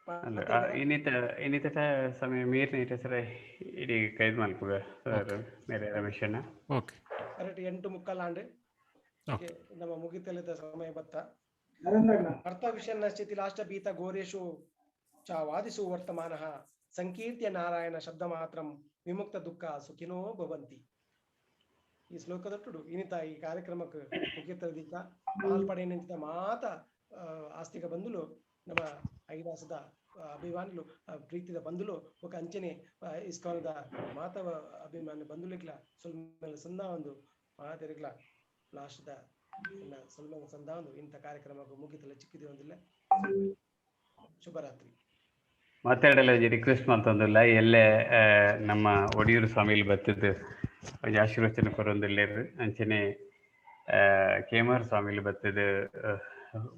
ಅಲ್ಲ, ಇನ್ನಿತ ಇನ್ನಿತ ಸಮಯ ಮೀರ್ ನೀಟ ಸರ ಇಡೀ ಕೈದು ಮಲ್ಪುಗ ಸರ್ ಮೇರೆ ರಮೇಶಣ್ಣ. ಓಕೆ. ಕರೆಕ್ಟ್ 8:45 ಆಂಡ್ ನಮ್ಮ ಮುಗಿತಲಿದ್ದ ಸಮಯ ಬತ್ತ. ಅರ್ಥ ವಿಷಯ ಶಿಥಿಲಾಷ್ಟ ಭೀತ ಘೋರೇಶು ಚ ವಾದಿಸು ವರ್ತಮಾನಃ ಸಂಕೀರ್ತ್ಯ ನಾರಾಯಣ ಶಬ್ದ ಮಾತ್ರಂ ವಿಮುಕ್ತ ದುಃಖ ಸುಖಿನೋ ಭವಂತಿ. ಈ ಶ್ಲೋಕದೊಟ್ಟು ಇನ್ನಿತ ಈ ಕಾರ್ಯಕ್ರಮಕ್ಕೆ ಮುಗಿತಲದಿಕ್ಕ ಪಾಲ್ಪಡೆಯಂತ ಮಾತ ಆಸ್ತಿಕ ಬಂಧುಲು ನಮ್ಮ ಐದಾಸದ ಅಭಿಮಾನಿಲು ಪ್ರೀತಿದ ಬಂಧುಲು ఒక ಅಂಚನೆ ಇಸ್ಕಾನದ ಮಾತವ ಅಭಿಮಾನಿ ಬಂಧುಲಿಗ್ಲ ಸ್ವಲ್ಪ ಸಂದ ಒಂದು ಮಾತೆರಿಗ್ಲ ಲಾಸ್ಟ್ದ ಸ್ವಲ್ಪ ಸಂದ ಒಂದು ಇಂಥ ಕಾರ್ಯಕ್ರಮಕ್ಕೆ ಮುಗಿತಲ ಚಿಕ್ಕಿದೆ ಒಂದಿಲ್ಲ. ಶುಭರಾತ್ರಿ. ಮಾತಾಡಲ್ಲ ರಿಕ್ವೆಸ್ಟ್ ಮಾಡ್ತಂದಿಲ್ಲ ಎಲ್ಲೇ ನಮ್ಮ ಒಡಿಯೂರು ಸ್ವಾಮಿಲಿ ಬತ್ತಿದ್ದು ಆಶೀರ್ವಚನ ಕೊರೊಂದಿಲ್ಲೇರು ಅಂಚನೆ ಕೇಮಾರ್ ಸ್ವಾಮಿಲಿ ಬತ್ತಿದ್ದು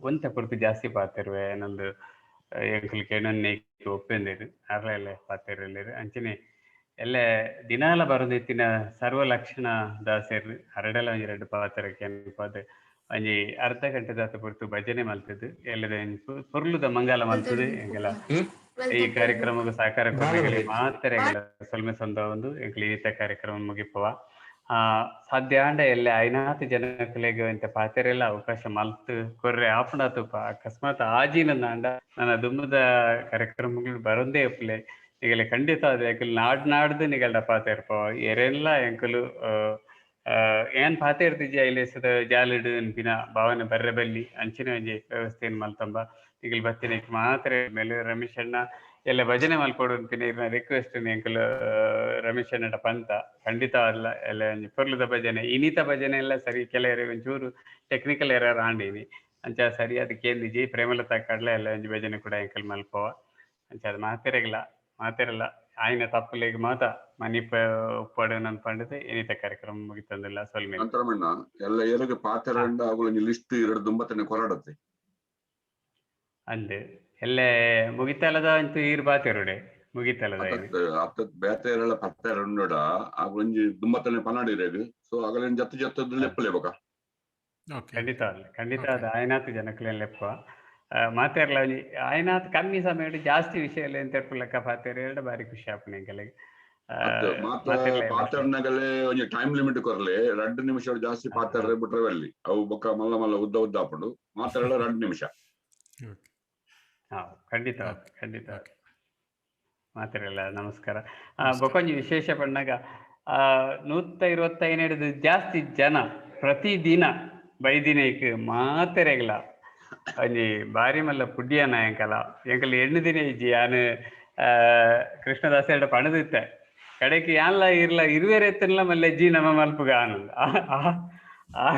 ಒಂತ ಪೊರ್ತು ಜಾಸ್ತಿ ಪಾತಿರುವೆ ನಂದು ಎಂಕುಲು ಕೇಣೊನ್ನೆ ಒಪ್ಪೆಂದಿರು ಅರ್ಲ ಪಾತಿರಲ್ಲೇರು ಅಂಚನೆ ಎಲ್ಲ ದಿನಾಲ ಬರೋದಿತ್ತಿನ ಸರ್ವ ಲಕ್ಷಣ ದಾಸರು ಹರಡಲ ಒಂಜಿ ರಡ್ಡು ಪಾತ್ರ ಕೇನ್ಪಾದ ಒಂಜಿ ಅರ್ಧ ಗಂಟೆ ದಾತ ಪೊರ್ತು ಭಜನೆ ಮಲ್ತದ್ದು ಎಲ್ಲದ ಪೊರ್ಲುದ ಮಂಗಲ ಮಲ್ತದ್ದು ಎಂಗೆಲ್ಲ ಈ ಕಾರ್ಯಕ್ರಮಕ್ಕೆ ಸಹಕಾರ ಕೊಡ್ಲಿಕ್ಕೆ ಮಾತ್ರ ಎಂಗೆಲ್ಲ ಸೊಲ್ಮೆ ಸಂದ ಒಂದು ಎಂಕುಲು ಈತ ಕಾರ್ಯಕ್ರಮ ಮುಗಿಪವ. ಸಾಧ್ಯ ಆಂಡ ಎಲ್ಲ ಐನಾತ್ ಜನಕುಲೆಗ್ ಇಂತ ಪಾತೆರೆಲ್ಲ ಅವಕಾಶ ಮಲ್ತ್ ಕೊರ್ರೆ ಆಪುಂಡಾತುಪ ಅಕಸ್ಮಾತ್ ಆಜೀನ ಆಂಡ ನನ್ನ ದುಮ್ಮದ ಕಾರ್ಯಕ್ರಮಗಳು ಬರಂದೇ ಉಪ್ಪುಲೆ ನಿಗಲೆ ಖಂಡಿತ ಅದು ಎಂಕುಲು ನಾಡ್ ನಾಡ್ದು ನಿಗಲ್ಡ ಪಾತೆರ್ಪ ಎರೆಲ್ಲ ಎಂಕುಲು ಏನ್ ಪಾತೆರ್ತಿಜಿ ಐಲೇಸದ ಜಾಲಿಡು ಅನ್ಪಿನ ಭಾವನೆ ಬರ್ರೆ ಬಲ್ಲಿ ಅಂಚಿನ ಒಂಜಿ ವ್ಯವಸ್ಥೆಯನ್ನು ಮಲ್ತಂಬ ನಿಗಲ್ ಬತ್ತಿನಕ್ಕೆ ಮಾತ್ರ ಮೇಲೆ ರಮೇಶ್ ಅಣ್ಣ ಎಲ್ಲ ಭಜನೆ ಮಲ್ಪೊಡು ಅನ್ಪಿನ ಇರ್ನ ರಿಕ್ವೆಸ್ಟ್ ಎಂಕುಲು ರಮೇಶ್ ಅಣ್ಣಡ ಪಂತ ಖಂಡಿತ ಅಲ್ಲ ಎಲ್ಲ ಒಂಜಿ ಪೊರ್ಲುದ ಭಜನೆ ಇನಿತ ಭಜನೆ ಎಲ್ಲ ಸರಿ ಕೆಲವರು ಒಂಚೂರು ಟೆಕ್ನಿಕಲ್ ಎರರ್ ಆಂಡೀನಿ ಅಂಚ ಸರಿಯಾದ ಕೇಂದಿಜಿ ಪ್ರೇಮಲತಾ ಕಡಲೆ ಎಲ್ಲ ಒಂಜಿ ಭಜನೆ ಕೂಡ ಎಂಕಲ್ ಮಲ್ಪವ ಅಂಚ ಅದು ಮಾತೆರೆಗ್ಲ ಮಾತೆರಲ್ಲ ಆಯ್ನ ತಪ್ಪುಲೆಗ್ ಮಾತ ಮನಿಪ ಉಪ್ಪಡು ನನ್ ಪಂಡದು ಏನಿತ ಕಾರ್ಯಕ್ರಮ ಮುಗಿತಂದಿಲ್ಲ ಸೊಲ್ಮೆ. ಅಂತರಮಣ್ಣ ಎಲ್ಲ ಏರಿಗೆ ಪಾತೆರಂಡ ಅವುಗಳ ಲಿಸ್ಟ್ ಎರಡು ದುಂಬತ್ತನೆ ಕೊರಡತ್ತೆ ಅಂದ್ ಎಲ್ಲ ಮುಗಿತಲದ ಅಂತೂ ಈರ್ ಬಾತೆರುಡೆ ಮುಗಿತಲದ ಅತ್ತ ಬೇತೆ ಎರಳ ಪತ್ತೆರಂಡ ಒಂಜಿ ದುಂಬತ್ತನೆ ಪನಾಡಿರೇಗ್ ಸೊ ಅಗಲೇನ್ ಜತ್ತು ಜತ್ತದ ಲೆಪ್ಪಲೆ ಬಕ. ಖಂಡಿತ ಅಲ್ಲ ಖಂಡಿತ ಅದು ಆಯ್ನಾತ್ ಜನಕ್ಲೇನ್ ಲೆಪ್ಪ ಮಾತೆರ್ಲ ಒಂಜಿ ಆಯ್ನಾತ್ ಕಮ್ಮಿ ಸಮಯ ಜಾಸ್ತಿ ವಿಷಯ ಎಲ್ಲ ಎಂತ ಲೆಕ್ಕ ಪಾತೆರ್ ಎರಡು ಬಾರಿ ಖುಷಿ ಆಪುನ ಎಂಕಲೆಗ್. ಪಾತೆರ್ನಗಲೆ ಒಂಜಿ ಟೈಮ್ ಲಿಮಿಟ್ ಕೊರ್ಲೆ 2 ನಿಮಿಷ ಜಾಸ್ತಿ ಪಾತೆರ್ರೆ ಬಿಟ್ರೆ ಬಲ್ಲಿ ಅವು ಬೊಕ್ಕ ಮಲ್ಲ ಮಲ್ಲ ಉದ್ದ ಉದ್ದ ಆಪುಂಡು ಮಾತೆರ್ಲ 2 ನಿಮಿಷ. ಹಾ ಖಂಡಿತ ಖಂಡಿತ ಮಾತೆರೆಲ್ಲ ನಮಸ್ಕಾರ. ಬೊಕೊಂಜಿ ವಿಶೇಷ ಪಣ್ಣಾಗ 125 ಜಾಸ್ತಿ ಜನ ಪ್ರತಿದಿನ ಬೈದಿನೈಕ್ ಮಾತೆರೆಗ್ಲ ಒಂಜಿ ಬಾರಿ ಮಲ್ಲ ಪುಡ್ಡಿಯನ ಎಂಕಲ ಎಂಕಲ್ ಎಣ್ಣು ದಿನ ಇಜ್ಜಿ ಯಾನ್ ಕೃಷ್ಣದಾಸೆರಡ ಪಣದಿತ್ತೆ ಕಡೆಕ್ ಯಾನ್ಲ ಇರ್ಲ ಇರುವೆರ್ ಎತ್ತನ್ಲ ಮಲ್ಲೆ ಜಿ ನಮ್ಮ ಮಲ್ಪುಗ ಆನಂದ್ ಆ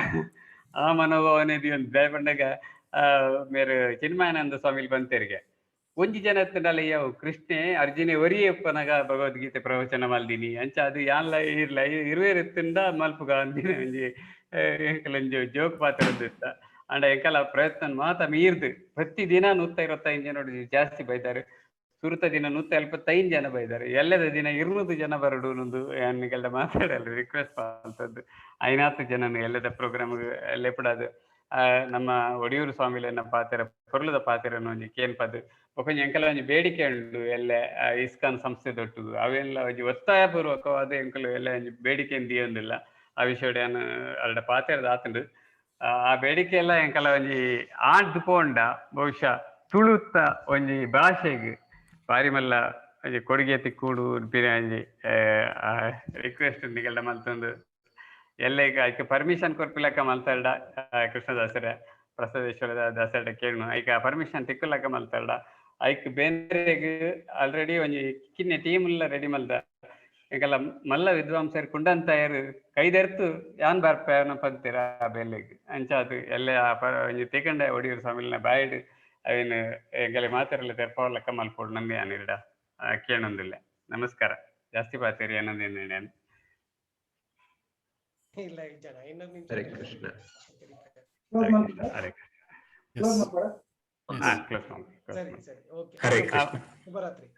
ಆ ಮನೋಭಾವನೆ ದಿಯೊಂದು ದಾಯೆ ಪಂಡಗ ಮೇರು ಚಿನ್ಮಯಾನಂದ ಸ್ವಾಮಿಲ್ ಬಂತೆರಿಗೆ ಒಂಜಿ ಜನ ಎತ್ತಂಡಲ ಯಾವು ಕೃಷ್ಣೆ ಅರ್ಜುನೆ ಒರಿಯೆ ಉಪ್ಪನಗ ಭಗವದ್ಗೀತೆ ಪ್ರವಚನ ಮಲ್ದಿನಿ ಅಂಚ ಅದು ಯಾನ್ಲ ಇರ್ಲ ಇರುವೆರ್ ಎತ್ತಂಡ ಮಲ್ಪುಗ ಅಂದಿನ ಒಂಜಿ ಎಂಕಲೊಂಜಿ ಜೋಕ್ ಪಾತೆರೊಂದಿತ್ತ. ಅಂಡ ಎಂಕಲ ಪ್ರಯತ್ನ ಮಾತ ಮೀರ್ದು ಪ್ರತಿ ದಿನ 125 ಜನ ನೋಡಿ ಜಾಸ್ತಿ ಬೈದಾರೆ. ಸುರುತ ದಿನ 175 ಜನ ಬೈದಾರೆ. ಎಲ್ಲದ ದಿನ 200 ಜನ ಬರಡು ನೊಂದು ಯಾನ್ಗೆಲ್ಲ ಮಾತಾಡಲ್ಲ ರಿಕ್ವೆಸ್ಟ್ ಅಂತದ್ದು ಐನಾತ್ ಜನನು ಎಲ್ಲದ ಪ್ರೋಗ್ರಾಮ್ ಲೆಪಡಾದು ನಮ್ಮ ಒಡಿಯೂರು ಸ್ವಾಮಿಲೆನ ಪಾತೆರ ಪೊರ್ಲುದ ಪಾತೆರನು ಒಂಜಿ ಕೇನ್ಪದು ಬೊಕೊಂಜಿ ಎಂಕಲ ಒಂಜಿ ಬೇಡಿಕೆ ಉಂಡು ಎಲ್ಲೆ ಇಸ್ಕಾನ್ ಸಂಸ್ಥೆ ದೊಟ್ಟುಗು ಅವೆಲ್ಲ ಒಂಜಿ ಒತ್ತಾಯ ಪೂರ್ವಕವಾದ ಎಂಕಲು ಎಲ್ಲ ಒಂಜಿ ಬೇಡಿಕೆ ದಿಯೊಂದಿಲ್ಲ. ಆ ವಿಷಯಡ್ ಯಾನ್ ಅಲ್ಡ ಪಾತೆರದ ಆತುಂಡು. ಆ ಬೇಡಿಕೆ ಎಲ್ಲ ಎಂಕಲ ಒಂಜಿ ಆಂಡ್ ಪೋಂಡ ಬಹುಶಃ ತುಳುತ್ತ ಒಂಜಿ ಭಾಷೆಗ್ ಬಾರಿ ಮಲ್ಲ ಒಂಜಿ ಕೊಡುಗೆ ತಿಕ್ಕೂಡು ಪಿರ ಒಂಜಿ ರಿಕ್ವೆಸ್ಟ್ ನಿಗಲ್ಡ ಮಲ್ತೊಂದು ಎಲ್ಲೆಗ್ ಐಕ್ ಪರ್ಮಿಷನ್ ಕೊರ್ಪಿಲಕ್ಕ ಮಲ್ತಲ್ಡ ಕೃಷ್ಣದಾಸರ ಪ್ರಸಾದೇಶ್ವರ ದಾಸರ ಕೇಳು ಐಕ ಪರ್ಮಿಷನ್ ತಿಕ್ಕುಲಕ್ಕ ಮಲ್ತಲ್ಡ ಐಕ್ ಬೇರೆಗ್ ಆಲ್ರೆಡಿ ಒಂಜಿ ಕಿನ್ನೆ ಟೀಮ್ ಎಲ್ಲ ರೆಡಿ ಮಲ್ದ ಎಂಕಲ್ಲ ಮಲ್ಲ ವಿದ್ವಾಂಸರ್ ಕುಂಡಂತಾಯರ್ ಕೈದೆರ್ತು ಯಾನ್ ಬರ್ಪೆ ಪಂತೀರ ಆ ಬೇಲೆಗ್ ಅಂಚ ಅದು ಎಲ್ಲೆ ಆ ಒಂಜಿ ತಿಕಂಡ ಒಡಿಯೂರು ಸ್ವಾಮಿಲ್ನ ಬಾಯಿಡ್ ಅವೇನು ಎಂಕಲೆ ಮಾತೆರೆಲ್ಲ ತೆರ್ಪವಲಕ್ಕ ಮಲ್ಪೊಡು ನಂದಿ ಯಾನ್ ಇರ್ಡ ಕೇಳೊಂದಿಲ್ಲ. ನಮಸ್ಕಾರ. ಜಾಸ್ತಿ ಪಾತೆರಿ ಏನಂದೇನು. ಇಲ್ಲ ಜನ ಇನ್ನೊಂದು ನಿಮಿಷ. ಹರೇ ಕೃಷ್ಣ. ಹರೇ ಕ್ಲೋಸ್ ಕೃಷ್ಣ. ಮಾಡ್ಬೋದಾ? ಹಾ, ಕ್ಲೋಸ್ ಮಾಡಿ. ಸರಿ ಸರಿ, ಓಕೆ. ಹರೇ ಕೃಷ್ಣ. ಶುಭರಾತ್ರಿ.